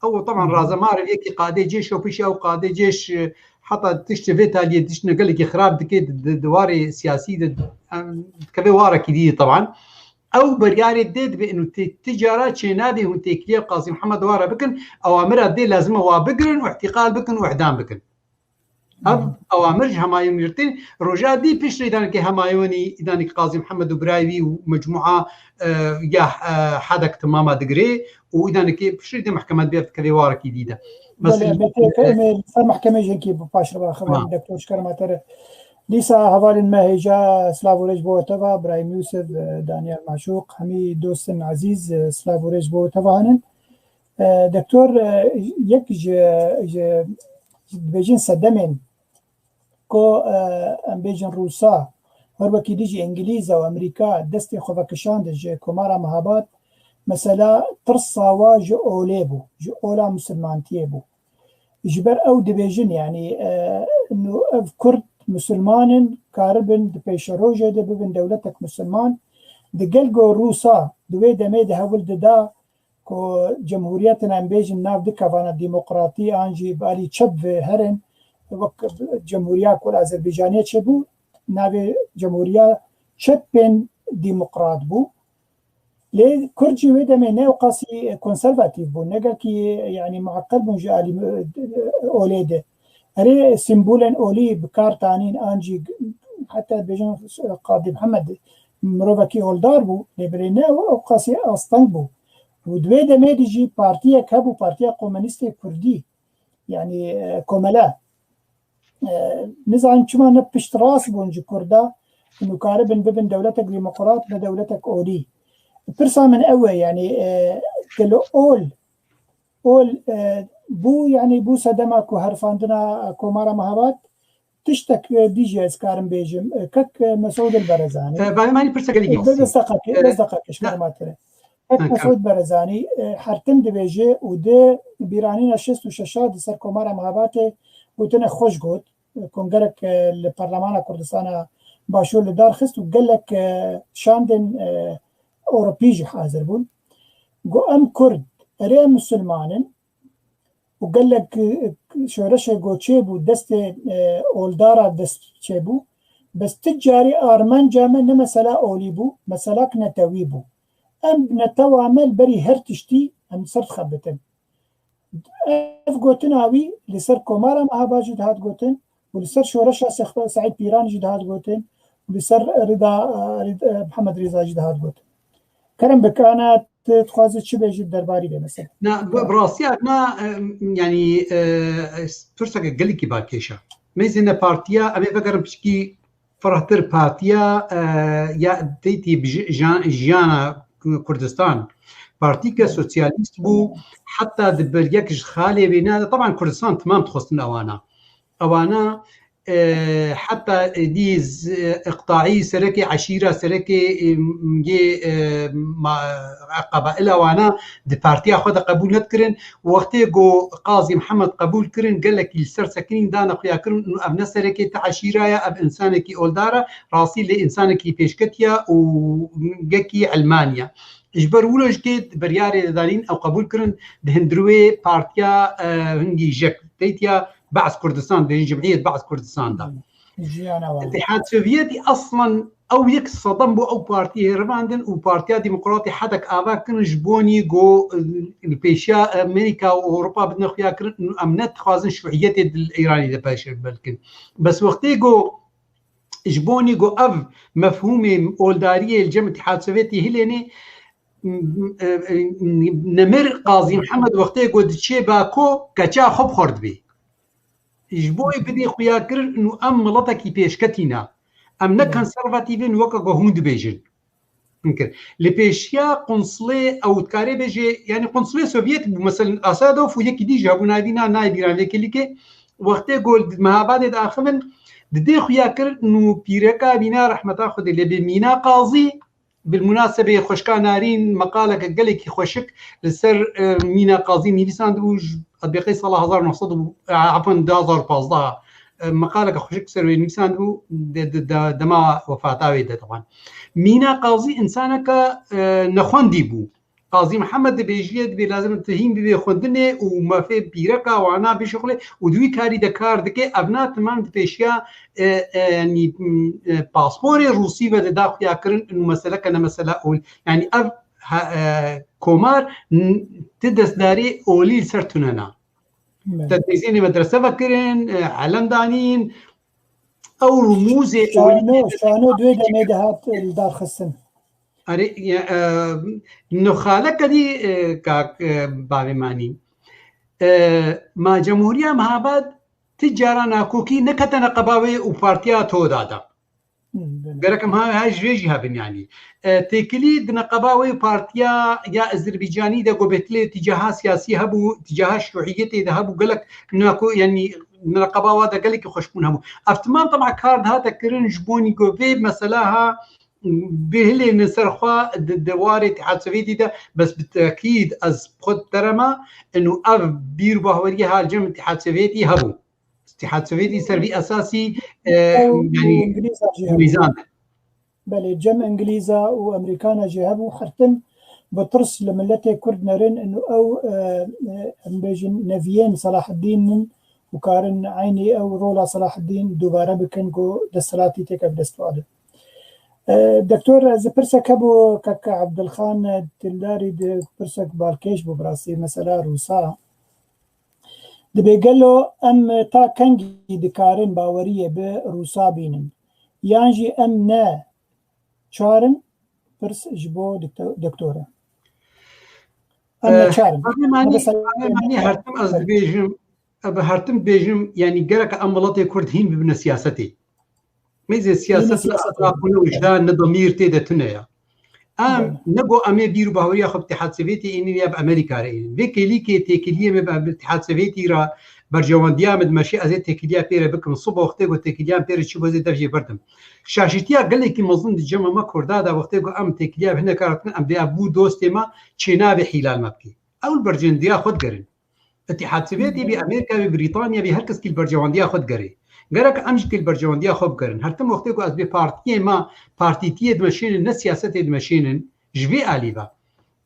Ew, teban, Hı hı. Razemar yekî qadê cêş û piştî ew qadê cêş, e, heta tiştê vê taliyê tiştine gelekî xirab dike di, di, di warê siyasî de, em, dikeve warekî dî, teban. Ew beryarê dê dibe û tê, ti cara çênabê hûn têkiliya Qazî Mihemed ware bikin, ewamira dê lazim e wa bigirin û îhtîqal bikin û îdam bikin. Ev Hı hı. ewamir ji Hemayonî re tên. Roja dî piştre îdanekê Hemayonî, îdanekê Qazî Mihemed û birayê wî û mecmûa, e, ya, e, hedek timama digirê û îdanekê piştre dê mehkeme dibê ev dikevê warekî dî de. Belê, Mesela, belê, e, em ê ser mehkemê jî hinkî bi paş re baxivin, Ha. Doktor, ji kerema te re. Dîsa hevalên me hêja silav û rêz bo we teva, Birahîm Yûsif, e, Daniel Maşûq, hemî dostên ezîz, e, silav û rêz bo we teva hene. E, Doktor, e, yek ji, ji, dibêjin sedemên ku, e, em bêjin Rûsa, her wekî dî jî Îngilîza û Amerîka destê xwe vekişandin ji Komara Mehabad, mesela tirsa wa ji olê bû, ji ola misilmantiyê bû. Ji ber ew dibêjin, yanî, e, nû ev Kurd misilman in, karibin di pêşerojê de bibin dewletek misilman. Di gel ku Rûsa di wê demê de hewl dida ku cemhûriyetin em bêjin nav dikevana demokratî an jî bi alî çep ve herin, wek cemhûriya ku li Azerbaycanê çêbû, navê cemhûriya çepên demokrat bû. Lê Kurd jî wê demê ne ewqasî konservatîf bûn, ne gelkî, yanî, mueqqel bûn ji alî, e, olê de. Erê, sîmbolên olî bi kar tanîn an jî heta bêjin Qadî Mihemed mirovekî oldar bû, lê belê ne ewqasî asteng bû. Û di wê demê de jî partiyek hebû, Partiya Komunîstê Kurdî, yanî, e, Komele. E, nizanim çima ne piştrast bûn ji Kurda, nû karibin bibin dewletek demokrat, ne dewletek olî. Pirsa min ew e, yanî, e, gelo ol, ol, e, bû, yanî bû sedema ku herifandina Komara Mehabad, Tiştek, e, dî jî ez karim bêjim. E, kek, e, Mesûd El Berezanî. E, Bavê Manî pirsa gelekî E, qisî. Bes deqaqê, E, bes deqaqê ji na- xeramatire. Kek Ha, Mesûd Berezanî, e, her tim dibêje û di bîranîna şêst û şeş di ser Komara Mehabatê gotine xweş got. E, kongerek, e, li Parlemana Kurdistana Başûr li dar xist û gelek, e, şandên, e, Ewropî jî hazir bûn. Got, em Kurd, erê em Musulman in, û gelek, e, şoreşê ku çêbû destê, e, oldara dest çêbû, bes ti carî armanca me ne mesela olî bû, meselak netewî bû. Em netewa me li berî her tiştî em ser dixebitin. Ev gotina wî li ser Komara Mehaba jî dihat gotin û li ser şoreşa Sexfa-, Seîd Pîran jî dihat gotin û li ser Rida, Rida, Mihemed Rîza jî dihat gotin. Kerem bik, ana tu dixwazî çi bêjî derbarî vê meselê? Na, bi, bi rastî na, e, yanî, e, pirseke gelekî balkêş e. Mêzîne partiya, em ê vegerin piçkî firehtir partiya, e, ya têtî bi ji-, jan-, jiyana Kurdistan. Partîke sosyalîst bû, heta di ber yek ji xalê wê ne, teban Kurdistan temam dixwestin ewana. Ewana, e, heta dî z-, iqtaî serekê eşîra, serekê, e, yê, e, ma-, qebaila wana di partiya xwe de qebûl nedikirin. Wextê ku Qazî Mihemed qebûl kirin, gelekî li ser sekinîn dane xuyakirin û ev ne serekê te eşîra ye, ev însanekî oldar e, rastî lê însanekî pêşketî ye û yekî ilmanî ye. Ji ber wilo jî kê beryarê de danîn ew qebûl kirin, di hundirê partiya, e, hingî jek têtiya Be'z Kurdistan, dibêjin Cemiyet Be'z Kurdistan de. Jiyana wan. Îtîhad Sovyetî eslan ew yek sedem bû ew partiyê revandin û Partiya Demokratî hedek ava kirin ji bonî ku, e, li pêşiya Amerîka û Ewropa bidine xuya kirin û em ne dixwazin şuiyetê di Îranê de pêşerbe bikin. Bes wextê ku ji bonî ku ev mefhûmê oldariyê li cem Îtîhad Sovyetî hilênê, m-, e, e, nemir Qazî Mihemed wextê ku diçê Bako keça xwe bi xwe re dibê. Ji bo wê bidê xuyakirin û em miletekî pêşketî ne. Em ne konservatîf in weke ku hûn dibêjin. Hinkir. Li pêşiya qunsulê ew dikarê bêje, yanî qunsulê Sovyet bû, meselen Asadov û yekî dî jî hebû navî na nayê bîran vê kelîkê. Wextê ku li Mehabadê diaxivin, didê xuyakirin û pîreka mîna rehmeta Xwedê lê bê Mîna Qazî, Bilmunasebê xweşika Narîn meqaleke gelekî xweşik li ser, e, Mîna Qazî nivîsandibû, ji, ez bêqey sala hezar û neh sed û, e, efwan, du hazar û pazdeh, e, meqaleke xweşik ser wê nivîsandibû, de, de, de, dema wefata wê de, teban. Mîna Qazî însaneke, e, nexwendî bû. Qazî Mihemed dibêjiye, dibê lazim e tu hîn bibê xwendinê û mafê pîreka wana bişuxulê û di wî karî de kar dike. Ev na temam di pêşiya, e, e, yanî, m, e, pasporê Rûsî ve de da xuya kirin û meseleke ne mesela ol. Yanî ev ha, e, komar n-, ti destdarî olî li ser tune na. Belê. Te teyzênê medrese vekirin, e, elem danîn, ew rumûzê olî Şano, Şano duê demê de hat li dar xistin. Erê, e, e, nixaleke dî, e, kak, e, bavê manî. E, ma Cemhuriya Mehabad ti cara nakokî neketene qeba wê û partiya Toda da. Hmm, belê. Gerek em ha, ha ji vê jî hebin yanî. E, têkilî di neqeba wê partiya ya Ezerbaycanî de ku bêhtilê tîcaha siyasî hebû, tîcaha şuiyetê de hebû, gelek nako, yanî di neqeba wa de gelekî xweşbûn hebû. Ev timam teba kar dihate kirin ji bonî ku vê mesela ha bihilêne ser xwe di, di warê Îtîhad Sovyetî de, bes bi tekîd ez xwe terema inu ev bîr û bahweriyê ha li cem Îtîhad Sovyetî hebû. Îtîhad Sovyetî ser vî esasî, e, Ew yanî Îngilîza jî hebû. Îngilîzan de. Belê, cem Îngilîza û Amerîkana jî hebû, her tim bi tirs li miletê Kurd nerin inu ew, e, e, em bêjin neviyên Selahaddîn in û karin eynî ew rola Selahaddîn dubare bikin ku desthilatî têke bi dest biade. E, Doktor, ez pirsek hebû kek Ebdilxan Dildarî di pirsek balkêş bû bi rastî mesela Rûsa. Dibê gelo em ta kengî dikarin baweriyê bi Rûsa bînin? Yan jî em ne çar in? Pirs ji bo dikto-, doktor e. Em Eh, neçar in. Bavê Manî, Mesela, bavê Manî her tim ez dibêjim, ez her tim dibêjim, yanî gerek em welatê Kurd hîn bibine siyasetê. Mêzê siyaset ne siyasetê. Exlaq û ne wijdan ne demîr tê de tune ya. Em ne go em ê bîr û bahweriya xwe bi Îtîhad Sovêtî înîn ya bi Amerîka re înîn. Vê kêlîkê têkiliyê me bi Îtîhad Sovêtî re berjewendiya me dimeşe, ez ê têkiliya pê re bikim. Sibo wextê go têkiliya me pê re çû, ez ê dev jê berdim. Şaşîtiya gelekî mezin di cema me Kurda de wextê go em têkiliya bi hineka re dikin, em dê ev bû dostê me çênabê hîlal me bikê. Ew li berjewendiya xwe digerin. Îtîhad Sovêtî bî, Amerîka bî, Brîtanya bî, her kes kî li berjewendiya xwe digerê. Gerek em jî kî li berjewendiya xwe bigerin. Her tim wextê ku ez bê partiyê me, partîtiyê dimeşênin, ne siyasetê dimeşênin, ji vê alî ve.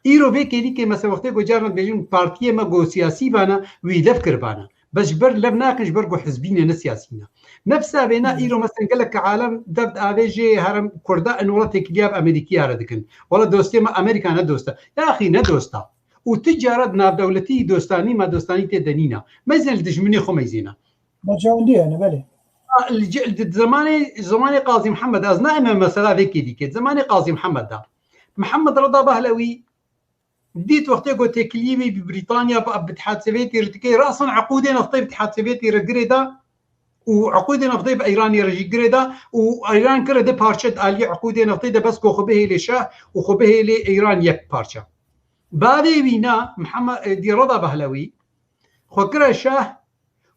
Îro vê kêlîkê mesela wextê ku carna dibêjin partiyê me ku siyasî vana, wî lev kiribana. Bes ji ber lev nakin, ji ber ku hizbî ne, ne siyasî ne. Nefsa vêna îro mesela gelek alem dev di avê jê herem Kurda en wela têkiliya bi Amerîkiya re dikin. Wela dostê me Amerîka ne dosta. Yaxî ne dosta. Û tu cara di navdewletî dostanî ma dostanî tê de nîna. Meyzên li dijminê xwe meyzêna. Berjewendiye ne, belê. A, li ce-, di zemanê, zemanê Qazî Mihemed, ez naime mesela vê kêlîkê. Di zemanê Qazî Mihemed de. Mihemed Rida Behlewî dît wextê ku têkiliyê wî bi Brîtanya, bi, bi Îtîhad Sovêtî re dike, rasan eqûdê nefte bi Îtîhad Sovêtî re girê da û eqûdê nefte bi Îranê re jî girê da û Îran kire di parçe, di aliyê eqûdê nefte de bes ku xwe bihêlê şah û xwe bihêlê Îran yek parçe. Bavê wî na Mihemed, e, dî Rida Behlewî xwe kire şah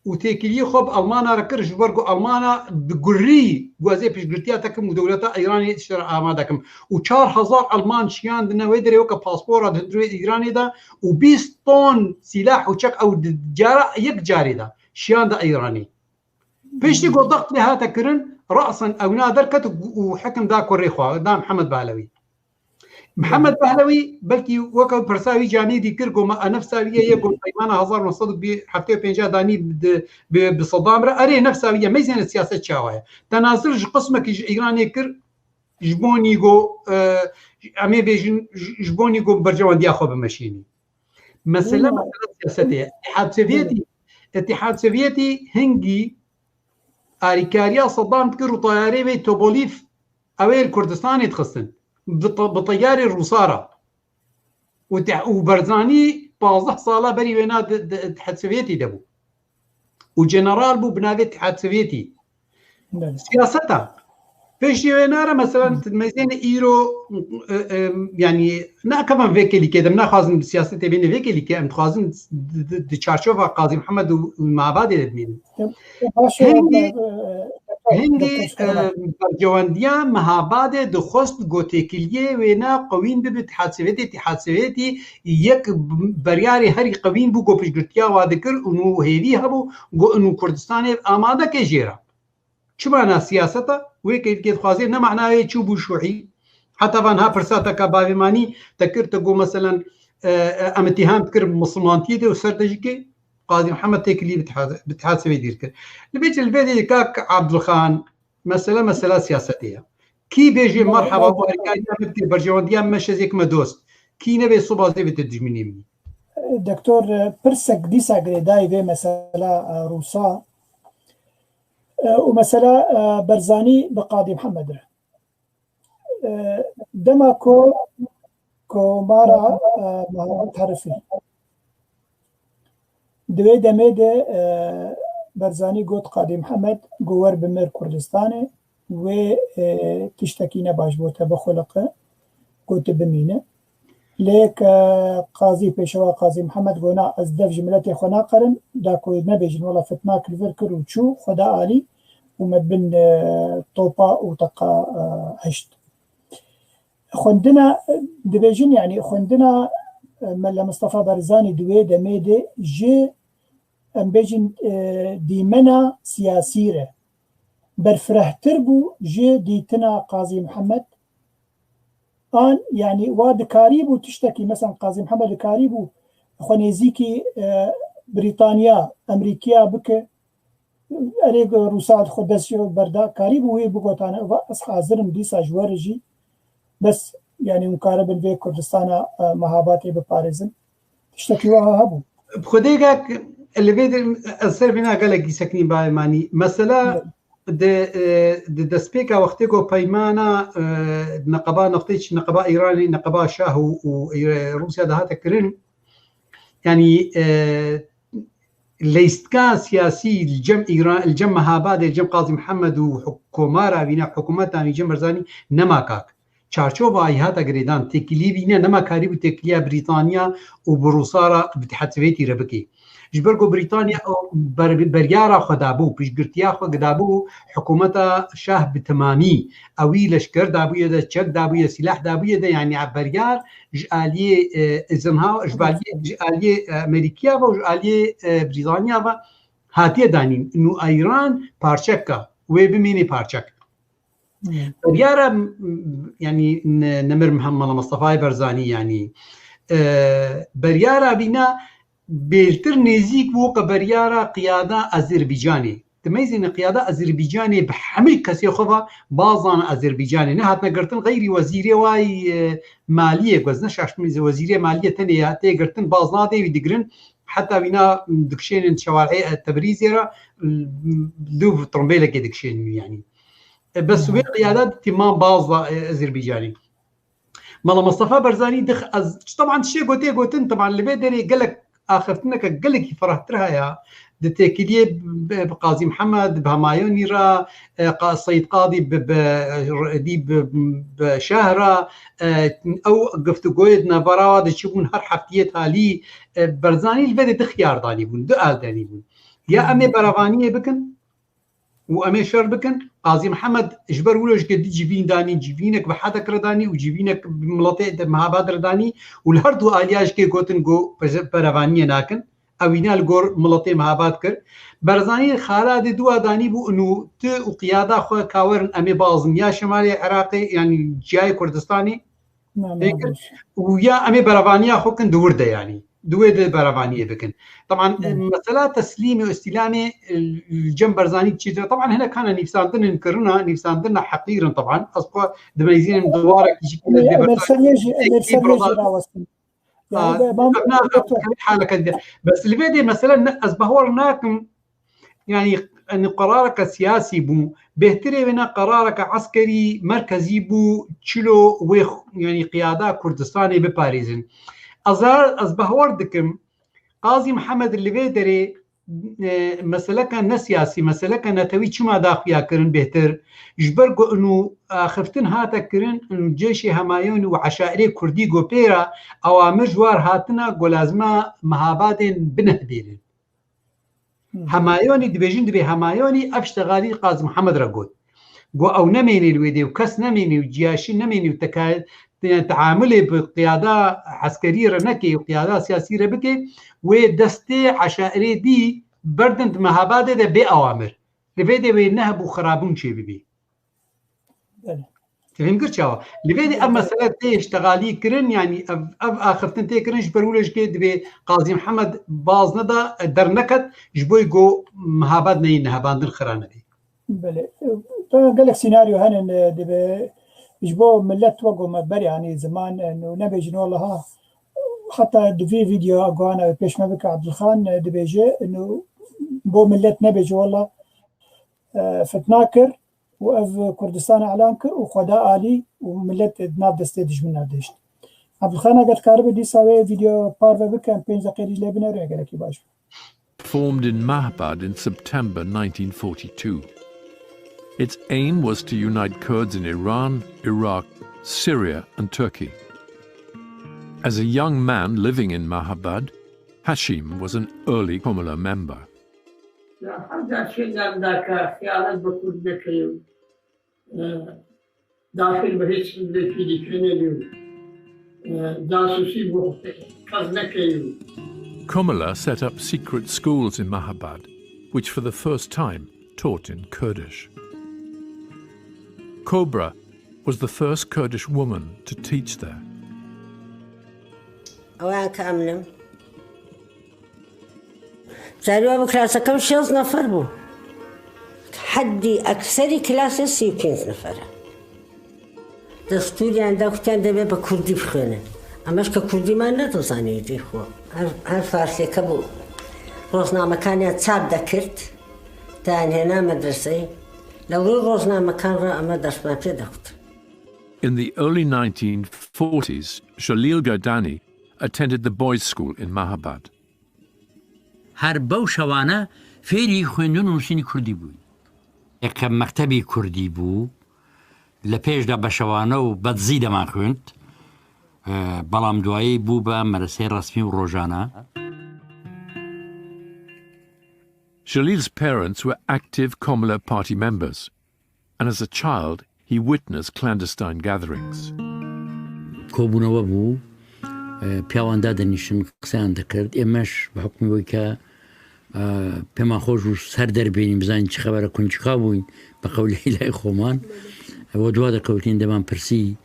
û têkiliyê xwe bi Almana re kir, ji ber ku Almana bi gurî got ez ê piştgirtiya te kim û dewleta Îranê tiştê re amade kim. Û çar hezar Alman şiyandine wê derê weke paspora di hundirê Îranê de û bîst ton sîlah û çek ew di cara yek carê de şiyande Îranê. Piştî ku dext lê hate kirin, rasan ewna derket û, û hekim da kurê xwe, da Mihemed Behlewî. Mihemed Behlewî belkî weke pirsa wî canî dî kir, got me, a nefsa wî ye, ye, got peymana hezar neh sed û heftê û pênc danî bi, bi, bi Sedam re. Erê, nefsa wî ye. Meyzêne siyaset çawa ye? Te nazir ji qismekî ji Îranê kir, ji bo nîgo, e, em ê bêjin, ji, ji bo nîgo berjewendiya xwe bimeşînî. Mesele, mesele siyasetê ye. Îtîhad Sovîetî, Îtîhad Sovîetî hingî alîkariya Sedam dikir û teyarê wê Tobolîf ew ê li Kurdistanê dixistin. Bi te-, bi teyarê Rûsa re. Û te-, û Barzanî pazdeh sala berî wêna di, di Îtîhad Sovîetî de bû. Û general bû bi navê Îtîhad Sovîetî. Belê. Siyaseta. Piştî wê nare, mesela, meyzêne îro, e, e, yani, ne kevin vê kêlîkê de, em naxwazin bi siyasetê bîne vê kêlîkê, em dixwazin di, di, di çarçova Qazî Mihemed û, û Mehabadê de bimînin. Baş e, Hingî, e, e, hingî, Doktor Süleyman. E, berjewendiya Mehabadê dixwest ku têkiliyê wêna qewîn bibe, Îtîhad Sovîetî, Îtîhad Sovîetî yek beriyarê herî qewîn bû ku piştgirtiya wa dikir û nû hêvî hebû ku nû Kurdistanê amade ke jê re. Çima na siyaseta wê kêlîkê dixwazê ne manayê çû bû şûî. Heta van ha pirsa te ka bavê manî te kir, te got, meselen, e, e, em îtîham dikir misilmantiyê de û ser de jî kê Qazî Mihemed têkilî bi Îtîhad-, bi Îtîhad Sovîetî dikir. Li vê çi, li vê de kak Abdulxan, mesele, mesela siyasetê ye. Kî bêjê merheba, û alîkariya me bike, berjewendiya me şezê kime dost. Kî nebê, siba zê bite dijminê min. Doktor, e, pirsek dîsa girêdayî vê mesela, e, Rûsa, e, û mesela, e, Barzanî bi Qadî Mihemed re. E, dema ku komara, e, Mehabad herifî. Di wê demê de, e, Barzanî got Qadî Mihemed, got wer bimir Kurdistanê, wê, e, tiştekî ne baş bo te bixuliqe, got tu bimîne. Lê ke Qazî, Pêşewa Qazî Mihemed got na, ez dev ji miletê xwe naqerim, da ku nebêjin wela fitnak li vir kir û çû, xwe da alî û me bin, e, topa û teqa, e, hişt. Xwendina, dibêjin, yanî xwendina, e, Mele Mistefa Barzanî di wê demê de ji, em bêjin, e, dîmena siyasî re berfirehtir bû ji dîtina Qazî Mihemed. An, yanî wa dikarîbû tiştekî, mesela Qazî Mihemed dikarîbû xwe nêzîkî, e, Brîtanya, Emerîkiya bike. Erê, Rûsa xwe dest ji berda, karîbû wê bigotane, va ez hazir im dîsa ji we re jî, bes, yanî hûn karibin vê Kurdistana, e, Mehabatê biparêzin. Tiştekî wiha hebû. Xwedê kak, li vê de ez ser vêna gelekî sekinî bavê manî. Mesela di, e, di destpêka wextê ku peymana, e, neqeba neftê çi neqeba Îranê, neqeba Şah û, û, e, Rûsya de hate kirin, yanî, e, leyistka siyasî li cem Îran, li cem Mehabadê, li cem Qazî Mihemed û huk-, komara wî ne, hikûmeta wî, cem Barzanî nema kak. Çarçovayî hate girêdan, têkiliyê vîne nema karîbû têkiliya Brîtanya û bi Rûsa re, bi Îtîhad Sovêtî re bike. Ji ber ku Brîtanya ber-, beryara xwe dabû, piştgirtiya xwe dabû hikûmeta şah bi temamî. Ewî leşker dabûye de, çek dabûye, sîlah dabûye de, yanî beryar ji aliyê, e, Eisenhower, ji aliyê, ji aliyê, e, Amerîkiya ve û ji aliyê, e, Brîtanya ve hatiye danîn. Nû Îran parçek e, wê bimînê parçek. Beryara, m-, m-, yanî ne-, Nemir Mihem-, Mela Mistefayê Berzanî, yanî, e, beryara bîna bêltir nêzîk bû qe beryara qiyada Azerbaycanê. Dimeyzîne qiyada Azerbaycanê bi hemî kesê xwe ve bazan Azerbaycanê. Nehatine girtin xeyrî wezîrê way, e, maliyê, ku ez ne şaşmî wezîrê maliyê tenê ya tê girtin baz nadê wî digirin. Heta wîna dikişênin şewareyê Tebrîzê re, l-, l-, lûv trombêlekê dikişênin yanî. E, bes wê qiyada tîman baz da, e, Azerbaycanê. Mela Mustafa Barzanî dix-, ez, teban tiştê gotê gotin, teban li vê derê gelek axiftineke gelekî ferahtir haya. Di têkiliyê bi, bi Qazî Mihemed, bi Hemayonî re, e, Qa-, Seyîd Qadî bi, bi, dî bi, bi Şah re, e, ew guftûgoyê di navbera wa de çi bûn her heftiyê talî, e, Barzanî li vê de du xiyar danî bûn, du al danî bûn. Ya em ê berevaniyê bikin, û em ê şer bikin. Qazî Mihemed ji ber wilo jike dî civîn danî, civînek bi hedek re danî û civînek bi miletê de Mehabad re danî û li her du aliya jike gotin ku berevaniyê nakin. Ew îna li gor miletê Mehabad kir. Barzanî xala dê dua danî bû û tu û qiyada xwe ka werin em ê bazin ya şimalê Iraqê, yanî ciyayê Kurdistanê. Pêkir û ya em ê berevaniya xwe kin di wir de, yanî di wê de berevaniyê bikin. Teban, e, mesela teslîmê û îstîlamê, e, li cem Barzanî çi de? Teban hinek hene nivîsandinên kirina, nivîsandina heqîr in teban. Ez xwe dimeyzînim di warek jî Em ê, em ê ser wê jî, em ê ser wê jî rawestin. Yanî, e, be-, ban-, ev na-, ev haleke dide. Bes li vê de mesela ne, ez bawer nakim, yanî, yanî qerareke siyasî bû. Bêhtirê wêna qerareke eskerî merkezî bû, çilo wê xu-, yanî qiyada Kurdistanê biparêzin. Ez, ez bawer dikim, Qazî Mihemed li vê derê, e, meseleke ne siyasî, meseleke netewî çima da xuya kirin bêhtir? Ji ber ku inu axiftin hate kirin, inu cêşê Hemayonî û eşairê Kurdî ku pê re awamir ji war hatine ku lazima Mehabadên binehbênin. Hemayonî dibêjin, dibê Hemayonî ev ştexalî Qazî Mihemed re got. Got ew nemênê li wê dê û kes nemênê û ciyaşî nemênê û teka-, te-, teamulê bi qiyada eskerî re neke û qiyada siyasî re bike, wê destê eşairê dî berdin di Mehabadê de bê awamir. Li vê dê wê nehebû xirabûn çêbibî. Belê. Fehim kir çawa? Li vê de ev mesele tê ştexalî kirin, yanî ev, ev axiftin tê kirin, ji ber wilo jikê dibê Qazî Mihemed baz neda, derneket, ji bo ku Mehabad neyê nehabandin xira nebê. Belê. Gelek senaryo hene, e, dibe ji bo millet wek me berê, yanî ziman, e, nû nebêjin welaha, heta di vî videoya guhana pêş me bike Abdulxan, e, dibêje, nû bo millet nebêje wela, e, fitna kir û ev Kurdistan elan kir û xwe da alî û millet di nav destê dijminan de hişt. Abdulxan, eger dikaribe dîsa wê video parve bike, em pênc deqeyê dî lê binêre, gelekî baş be. Formed in Mahabad in September nineteen forty-two. Its aim was to unite Kurds in Iran, Iraq, Syria, and Turkey. As a young man living in Mahabad, Hashim was an early Komala member. Ya her caşê derdake, xiyanet bi Kurd nekeyo. E, daxil bi hiç hizbekî dî kenê diyo. E, casusî bi kes nekeyo. Komala set up secret schools in Mahabad, which for the first time taught in Kurdish. Cobra was the first Kurdish woman to teach there. Ewan ke emnim. Zarî we bi klasekam şêst nefer bû. Heddî ekserî klasê sî û pênc nefer e. Destûriyan da gotiyan dê be bi kurdî bixwênin. Em ji ke kurdî me nedizanî dî xwe. Her, her farsêke bû. Roznamekaniya çap dekird, dayên hêna medreseyê. Lewrê roznamekan re em dersman pê dixwit. In the early nineteen forties, Jalil Gardani attended the boys' school in Mahabad. Her bew şewane fêrî xwendin û nûsînî kurdî bûyî. Eke mektebî kurdî bû, لە پێشدا بە شەوانە و بە دزی دەمان خوێند، بەڵام دوایی بوو بە مەرەسەی ڕەسمی و ڕۆژانە. Jalil's parents were active Komala Party members, and as a child, he witnessed clandestine gatherings. کۆبوونەوە بوو، پیاوان دادەنیشتن قسەیان دەکرد، ئێمەش بە حکمی وەی کە پێمان خۆش و سەر دەربێنین، بزانین چ خەبەرە، کونجکا بووین بە قەولەی لای خۆمان. ئەوە دوا دەکەوتین، دەمان پرسی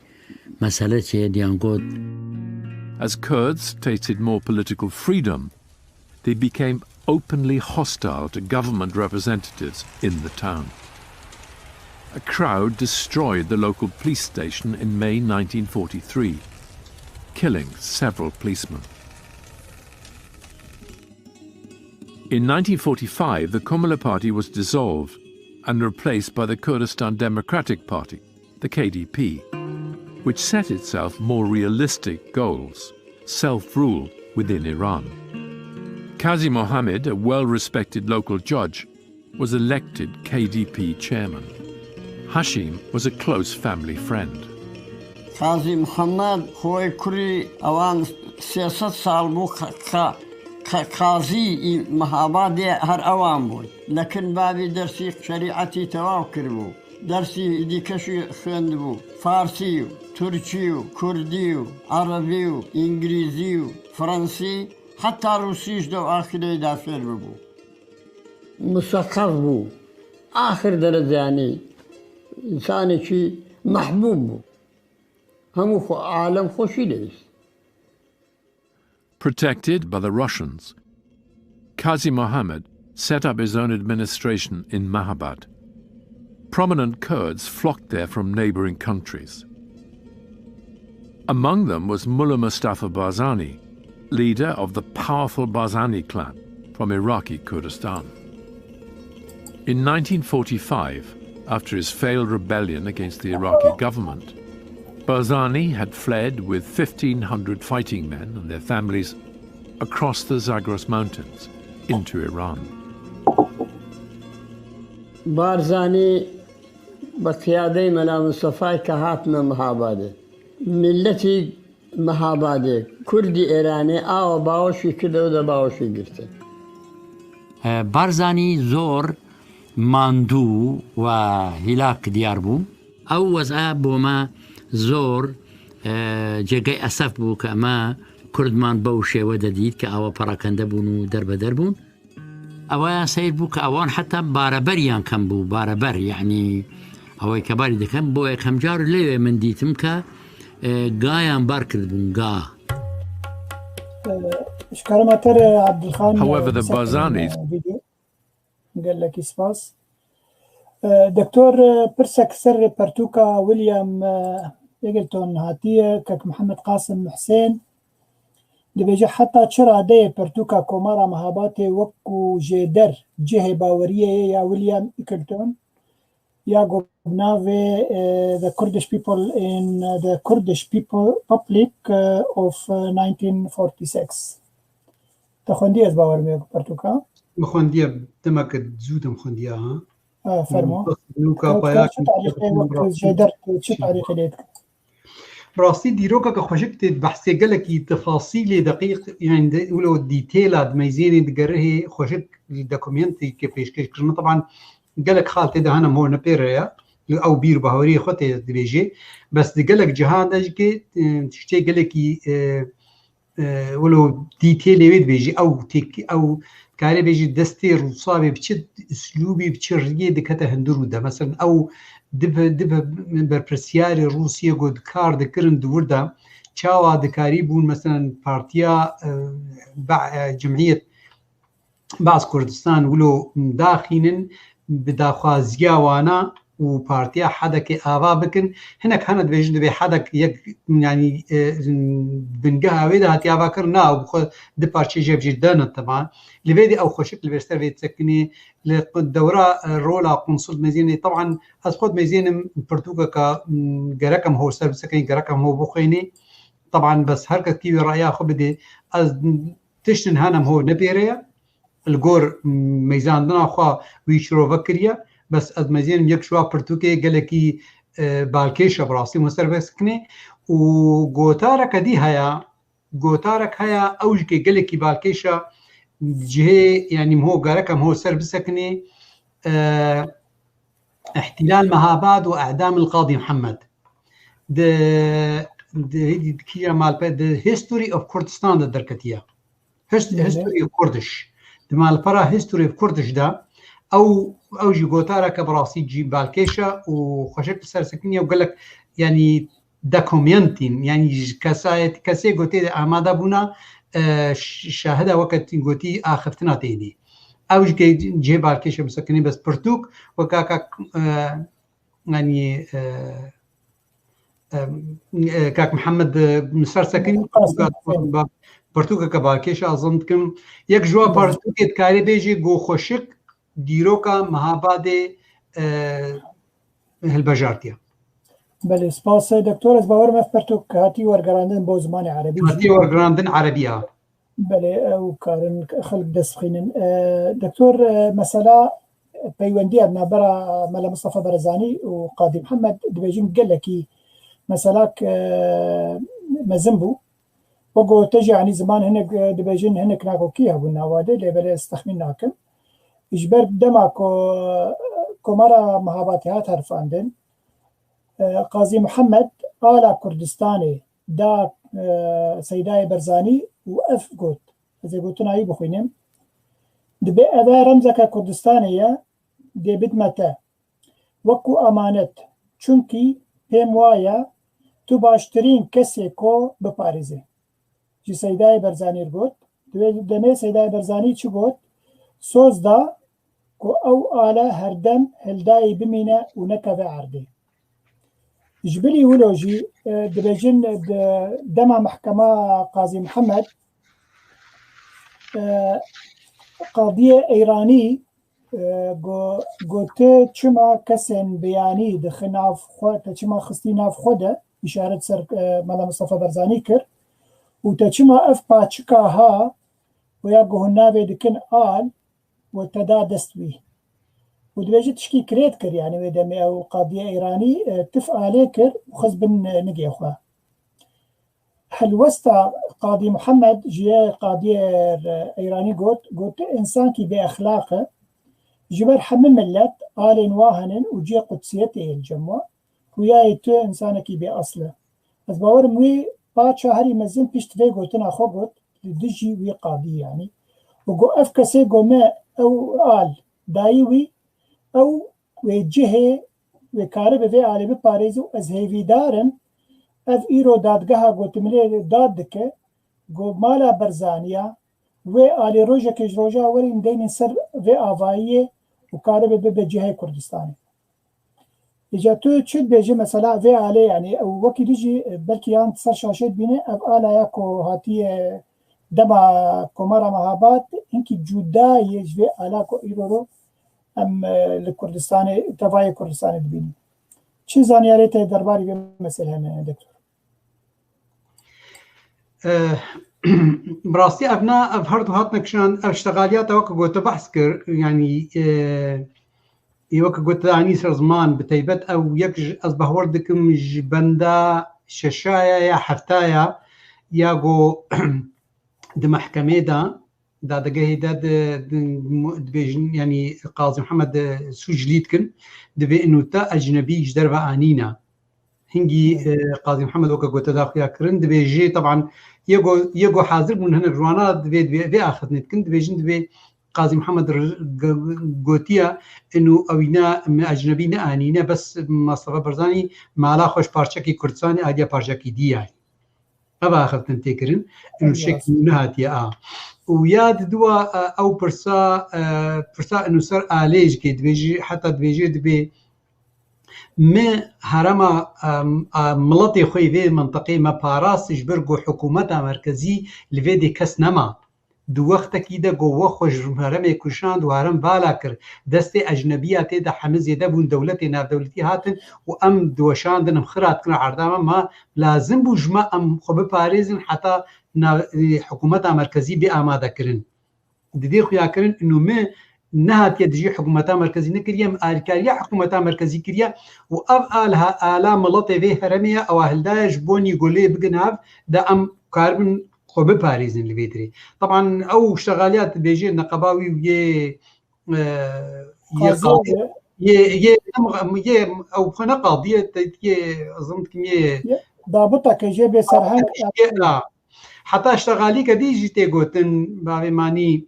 مەسەلە چێ، دیان گۆت. As Kurds tasted more political freedom, they became openly hostile to government representatives in the town. A crowd destroyed the local police station in May nineteen forty-three, killing several policemen. In nineteen forty-five, the Komala Party was dissolved and replaced by the Kurdistan Democratic Party, the K D P, which set itself more realistic goals, self-rule within Iran. Qazi Mohammed, a well-respected local judge, was elected K D P chairman. Hashim was a close family friend. Qazî Mihemed xwê kurî ewan sê sed sal bû qazî î Mehabadê her ewan bû. Lekin bavî dersî şerîetî tewaw kiribû. Dersî dîke jî xwendibû. Farsî û Tirkî û Kurdî û Erebî û Îngilîzî û Fransî heta Rûsî ji dew axirê de fêr bibû. Museqef bû. Axir derece yanî însanekî mehbûb bû. Hemû xwe alem xweşî dihîst. Protected by the Russians, Qazi Mohammed set up his own administration in Mahabad. Prominent Kurds flocked there from neighbouring countries. Among them was Mullah Mustafa Barzani, leader of the powerful Barzani clan from Iraqi Kurdistan. In nineteen forty-five, after his failed rebellion against the Iraqi government, Barzani had fled with fifteen hundred fighting men and their families across the Zagros Mountains into Iran. Barzani bi qiyadeyê Mela Mistefayê ke hatine Mihabadê. Miletî Mihabadê, Kurdî Êranê awa baweşî kir, dew de baweşî girtin. Barzanî zor mandû û hîlak diyar bû. Ew wez'a bo me zor cêgey esef bû ke me Kurdman bew şêwe de dît ke awa perakende bûn û derbeder bûn. Ewa seyr bû ke ewan heta bareberiyan kem bû, bareber, yanî ewey ke barî dikin, bo yekemcar lê wê min dîtim ke, e, gayan bar kirdibûn, ga. Ji karema te re Abdulxan, However, e, the Barzani's video. Gelekî spas. E, Doktor, e, pirsek ser pertûka William, e, Eggleton hatiye, kek Mihemed Qasim Husên. Dibêje heta çi radeyê pirtûka Komara Mehabatê wek ku jêder cihê baweriyê ye ya William Eggleton ya ku bi navê, e, The Kurdish People in the Kurdish People Public, e, of, e, nineteen forty-six. Te xwendî ez bawer me ku pirtûka. Min xwendiye demeke zû de min xwendiya ha. E, fermo. Nûka paya çi tarîxê wek jêder tu çi tarîxê lê dikî? Rastî dîrokeke xweşik tê behsê gelekî tefasîlê deqîq, yani wilo dîtêla di meyzênê digerihê xweşik dokumentêke pêşkêş kirine. Teban gelek xal tê de hene ho ne pê re ye. Ew bîr baweriyê xwe tê dibêjê. Bes di gelek cihan de jî ke, e, tiştê gelekî, e, e, wilo dîtêlê wê dibêjî, ew têk-, ew dikarê bêjî destê Rûsavê bi çi uslûbî, bi çi riyê dikete hundir û de. Meselen ew dibe, dibe berpirsiyarê Rûsiyê ku dikar dikirin di wir de, çawa dikarî bûn, meselen partiya, e, Ba-, e, Cemhiyet Baz Kurdistan wilo daxînin, bi daxwaziya wana û partiya Hedekê ava bikin. Hinek hene dibêjin, divê Hedek yek, yanî, e, bingeha wê de hatiye ava kirin, na, ew bi xwe du parçe jev jî dene teban. Li vê de ew xweşik li ber ser vê disekinê. Li dewra, e, rola qunsul mezînê, teban ez xwe dimezînim pirtûkeke, m, gerek em ho ser bisekinê, gerek em ho bixwênê. Teban bes her kes kî wê raya xwe bidê. Ez tiştin henem ho nepêre ye. Li gor meyzandina xwe wî şirove kiriye. Bes ez mezînim yek ji wa pirtûkê gelekî e, balkêş e bi rastî, hûn ser bisekinê û gotareke dî heye, gotarek heye, ew jî gelekî balkêş e, cihê, yanî miho gerek e miho ser bisekinê, e, Îhtîlal Mehabad û I'dam el Qadî Mihemed. Di, di, di kîja malpe-, di History of Kurdistan de derketiye. Hist-, Belê. History of Kurdish. Di malpera History of Kurdish de ew, ew jî gotareke bi rastî cî balkêş e û xweşik li ser sekinî ye û gelek, yanî, dokumentîn, yanî ji kesayet-, kesê ku tê de amade bûna, e, ş-, şahida weke tî gotî axiftina tê dî. Ew jî ke cihê balkêşê bisekinî bes pirtûk weka kak, e, yanî, e, e, e, kak Mihemed, e, min ser sekinî, Qasim, pirtûka-, pirtûkeke balkêş e, ez zan dikim. Yek ji wan Belê. Pirtûkê dikarê bêjî ku xweşik dîroka Mehabadê, e, hilbijartiye. Belê, spas, e, doktor, ez bawerim ev pirtûk hatî wergerandin bo zimanê erebî jî. Hatî wergerandin erebî ya. Belê, ew karin xelk dest bixînin. E, doktor, e, mesela peywendiya navbera Mela Mistefa Barzanî û Qadî Mihemed dibêjin gelekî meselak, e, mezin bû. Wek gote jî, yanî ziman hinek, e, dibêjin hinek nakokî hebûn nava de, lê belê ez texmîn nakim. Ji ber dema ku Komara Mehabatê hat herifandin, e, Qazî Mihemed ala Kurdistanê da, e, Seydayê Berzanî û ev got, ez ê gotina wî bixwînim. Dibê eve remzeke Kurdistanê ye, dê bidme te. Wekû emanet. Çunkî pêm waye tu baştirîn kesê ko biparêzî. Ji Seydayê Berzanî re got. Di wê demê Seydayê Berzanî çi got? Soz da ku ew ale herdem hildayî bimîne û nekeve erdê. Ji bilî wilo jî, e, dibêjin, e, di dema mehkema Qazî Mihemed, e, qadiyê Eyranî, e, go-, gote çima kesên biyanî dixi nav xwe, te çima xistî nav xwe de, îşaret ser, e, Mela Mistefa Barzanî kir û te çima ev paçika ha, wê ya ku hûn navê dikin al, û te da dest wî. Û dibêje tişkî kirêt kir, yanî wê demê ew qadiyê Îranî, e, tif alê kir û xist bin, e, nigê xwe. Helwesta Qadî Muhammed ji yê qadiyê, e, Îranî got, got, tu însankî bêexlaq e, ji ber hemî millet alên wa henin û cihê qudsiyetê yê li cem we, hûyayê tu însanekî bêasl e. Ez bawerim wî paça herî mezin pişt vê gotina xwe got, li dijî wî qadî yanî. Û got, ev kesê ku me ew al dayî wî, ew wê cihê, wê karibe vê alê biparêze û ez hêvîdar im, ev îro dadgeha gotimilê dad dike, ku mala Berzaniya, wê alê rojekê ji roja werî deynin ser vê avayiyê û karibe bibe cihê Kurdistanê. Îca tu çi dibêjî mesela vê alê, yanî ew wekî dijî, e, belkî yan ser şaşê dibîne, ev ala ya ku hatiye dema Komara Mehabad hinkî cuda ye ji vê ala ku îro ro em, e, li Kurdistanê, tevayê Kurdistanê dibînin. Çi zanyarê te derbarî vê meselê hene, doktor? Eh, bi rastî ev na, ev her du hatine kişan, ev ştegaliyata weke gote behs kir, yanî, eh, ê weke gote anî ser ziman, bi teybet ew yek ji, ez bahwer dikim ji benda şeşaya ya heftaya ya go di mehkemê de, dadegehê de di, di, dibêjin, yanî Qazî Mihemed, e, sûc lî dikin, divê inu te ecnebî ji derve anîne. Hingî, e, Qazî Mihemed weke gote da xuya kirin, divê jê, teban, yê go, yê go hazir bûn hinek ji wana divê, divê vê axiftinê dikin, dibêjin divê Qazî Mihemed r-, g-, gotiye, inu ewîne me ecnebî ne anîne, bes Mustafa Barzanî mala xwe ji parçekî Kurdistanê aliye parçekî dî yayî. Ev axiftin tê kirin, û şek nû nehatiye a. Û ya di dua, e, ew pirsa, e, pirsa û ser alê jî kê dibêjî, heta dibêjê dibê, me herema, e, e, miletê xwe yê vê mintiqê me parast ji ber ku hikûmeta merkezî li vê dê kes nema. Di wextekî de ku we xwe ji heremê kuşand û herem vala kir, destê ecnebiya tê de hemî zêde bûn, dewletê navdewletî hatin û em diweşandin, em xira dikin erda me, ma lazim bû ji me em xwe biparêzin heta nav-, hikûmeta merkezî bê amadekirin. Didê xuyakirin û min nehatiye dijî hikûmeta merkezî nekiriye, em alîkariya hikûmeta merkezî kiriye û ev al ha-, ala miletê vê herêmê ye, ewa hildaye ji bo nîgolê bigin hev de em karibin xwe biparêzin li vê dirê. Teban ew ştexaliya dibêje neqeba wî û yê, e, yê Qazî qadî, yê, yê, yê ew xwe ne qadî ye, te yê zim dikim yê Ye, dabiteke jê bê serheng. Yê, a. Heta ştexalîke dî jî tê gotin, bavê manî,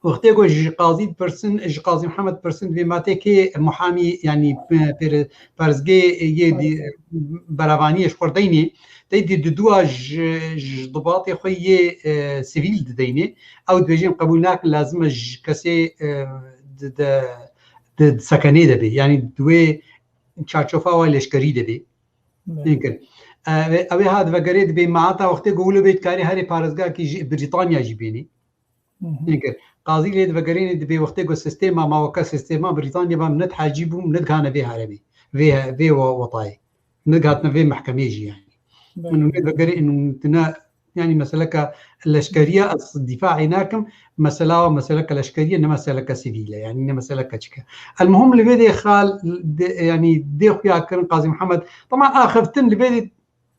wextê ku ji Qazî dipirsin, ji Qazî Mihemed dipirsin, divê ma tê kê muhamî, yanî, pe-, pêre-, perezgê yê dî-, berevaniyê ji xwe deynê, tey dî didua ji, ji dibatê xwe yê, e, sivîl dideynê. Ew dibêjin qebûl nakin, lazim e ji kesê, e, di, di, di, di sekenê de bê. Yanî di wê çarçofa wa leşkerî de bê. Belê. Hîn kir. E, ew ê hat vegerê dibê ma heta wextê ku wilo bê dikarê herê parêzgakî ji Brîtanya jî bênê. Hı hı. Hîn kir. Qazî lê divegerênê dibê wextê ku sistêma ma weke sistêma Brîtanya ba min nedihecî bû, min nedigihane vê heremê, vê, vê we-, wetayê. Min nedihatine vê mehkemê jî yanî. Belê. Min nedivegerê, min tine, yanî meseleke leşkeriye ez dîfaê nakim, mesela meseleke leşkeriye ne meseleke sivîl e, yanî ne meseleke çike. Elmuhim li vê dê xal, de, yanî dê xuya kirin Qazî Mihemed. Teman axiftin li vê dê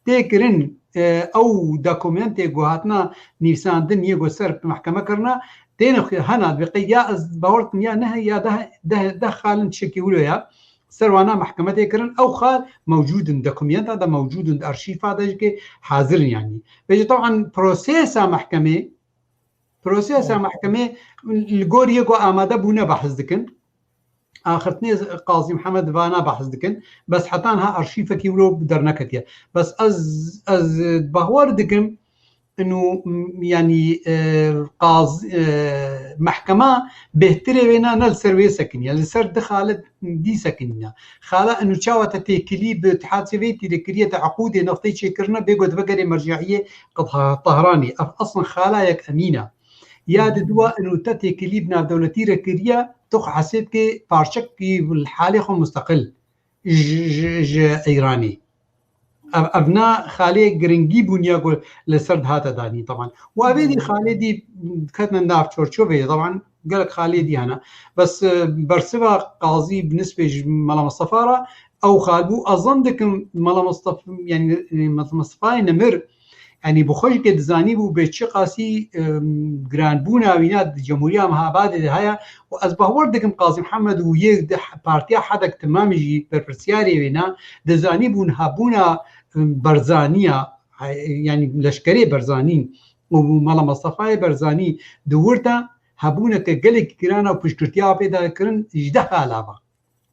tê kirin, e, ew dokumentê ku hatina nivîsandin yê ku ser mehkeme kirina, têne xwe hena dibê qey ya ez bawer dikim ya ne ya deh, deh, deh xalin tiştekî wilo ya. Ser wana mehkeme tê kirin, ew xal mewcûd in, dokumenta de mewcûd in, di arşîfa de jî hazir in yanî. Vêjî teban prosesa mehkemê, prosesa Hı. mehkemê li gor yê ku amade bûne behs dikin. Axirtinê Qazî Mihemed vana behs dikin. Bes heta niha arşîfekî wilo derneketiye. Bes ez, ez bawer dikim, inu, m-, yanî, e, qaz-, e, mehkema bêhtirê wêna ne li ser wê sekiniye, li ser di xale dî sekinîne. Xala inu çawa te têkilî bi hadisê vê tîrê kiriye, te eqûdê nextê çêkirine, bê ku divegerê merceiyê Qed-, Tehranê. Ev eslin xala yek emîn e. Ya di dua inu te têkilî bi navdewletî re kiriye, tu xwe hesê dikê parçekî li halê xwe musteqil ji, ji, ji Îranê. Ev, ev na xalê giringî bûn ya ku li ser dihate danî, teban. Û evê dî xalê dî ketine nav çorçovê, teban, gelek xalê dî hene. Bes, e, bersiva Qazî bi nisbê ji Mela Mistefa re ew xal bû. Ez zan dikim Mela Mistefa, yanî, e, Mela Mistefayê Nemir, yanî bi xwe jî ke dizanî bû bê çi qasî, e, giranbûna wîna di Cemhuriya Mehabadê de heye. Û ez bawer dikim Qazî Mihemed û yê di partiya Hedek Temamî jî berpirsiyarê wêna dizanî bûn hebûna, e, Berzaniya, e, yanî leşkerê Berzanî û Mela Mistefayê Berzanî di wir de hebûneke gelekî giran û piştgirtiya pê de kirin ji deh alava.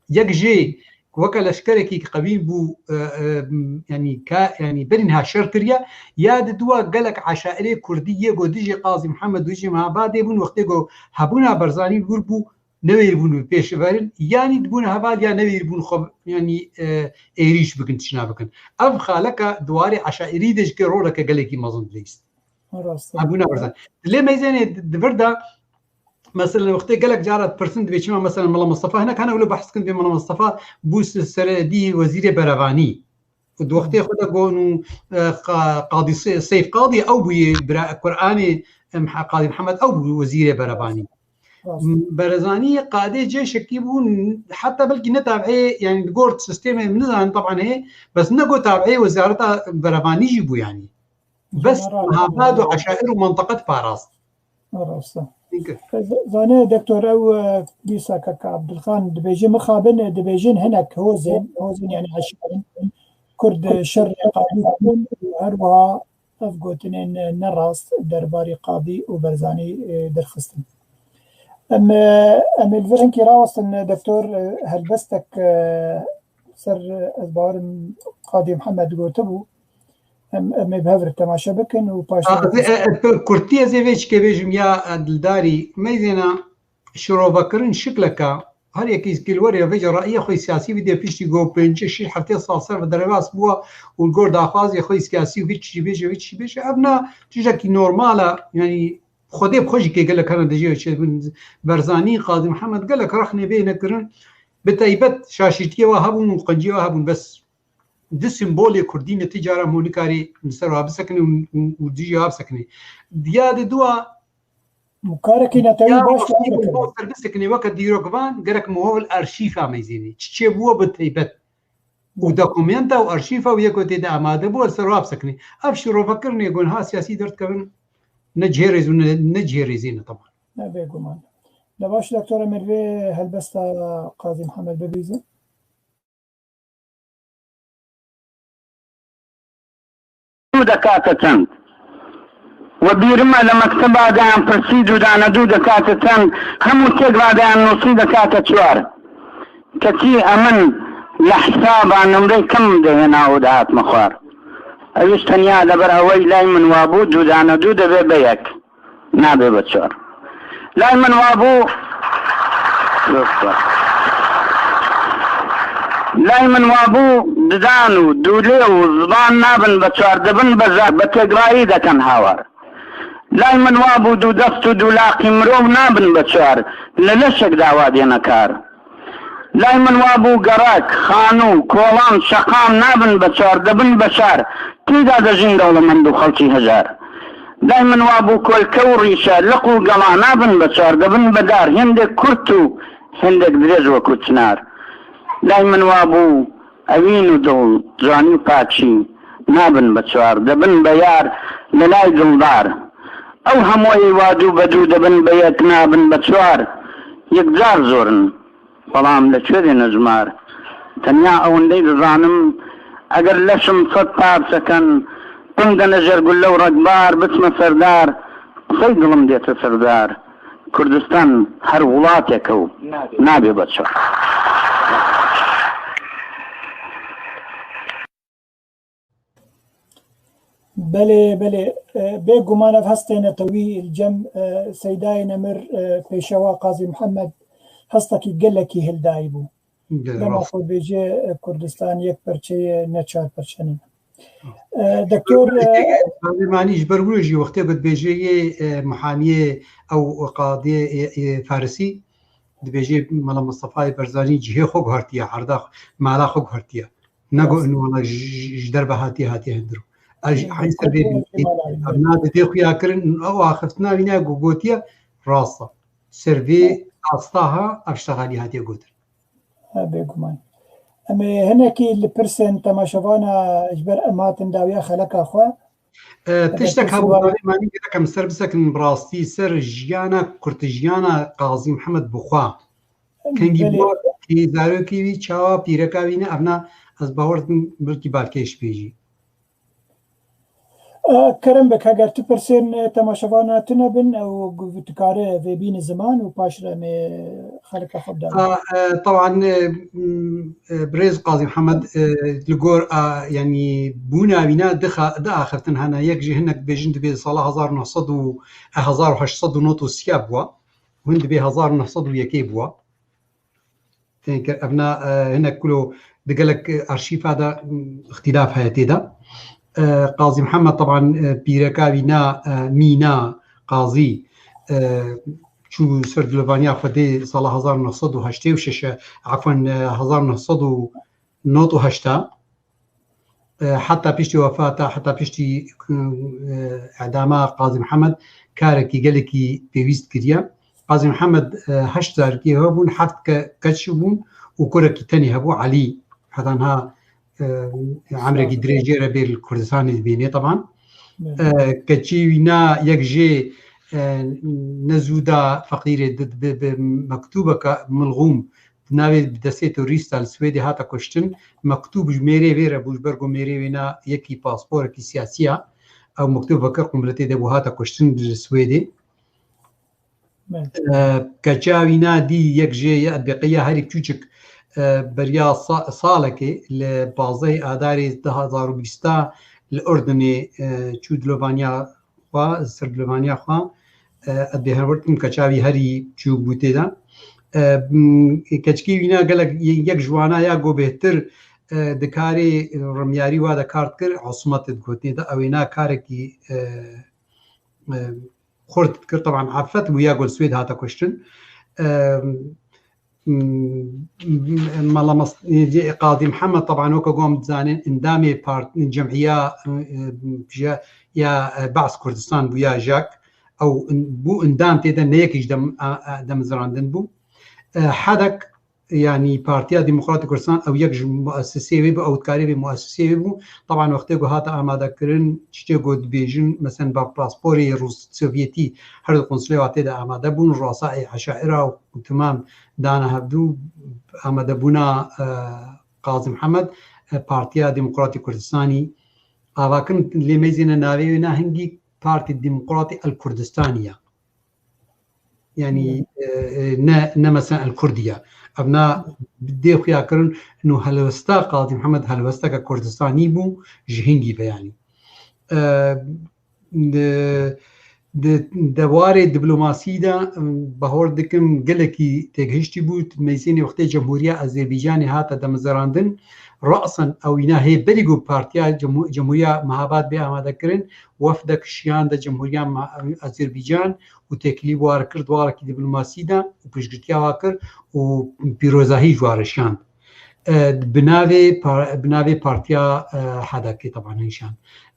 Yek jê weke leşkerekî qewî bû, e, e, yanî ka, yanî berî niha şer kiriye, ya di dua gelek eşairê kurdî yê ku dijî Qazî Mihemed û dijî Mehabadê bûn, wextê ku hebûna Berzanî li wir bû, newêribûn bi pêş verin, yanî dibûn heval ya newêribûn xwe, yanî, e, êrîş bikin, tişna bikin. Ev xaleka di warê eşairî de jî ke roleke gelekî mezin dilîst. Rast e. Hebûna Berzanî. Lê meyzênê di, di vir de, mesela, wextê gelek cara dipirsin, dibê çima, mesela, Mela Mistefa, hinek hene wilo behs dikin, dibê Mela Mistefa bû se-, seredî wezîrê berevanî. Û di wextê xwe de got û, e, qa-, Qadî Se-, Seyf Qadî, ew bûyê bira Kur'anê, em, Qadî Mihemed, ew bû wezîrê berevanî. Rast. Berezanî qadê cêşekî bûn, heta belkî ne tabî, yanî di gor sistêmê min nizanin, teban heye, bes ne got tabî wezareta berevanî jî bû, yanî. Bes Mehabad û eşair û menteqe diparast. Rast e. Çunke Z-, zanê doktor ew, e, dîsa kaka Abdulxan dibêje mixabin, e, dibêjin hinek hozên, hozên yanî eşarin, Kurd, e, şerê qadî dibin û her wiha ev gotinên, e, ne rast derbarê qadî û Berzanî, e, derxistin. Em, e, em ê li vir hinkî rawestin, e, doktor, e, helbestek, e, ser, e, ez bawerim Qadî Mihemed gotibû. Em, em ê bi hev re temaşe bikin û paş A, ez ê, e, e, bi kurtî ez ê vê çikê bêjim ya, e, Dildarî. Meyzêna şirovekirin şikleka, her yekî ki li werê vêce raiya xwe siyasî bidê piştî ku pêncî şeş heftê sal ser ve derbas bûwa û li gor daxwazê xwe siyasî û vî tiştî bêje, vî tiştî bêje. Ev na tiştekî normal e, yanî Xwedê bi xwe jî kê gelek hene dijî çêdibin. Berzanî, Qazî Mihemed gelek rexnê vê nekirin. Bi taybet şaşîtiyê wa hebûn û qenciyê wa hebûn. Bes di simbolê kurdî ne ti cara hûn nikarî li ser wa bisekinê û, û, û dijî wa bisekinê. Diya di dua Karekî netewî Ya baş rastî min bo ser bisikinê weke dîrokvan gerek miho li arşîfa meyzînî. Çi çêbûye bi taybet. Û dokumenta û arşîfa û yeko tê de amade bû, li ser wa bisikinî. Ev şîrovekirinê ku niha siyasî derdikevin, ne cihê rêz û ne, ne cihê rêzê ne teban. Ne bêguman. De baş, Doktor Emir, vê helbesta Qazî Mihemed bibîzin. Dû dekate çend? We bîrime li mekteba de em pirsî dû dane dû dekate çend? Hemû têk va de em nûsî dekate çar. Keçî emin li hesaba numrê kim de hêna û dihat me xwar. Ew ji tenya li ber ewey lay min wa bû dû dane dû dibê be yek. Nabe be çar. Lay min wa bû, lay min wa bû didan û dûlê û ziban nabin be çar, dibin be zar, be têgvayî dekin hawar. Lay min wa bû dû dest û dû laqî mirov nabin be çar, li leşek dawa dêne kar. Lay min wa bû gerek, xanû, kolan, şeqam nabin be çar, dibin be şar, tîda dijîn dewlemend û xelkî hejar. Lay min wa bû kolke û rîşe, liq û gela nabin be çar, dibin be dar, hindek kurt û hindek dirêj wekû çinar. Lay min wa bû evîn û dil, canî û paçî nabin be çar, dibin be yar li lay dildar. Ew hemoyê wa dû be dû dibin be yek nabin be çar, yekcar zor in. Belam li çê de nejmar. Tenya ewendey dizanim, eger leşim sed par seken, ping de nejer gulle û rekbar, bitme serdar, qisey dilim dête sirdar. Kurdistan her welatek e û nabe be çar. Belê, belê. E, bêguman ev hestê netewî li cem, e, Seydayê Nemir, e, Pêşewa Qazî Mihemed hestekî gelekî hildayî bû. Gelek Dema rast. Xwe dibêje, e, Kurdistan yek perçe ye, ne çar perçe ne. E, Doktor, e, Qazî Manî ji ber wilo jî wextê ku dibêje yê, e, muhamiyê ew qadiyê, e, e, Farisî, dibêje Mela Mistefayê Barzanî cihê xwe guhertiye, erda xwe, mala xwe guhertiye. Ne got, û wela ji, ji, ji derve hatiye, hatiye hundir. Ez ji Ê, heyn ser vê Kurdan bî. Ev na didê xuya kirin, ew axiftina wî ne ku gotiye, rast e. Ser vê asta ha, ev ştexa lî hatiye gotin. Ha, bêguman. Em ê hinekî li pirsên temaşevana ji ber em hatin dawiya xeleka xwe. E, Em ê tiştek pirsî hebû, wan Qazî Manî, gerek em ser bisekin bi rastî ser jiyana, kurtijiyana Qazî Mihemed bi xwe. Kengî Belê. Bû, kî zarokê wî, çawa pîreka wî ne, evna ez bawer dikim belkî balkêş bê jî. E, kerem bik, heger tu pirsên, e, temaşevana tune bin, ew gu-, dikare vê bîne ziman û paş re em ê xelika xwe bidane. A, e, teban, e, m, e, birêz Qazî Mihemed, e, li gor, a, yanî bûna wî ne dixa-, diaxiftin hene. Yek jî hinek dibêjin dibê sala hezar û neh sed û, e, hezar û heşt sed û nod û sî bûa. Hûn dibê hezar û neh sed û yekê bûa. Tên kir, evna, e, hinek kulo di gelek, e, arşîfa de, m, îxtîlaf heye tê de. E, Qazî Mihemed, teban, e, pîreka wî na, e, Mîna Qazî, e, çû ser dilovaniya Xwedê sala hezar û neh sed û heştê û şeş, efwen, e, hezar û neh sed û nod û heşt. E, heta piştî wefata, heta piştî, e, edama Qazî Mihemed karekî gelekî pêwîst kiriye. Qazî Mihemed, e, heşt zarikê hebûn, heft ke-, keç bûn û kurekî tenê hebû, Elî. Heta niha, e, emrekî dirêj jê re bê li Kurdistanê dibênê, teban. Evet. E, keçî wî na yek jê, e, ne zû da feqîrê di, bi, bi mektûbeke milxûm di navê bi destê terorîsta li Swêdê hate kuştin. Mektûb ji mêrê vê re bû, ji ber ku mêrê wê na yekî pasporekî siyasî ya. Ew mektûbeke qumbilê tê de bû, hate kuştin li Swêdê. Evet. E, keça wî na dî yek jê ye, edbeqiya herî çûçik, e, beriya sa-, salekê li pazdehê Adarê du hezar û bîsta li Urdinê, e, çû dilovaniya xwe, ser dilovaniya xwe, e, ez bêhewir dikim keça wî herî çûk bû tê de. E, m, keçikê wî ne gelek ye-, yek ji wana ya ku bêhtir, e, dikarê, e, rimyarî wa de kar dikir, Osmat digotinê de, ew ê na karekî, e, e, xurt dikir. Teban efet bû ya ku li Swêd hate kuştin. E, M-, Mala Mas-, Qazî Mihemed, teban weke ku em dizanin, endamê part-, cem'iya, e, e, ya, e, Be's Kurdistan bûya, JAK. ew in-, bû endam tê de, ne yek jî dem-, a, a, demizrandin bû. E, HADEK, yanî Partiya Demokratîk Kurdistan, ew yek ji muesisê wê bû, ew dikarê vê muesisê wê bû. Taban wextê ku hate amadekirin, tiştê ku dibêjin, mesela ba pasporê Rûs Sovyetî her di konsulê wa tê de amade bûn, ruasa ê eşaira û timam dana hevdû, amadebûna, e, Qazî Mihemed, e, Partiya Demokratîk Kurdistanî ava kirin, lê meyzêne navê wê na hingî Partî Demokratî El Kurdistanî ya. Yanî, e, e, ne, ne mesela El Kurdî ya. Ev na dê xuya kirin, ino helwesta Qazî Mihemed helwesteke Kurdistanî bû, ji hingî ve yanî. E, di, di, di warê diplomasî de, em, bahor dikim gelekî têgihiştî bû, meyzênê wextê Cemhuriya Azerbaycanê hate demizerandin, rasen ew îna hê berî ku Partiya Cemhu-, Cemhuriya Mehabad bê amadekirin, wefdek şiyande Cemhuriya Ma-, Azerbaycan û têkilî war kir di warekî diplomasî de û piştgirtiya wa kir û pîrozahî ji wa re şiyand. E, bi navê par-, bi navê Partiya, e, HADEKê teban nîşan.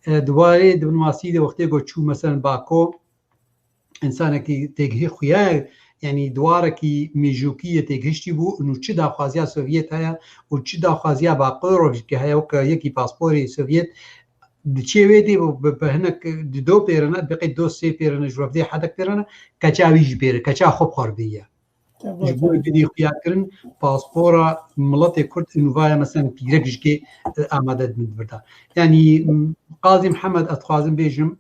E, di warê diplomasî de wextê ku çû, mesela Bako, însanekî têgihî xuya, yanî di warekî mêjûkî yê têgihiştî bû, û çi daxwaziya Sovyet heye û çi daxwaziya Bako rojikê heye, weke yekî pasporê Sovyet, di çê wê dê bi, bi hinek di do pêrine, bi qey do sê pêrine, ji wefdê HADEK pêrine, keça wî jî pêre, keça xwe bi xwe re bêye. Ji bo girî xuya kirin, paspora miletê Kurd û nûvaya, mesela pîrek jikê, e, amade dibin di vir de. Yanî, m, Qazî Mihemed, ez dixwazim bêjim,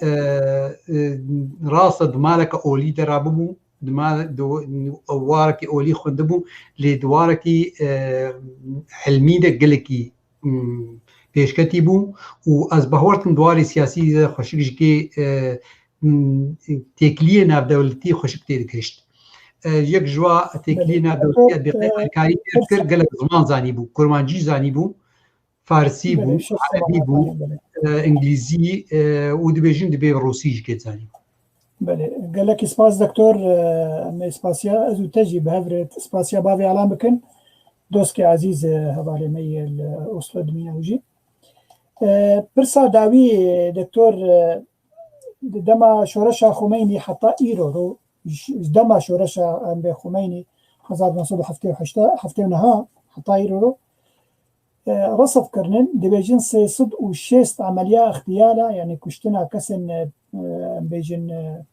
e, e, rast e, di maleke olî de rabibû, di mal-, di w-, ew warekî olî xwendibû, lê di warekî, e, hilmî de gelekî, m, pêşketî bû û ez bawer dikim di warê siyasî de xweşik jikê, e, m, têkiliyê navdewletî xweşik tê digihişt. E, yek ji wa têkiliyê Belê. navdewletî ez bê qey Doktor, e, alîkarî pê dikir, gelek ziman zanîbû, kurmancî zanîbû, farsî bû, Belê, şeş erebî ziman bû, zanî, belê. e, îngilîzî, e, û dibêjin dibê rûsî jî kê zanî. Belê, gelekî spas doktor, e, em ê spasiya ez û te jî bi hev re spasiya bavê Alan bikin. Doskê ezîz, e, hevalê me yê li Oslo dimîne û jî. E, pirsa dawî, doktor, e, di dema şoreşa Xumeynî heta îro ro, ji, ji dema şoreşa em bê Xumeynî hezar neh sed û heftê û heşt, heftê û neh heta îro ro, e, resf kirinin, dibêjin sê sed û şêst emeliya îxtiyala, yanî kuştina kesên, e, em bêjin, e,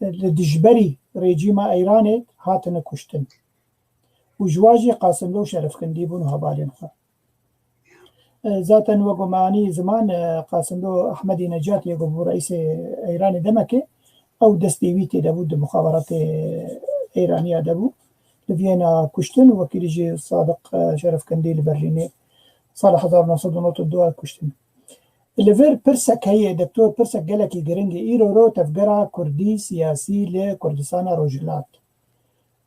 li dijberî rejîma Îranê hatine kuştin. Û ji wan jî Qasimlo û Şerefkindî bûn û hevalên xwe. E, zaten wek me anî ziman, e, Qasimlo Ehmedî Necatî yê ku bû reîsê Îranê demekê, ew destê wî tê de bû, di muxaberatê Îraniya de bû. Li Viyana kuştin û wekî dî jî Sadiq, e, Şerefkindî li Berlînê sala hezar neh sed û nod û du kuştin. Li vir pirsek heye, doktor, pirsek gelekî giring e. Îro ro tevgera kurdî siyasî li Kurdistana Rojhilat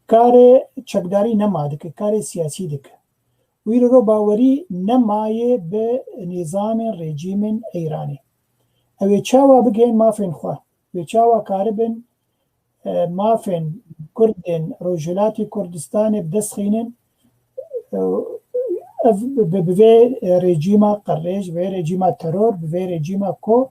karê çekdarî nema dike, karê siyasî dike. Wî re bawerî nemaye bi nîzamên rejîmên Îranê. Ew ê çawa bigihên mafên xwe? Wê çawa karibin, e, mafên Kurdên Rojhilatî Kurdistanê bi dest xînin? E, ev bi, bi vê rejîma qirêj, vê rejîma teror, bi vê rejîma ku,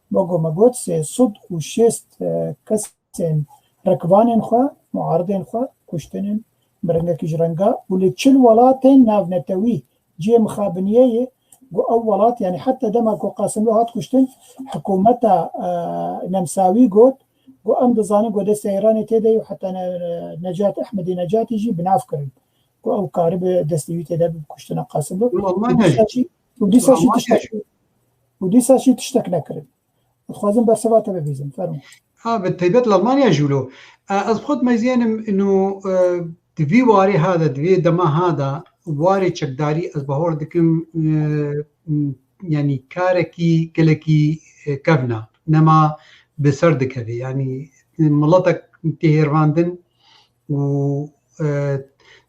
wek me got, sê sed û şêst, e, kes kesên, rikvanên xwe, muaridên xwe kuştinin, bi rengekî ji renga û li çil welatên navnetewî cihê mixabiniyê ye, ku ew welat, yanî heta dema ku Qasimlo hat kuştin, hikûmeta, e, nemsawî got, ku em dizanin ku destê Îranê tê de ye û heta ne-, Necat Ehmedî Necatî jî bi nav kirin, ku ew karibe destê wî tê de bi kuştina Qasimlo. Li Almanya Û dîsa jî, jî, û dîsa jî Almanya tiştek, jî. û dîsa jî tiştek nekirin. Dixwazim bersiva te bibîzim. Fermo. Ha, bi taybet li Almanya jî wilo. E, ez bi xwe dimeyzênim, ino, e, di vî warê ha de, di vê dema ha de, warê çekdarî ez bahor dikim, e, m, yanî karekî gelekî, e, kevn e. Nema bi ser dikeve. Yanî, e, miletek tê hêrvandin û, e,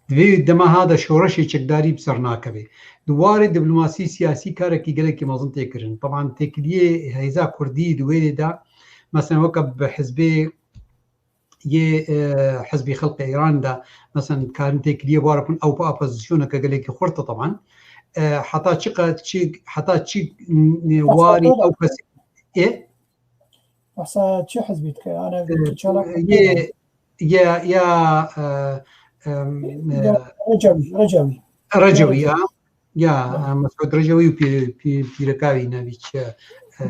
di vê dema ha de şoreşê çekdarî bi ser nakeve. Di warê diplomasî siyasî karekî gelekî mezin tê kirin. Teban têkiliyê hêza kurdî di wê de, mesela weke bi hizbê yê, e, Hizbî Xelqê Îran de, mesela dikarin têkiliyê war bikin, ew bi opozisyoneke gelekî xurt e teban. E, heta çi qe-, çi, heta çi, n-, warî ew kesê, ê? behsa çi hizbî dike? Ana Ee, çalak ye, ya, ya, e, em, e, Recewî, Recewî. Recewî, ya. Ya, e, Mesûd Recewî û pî-, pî-, pîreka wî navî çi ye? E,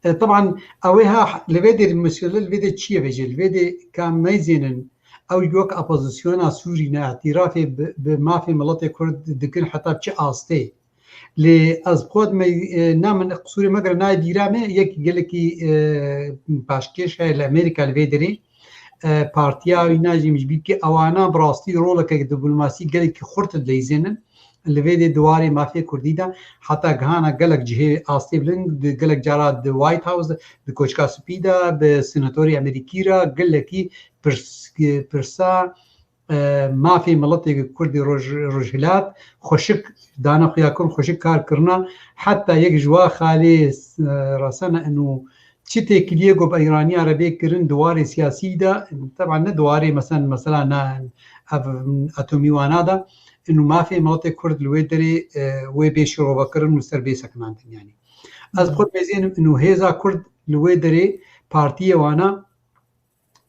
e, teban, ew ê ha, li vê dê mesele, li vê dê çi ye vêjê? Li vê dê ka meyzênin, ew wek opozisyona Sûrî ne, îtirafê bi, bi mafê miletê Kurd dikin heta çi astê? Lê ez xwe me, e, na min qisûrê me gire nayê bîra me, yek gelekî, e, paşkêş heye li Amerîka li vê derê. E, partiya wî najîm ji bîkê ewana bi rastî roleke diplomasî gelekî xurt dileyzênin. Li vê dê diwarê mafê Kurdî de heta gihana gelek cihê astê bilind, di gelek cara di White House, di Koçka Spî de, bi senatorê Amerîkî re gelekî pirs-, pirsa, e, mafê miletê Kurdî Roj-, Rojhilat xweşik dane xuya kirin, xweşik kar kirina. Heta yek ji wa xalê, e, resene ino çi têkiliyê ku bi Îraniya re bê kirin di warê siyasî de, teban ne di warê mesen, mesela na ev atomî wana de, ino mafê miletê Kurd li wê derê, e, wê bê şirove kirin û ser bê sekinandin yani. Ez xwe dibêzênim ino hêza Kurd li wê derê partiyê wana,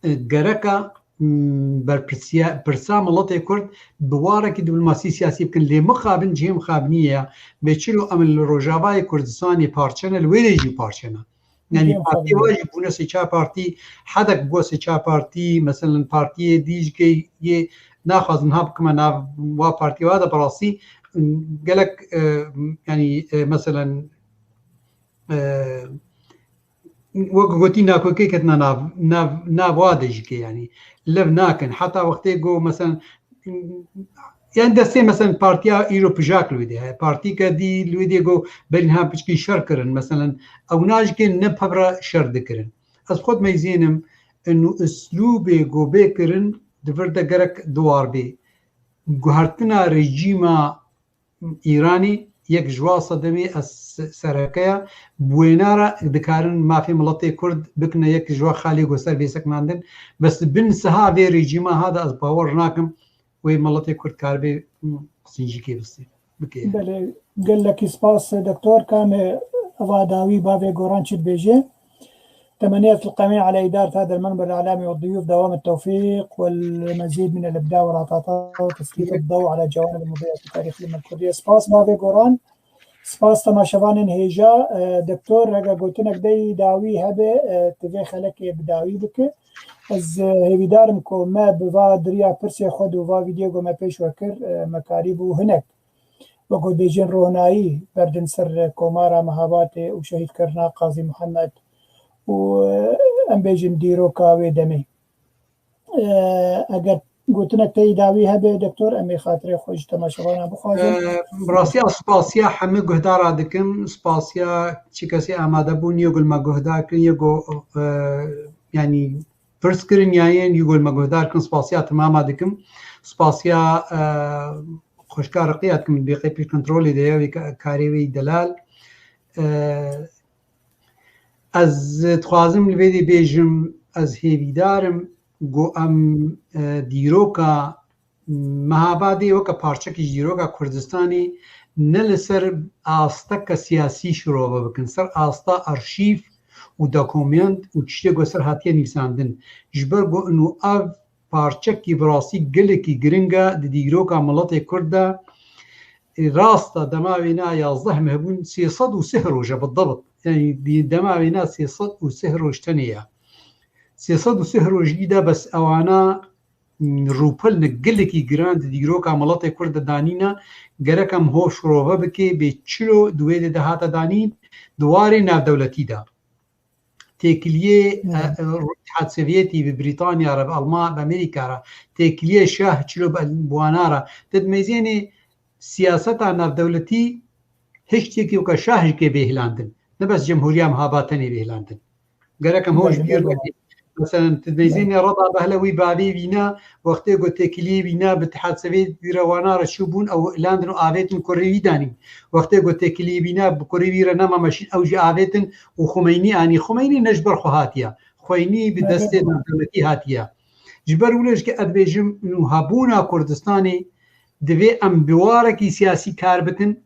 e, gereka, m, berpirsiya, pirsa miletê Kurd bi warekî diplomasî siyasî bikin. Lê mixabin cihê mixabiniyê ya. Bê çilo em li Rojavayê Kurdistanê parçe ne, li wê de jî parçe ne. Yani Cihê partiyê mixabiniyê. Wa jî bûne sê çar partî, hedek bû sê çar partî, meselen partiyê dî jî ke yê naxwazin ha bikime nav wa partiyê wa de bi rastî, m, gelek, e, yani, e, meselen, e, wek gotî nakokê ketina nav, nav, nav wa de jî ke yani lev nakin. Heta wextê go, meselen, yani destê, meselen, partiya îro pijak li wê dê heye. Partîke dî li wê dê go berî niha piçkî şer kirin. Meselen, ew na jî ke ne pevra şer dikirin. Ez xwe dimeyzênim, inu uslûbê go bê kirin, di vir de gerek duwar bê. Guhertina rejîma Îranê yek ji wa sedemê ez se-, sereke ya, bi wêna re dikarin mafê miletê Kurd bikine yek ji wa xalê ku ser bê sekinandin. Bes bin siha vê rejîma ha de ez bawer nakim wê miletê Kurd karibê, hı, sincîkê bistê, bike. Belê, gelekî spas, Doktor. Ka em ê eva dawî bavê Goran çi dibêje? تمنيت القميع على إدارة هذا المنبر الإعلامي والضيوف دوام التوفيق والمزيد من الإبداع والعطاءات وتسليط الضوء على جوانب مضيئة في تاريخ الأمة الكردية. Spas bavê Goran. Spas temaşevanên hêja. E, Doktor, eger gotinek dey dawî hebe, e, tu vê xelekê bi dawî bike. Ez, e, hêvîdar im ku me bi va diriya pirsê xwe û va vîdeo ku me pêş we kir, e, me karîbû hinek, wek ku dibêjin, ronayî berdin ser Komara Mehabatê û şehîdkirina Qazî Mihemed û, e, em bêjin dîroka wê demê. E, eger gotinek te yî dawî hebe, Doktor, em ê xatirê xwe ji temaşevanan bixwazin. E, bi rastî ez spasiya hemî guhdara dikim, spasiya çi kesê amade bûn, yê ku li me guhdar kirin, yê ku, e, yanî pirs kirin ya yên, yê ku li me guhdar kirin, spasiya temama dikim. Spasiya, e, xweşka Riqiya dikim, bê qey pêş kontrolê de ye, wê ka-, karê wê yî delal. E, ez dixwazim li vê dê bêjim, ez hêvîdar im ku em, e, dîroka Mehabadê weke parçekî ji dîroka Kurdistanê ne li ser asteke siyasî şirove bikin, ser asta arşîv û dokument û tiştê ku ser hatiye nivîsandin. Ji ber ku ino ev parçekî bi rastî gelekî giring e di dîroka miletê Kurd de. E, rast e, dema wêna yazdeh meh bûn, sê sed û sih roj e bi debit. Yani dî-, dema wêna sê sed û sih roj tenê ye. Sê sed û sih rojî de bes ewana, m, rûpelnek gelekî giran di dîroka miletê Kurd de danîne, gerek em ho şirove bike, bê çilo di wê de, de hate danîn, di warê navdewletî de. Têkiliyê, Hmm. e, e, Îtîhad Sovyetî bi Brîtanya re, bi Alman, bi Amerîka re, têkiliyê şah çilo bi, bi wana re. Te dimeyzênê siyaseta navdewletî hiç tiştekî weke şah jî kê bê hilandin. Ne bes Cemhuriya Mehaba tenê bê hilandin. Gerek em ho ji Belê, bîr belê. nekin. Meselen, tu dibêjî Belê. Reda Behlewî bavê wîna, wextê ku têkiliyê wîna bi Îtîhad Sovyetî re wana re çûbûn, ew hilandin û avêtin kurê wî danîn. Wextê ku têkiliyê wîna bi kurê wî re nema meşîn, ew jî avêtin û Xumeynî anî. Xumeynî ne ji ber xwe hatiye. Xumeynî bi Belê. destê navdewletî hatiye. Ji ber wilo jî ke ez dibêjim, nû hebûna Kurdistanê divê em bi warekî siyasî kar bikin,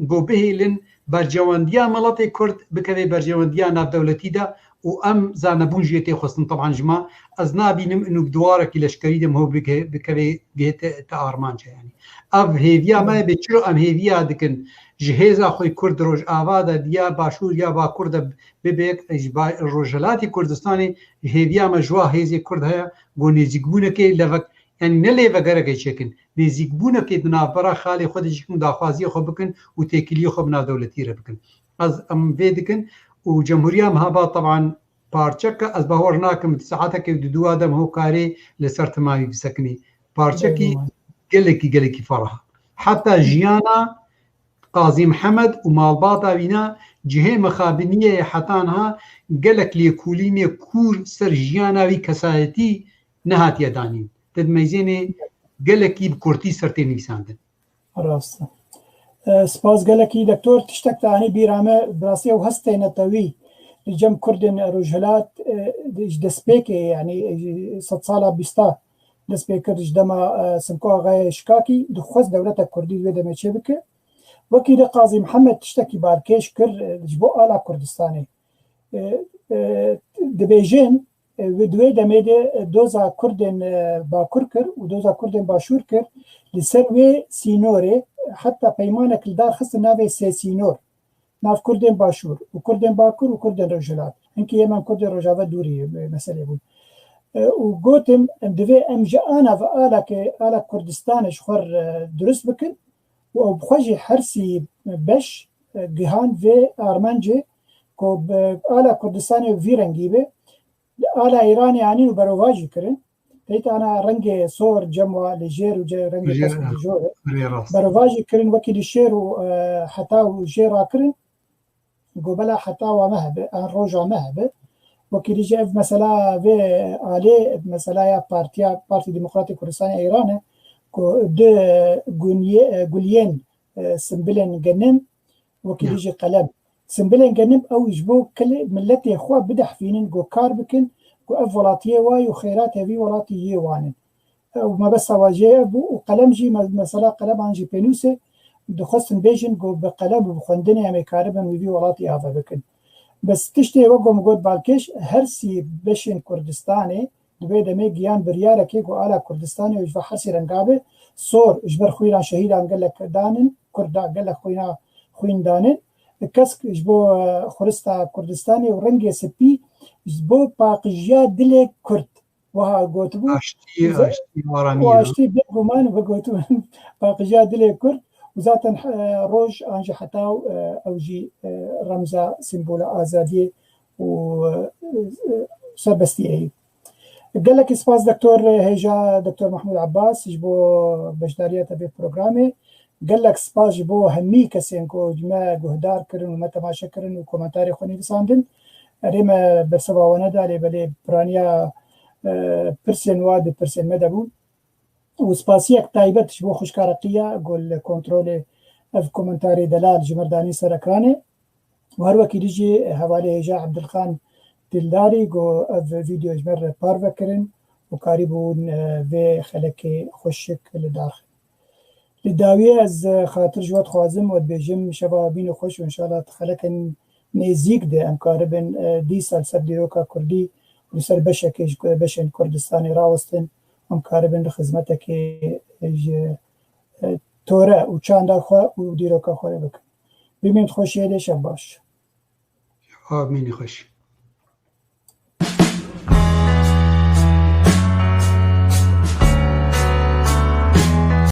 ku bihêlin berjewendiya miletê Kurd bikeve berjewendiya navdewletî de û em zanebûn jê tê xwestin. Teban ji me ez nabînim inu bi duwarekî leşkerî de miho bike-, bikevê gihê te, te armanc e. Yanî ev hêviya me ye, bê çiro em hêviya dikin ji hêza xwe Kurd di Rojava de, ya Başûr ya Bakur de bibe, ji ba-, Rojhilatê Kurdistanê hêviya me ji wa hêzê Kurd heye, ku nêzîkbûnekê levek, yanî ne lêvegerek çêkin, nêzîkbûnekê di navbera xalê xwe de çêkin û daxwaziyê xwe bikin û têkiliyê xwe bi navdewletî re bikin. Ez em vê dikin û Cemhuriya Mehaba teban parçeke, ez bawer nakim di saetekê û di dûa de miho karê li ser timamî bisekinî. Parçekî Bêguman. gelekî, gelekî ferah. Heta jiyana Qazî Mihemed û malbata wîna cihê mixabiniyê ye, heta niha gelek lêkolînê kûr ser jiyana wî kesayetî nehatiye danîn. Te di meyzênê gelekî bi kurtî ser tê nivîsandin. Rast e. E, spas gelekî, doktor. Tiştek te anî bîra me, bi rastî ew hestê netewî li cem Kurdên Rojhilat, e, ji destpêkê, yanî, e, sedsala bîsta dest pê kir, ji dema, e, Simko Axayê Şikakî dixwest dewletek Kurdî di wê demê çêbike. Wekî de Qazî Mihemed tiştekî balkêş kir, e, ji bo ala Kurdistanê. E, e, dibêjin, e, wê di wê demê de, e, doza Kurdên, e, Bakur kir û doza Kurdên Başûr kir. Li ser wê sînorê, e, heta peymanek li dar xistin navê sê sînor. Nav Kurdên Başûr û Kurdên Bakur û Kurdên Rojhilat. Hinkî yê me Kurdên Rojava dûrî, e, meselê bûn. E, û gotin, em divê em ji ana ve alakê, ala Kurdistanê ji xwe re, e, dirust bikin û ew bi xwe jî hersî beş, e, gihan vê armancê ku bi ala Kurdistanê vî rengî be. Li ala Îranê anîn û berovajî kirin. Teyt ana rengê sor cem wa li jêr û ce-, rengê Jêr, kesk û jor e. Rê rast. Berovajî kirin wekî li şêr û, e, heta û jê rakirin. Go bela heta wa me hebe, an roja me hebe. Wekî dî jî ev mesela vê alê, mesela ya partiya, Partî Demokratîk Kurdistanê Îran e, ku di gunye-, e, guliyên, e, simbilên genim, wekî Ya. dî jî qelem. Simbilên genim ew ji bo kilê miletê xwe bidehfînin, ku kar bikin, ku ev welatiyê wa ye û xêratê vî welatî yê wan in. Ew mebesta wa jê bû û qelem jî me-, mesela qeleman jî pênûsê dixwestin bêjin, ku bi qelem û bi xwendinê em ê karibin wî vî welatî ava bikin. Bes tiştê wek ku min got balkêş, her sî beşên Kurdistanê di vê demê giyan biryarekê ku ala Kurdistanê û ji ve hersî renga be, sor ji ber xwîna şehîdan gelek danin, Kurda gelek xwîna xwîn danin, kesk ji bo, e, xurista Kurdistanê û rengê spî ji bo paqijiya dilê Kurd. Wiha gotibû. Aştî, Ze-, aştî û aramî, û ha? aştî bêguman ve gotibûn paqijiya dilê Kurd û zaten, e, roj an jî heta, e, ew jî, e, remza, sîmbola azadiyê û, e, e, serbestiyê ye. Gelekî spas doktor hêja, doktor Mahmûd Abbas ji bo beşdariya te vê programê. Gelek spas ji bo hemî kesên ku ji me guhdar kirin û me temaşe kirin û komentarê xwe nivîsandin. Erê me bersiva we neda lê belê piraniya, e, pirsên wa di pirsên me de bû. Û spasiyek taybet ji bo xwişka Reqiya ku li kontrolê ev komentarê delal ji me re danî ser ekranê. Û her wekî dî jî hevalê hêja Ebdilxan Dildarî ku ev vîdeo ji me re parve kirin û karîbûn, e, vê xelekê xweşik li dar xin. Li dawiyê ez, e, xatir ji we dixwazim, we dibêjim şeva we bîne xweş û înşallah di xelekên nêzîk de em karibin, e, dîsa li ser dîroka Kurdî û li ser beşekê ji ku-, beşên Kurdistanê rawestin, em karibin li xizmetekê, e, ji, e, tore û çanda xwe û dîroka xwe re bikin. Bimînin xweşiyê de, şev baş. Şeva bimînî xweş.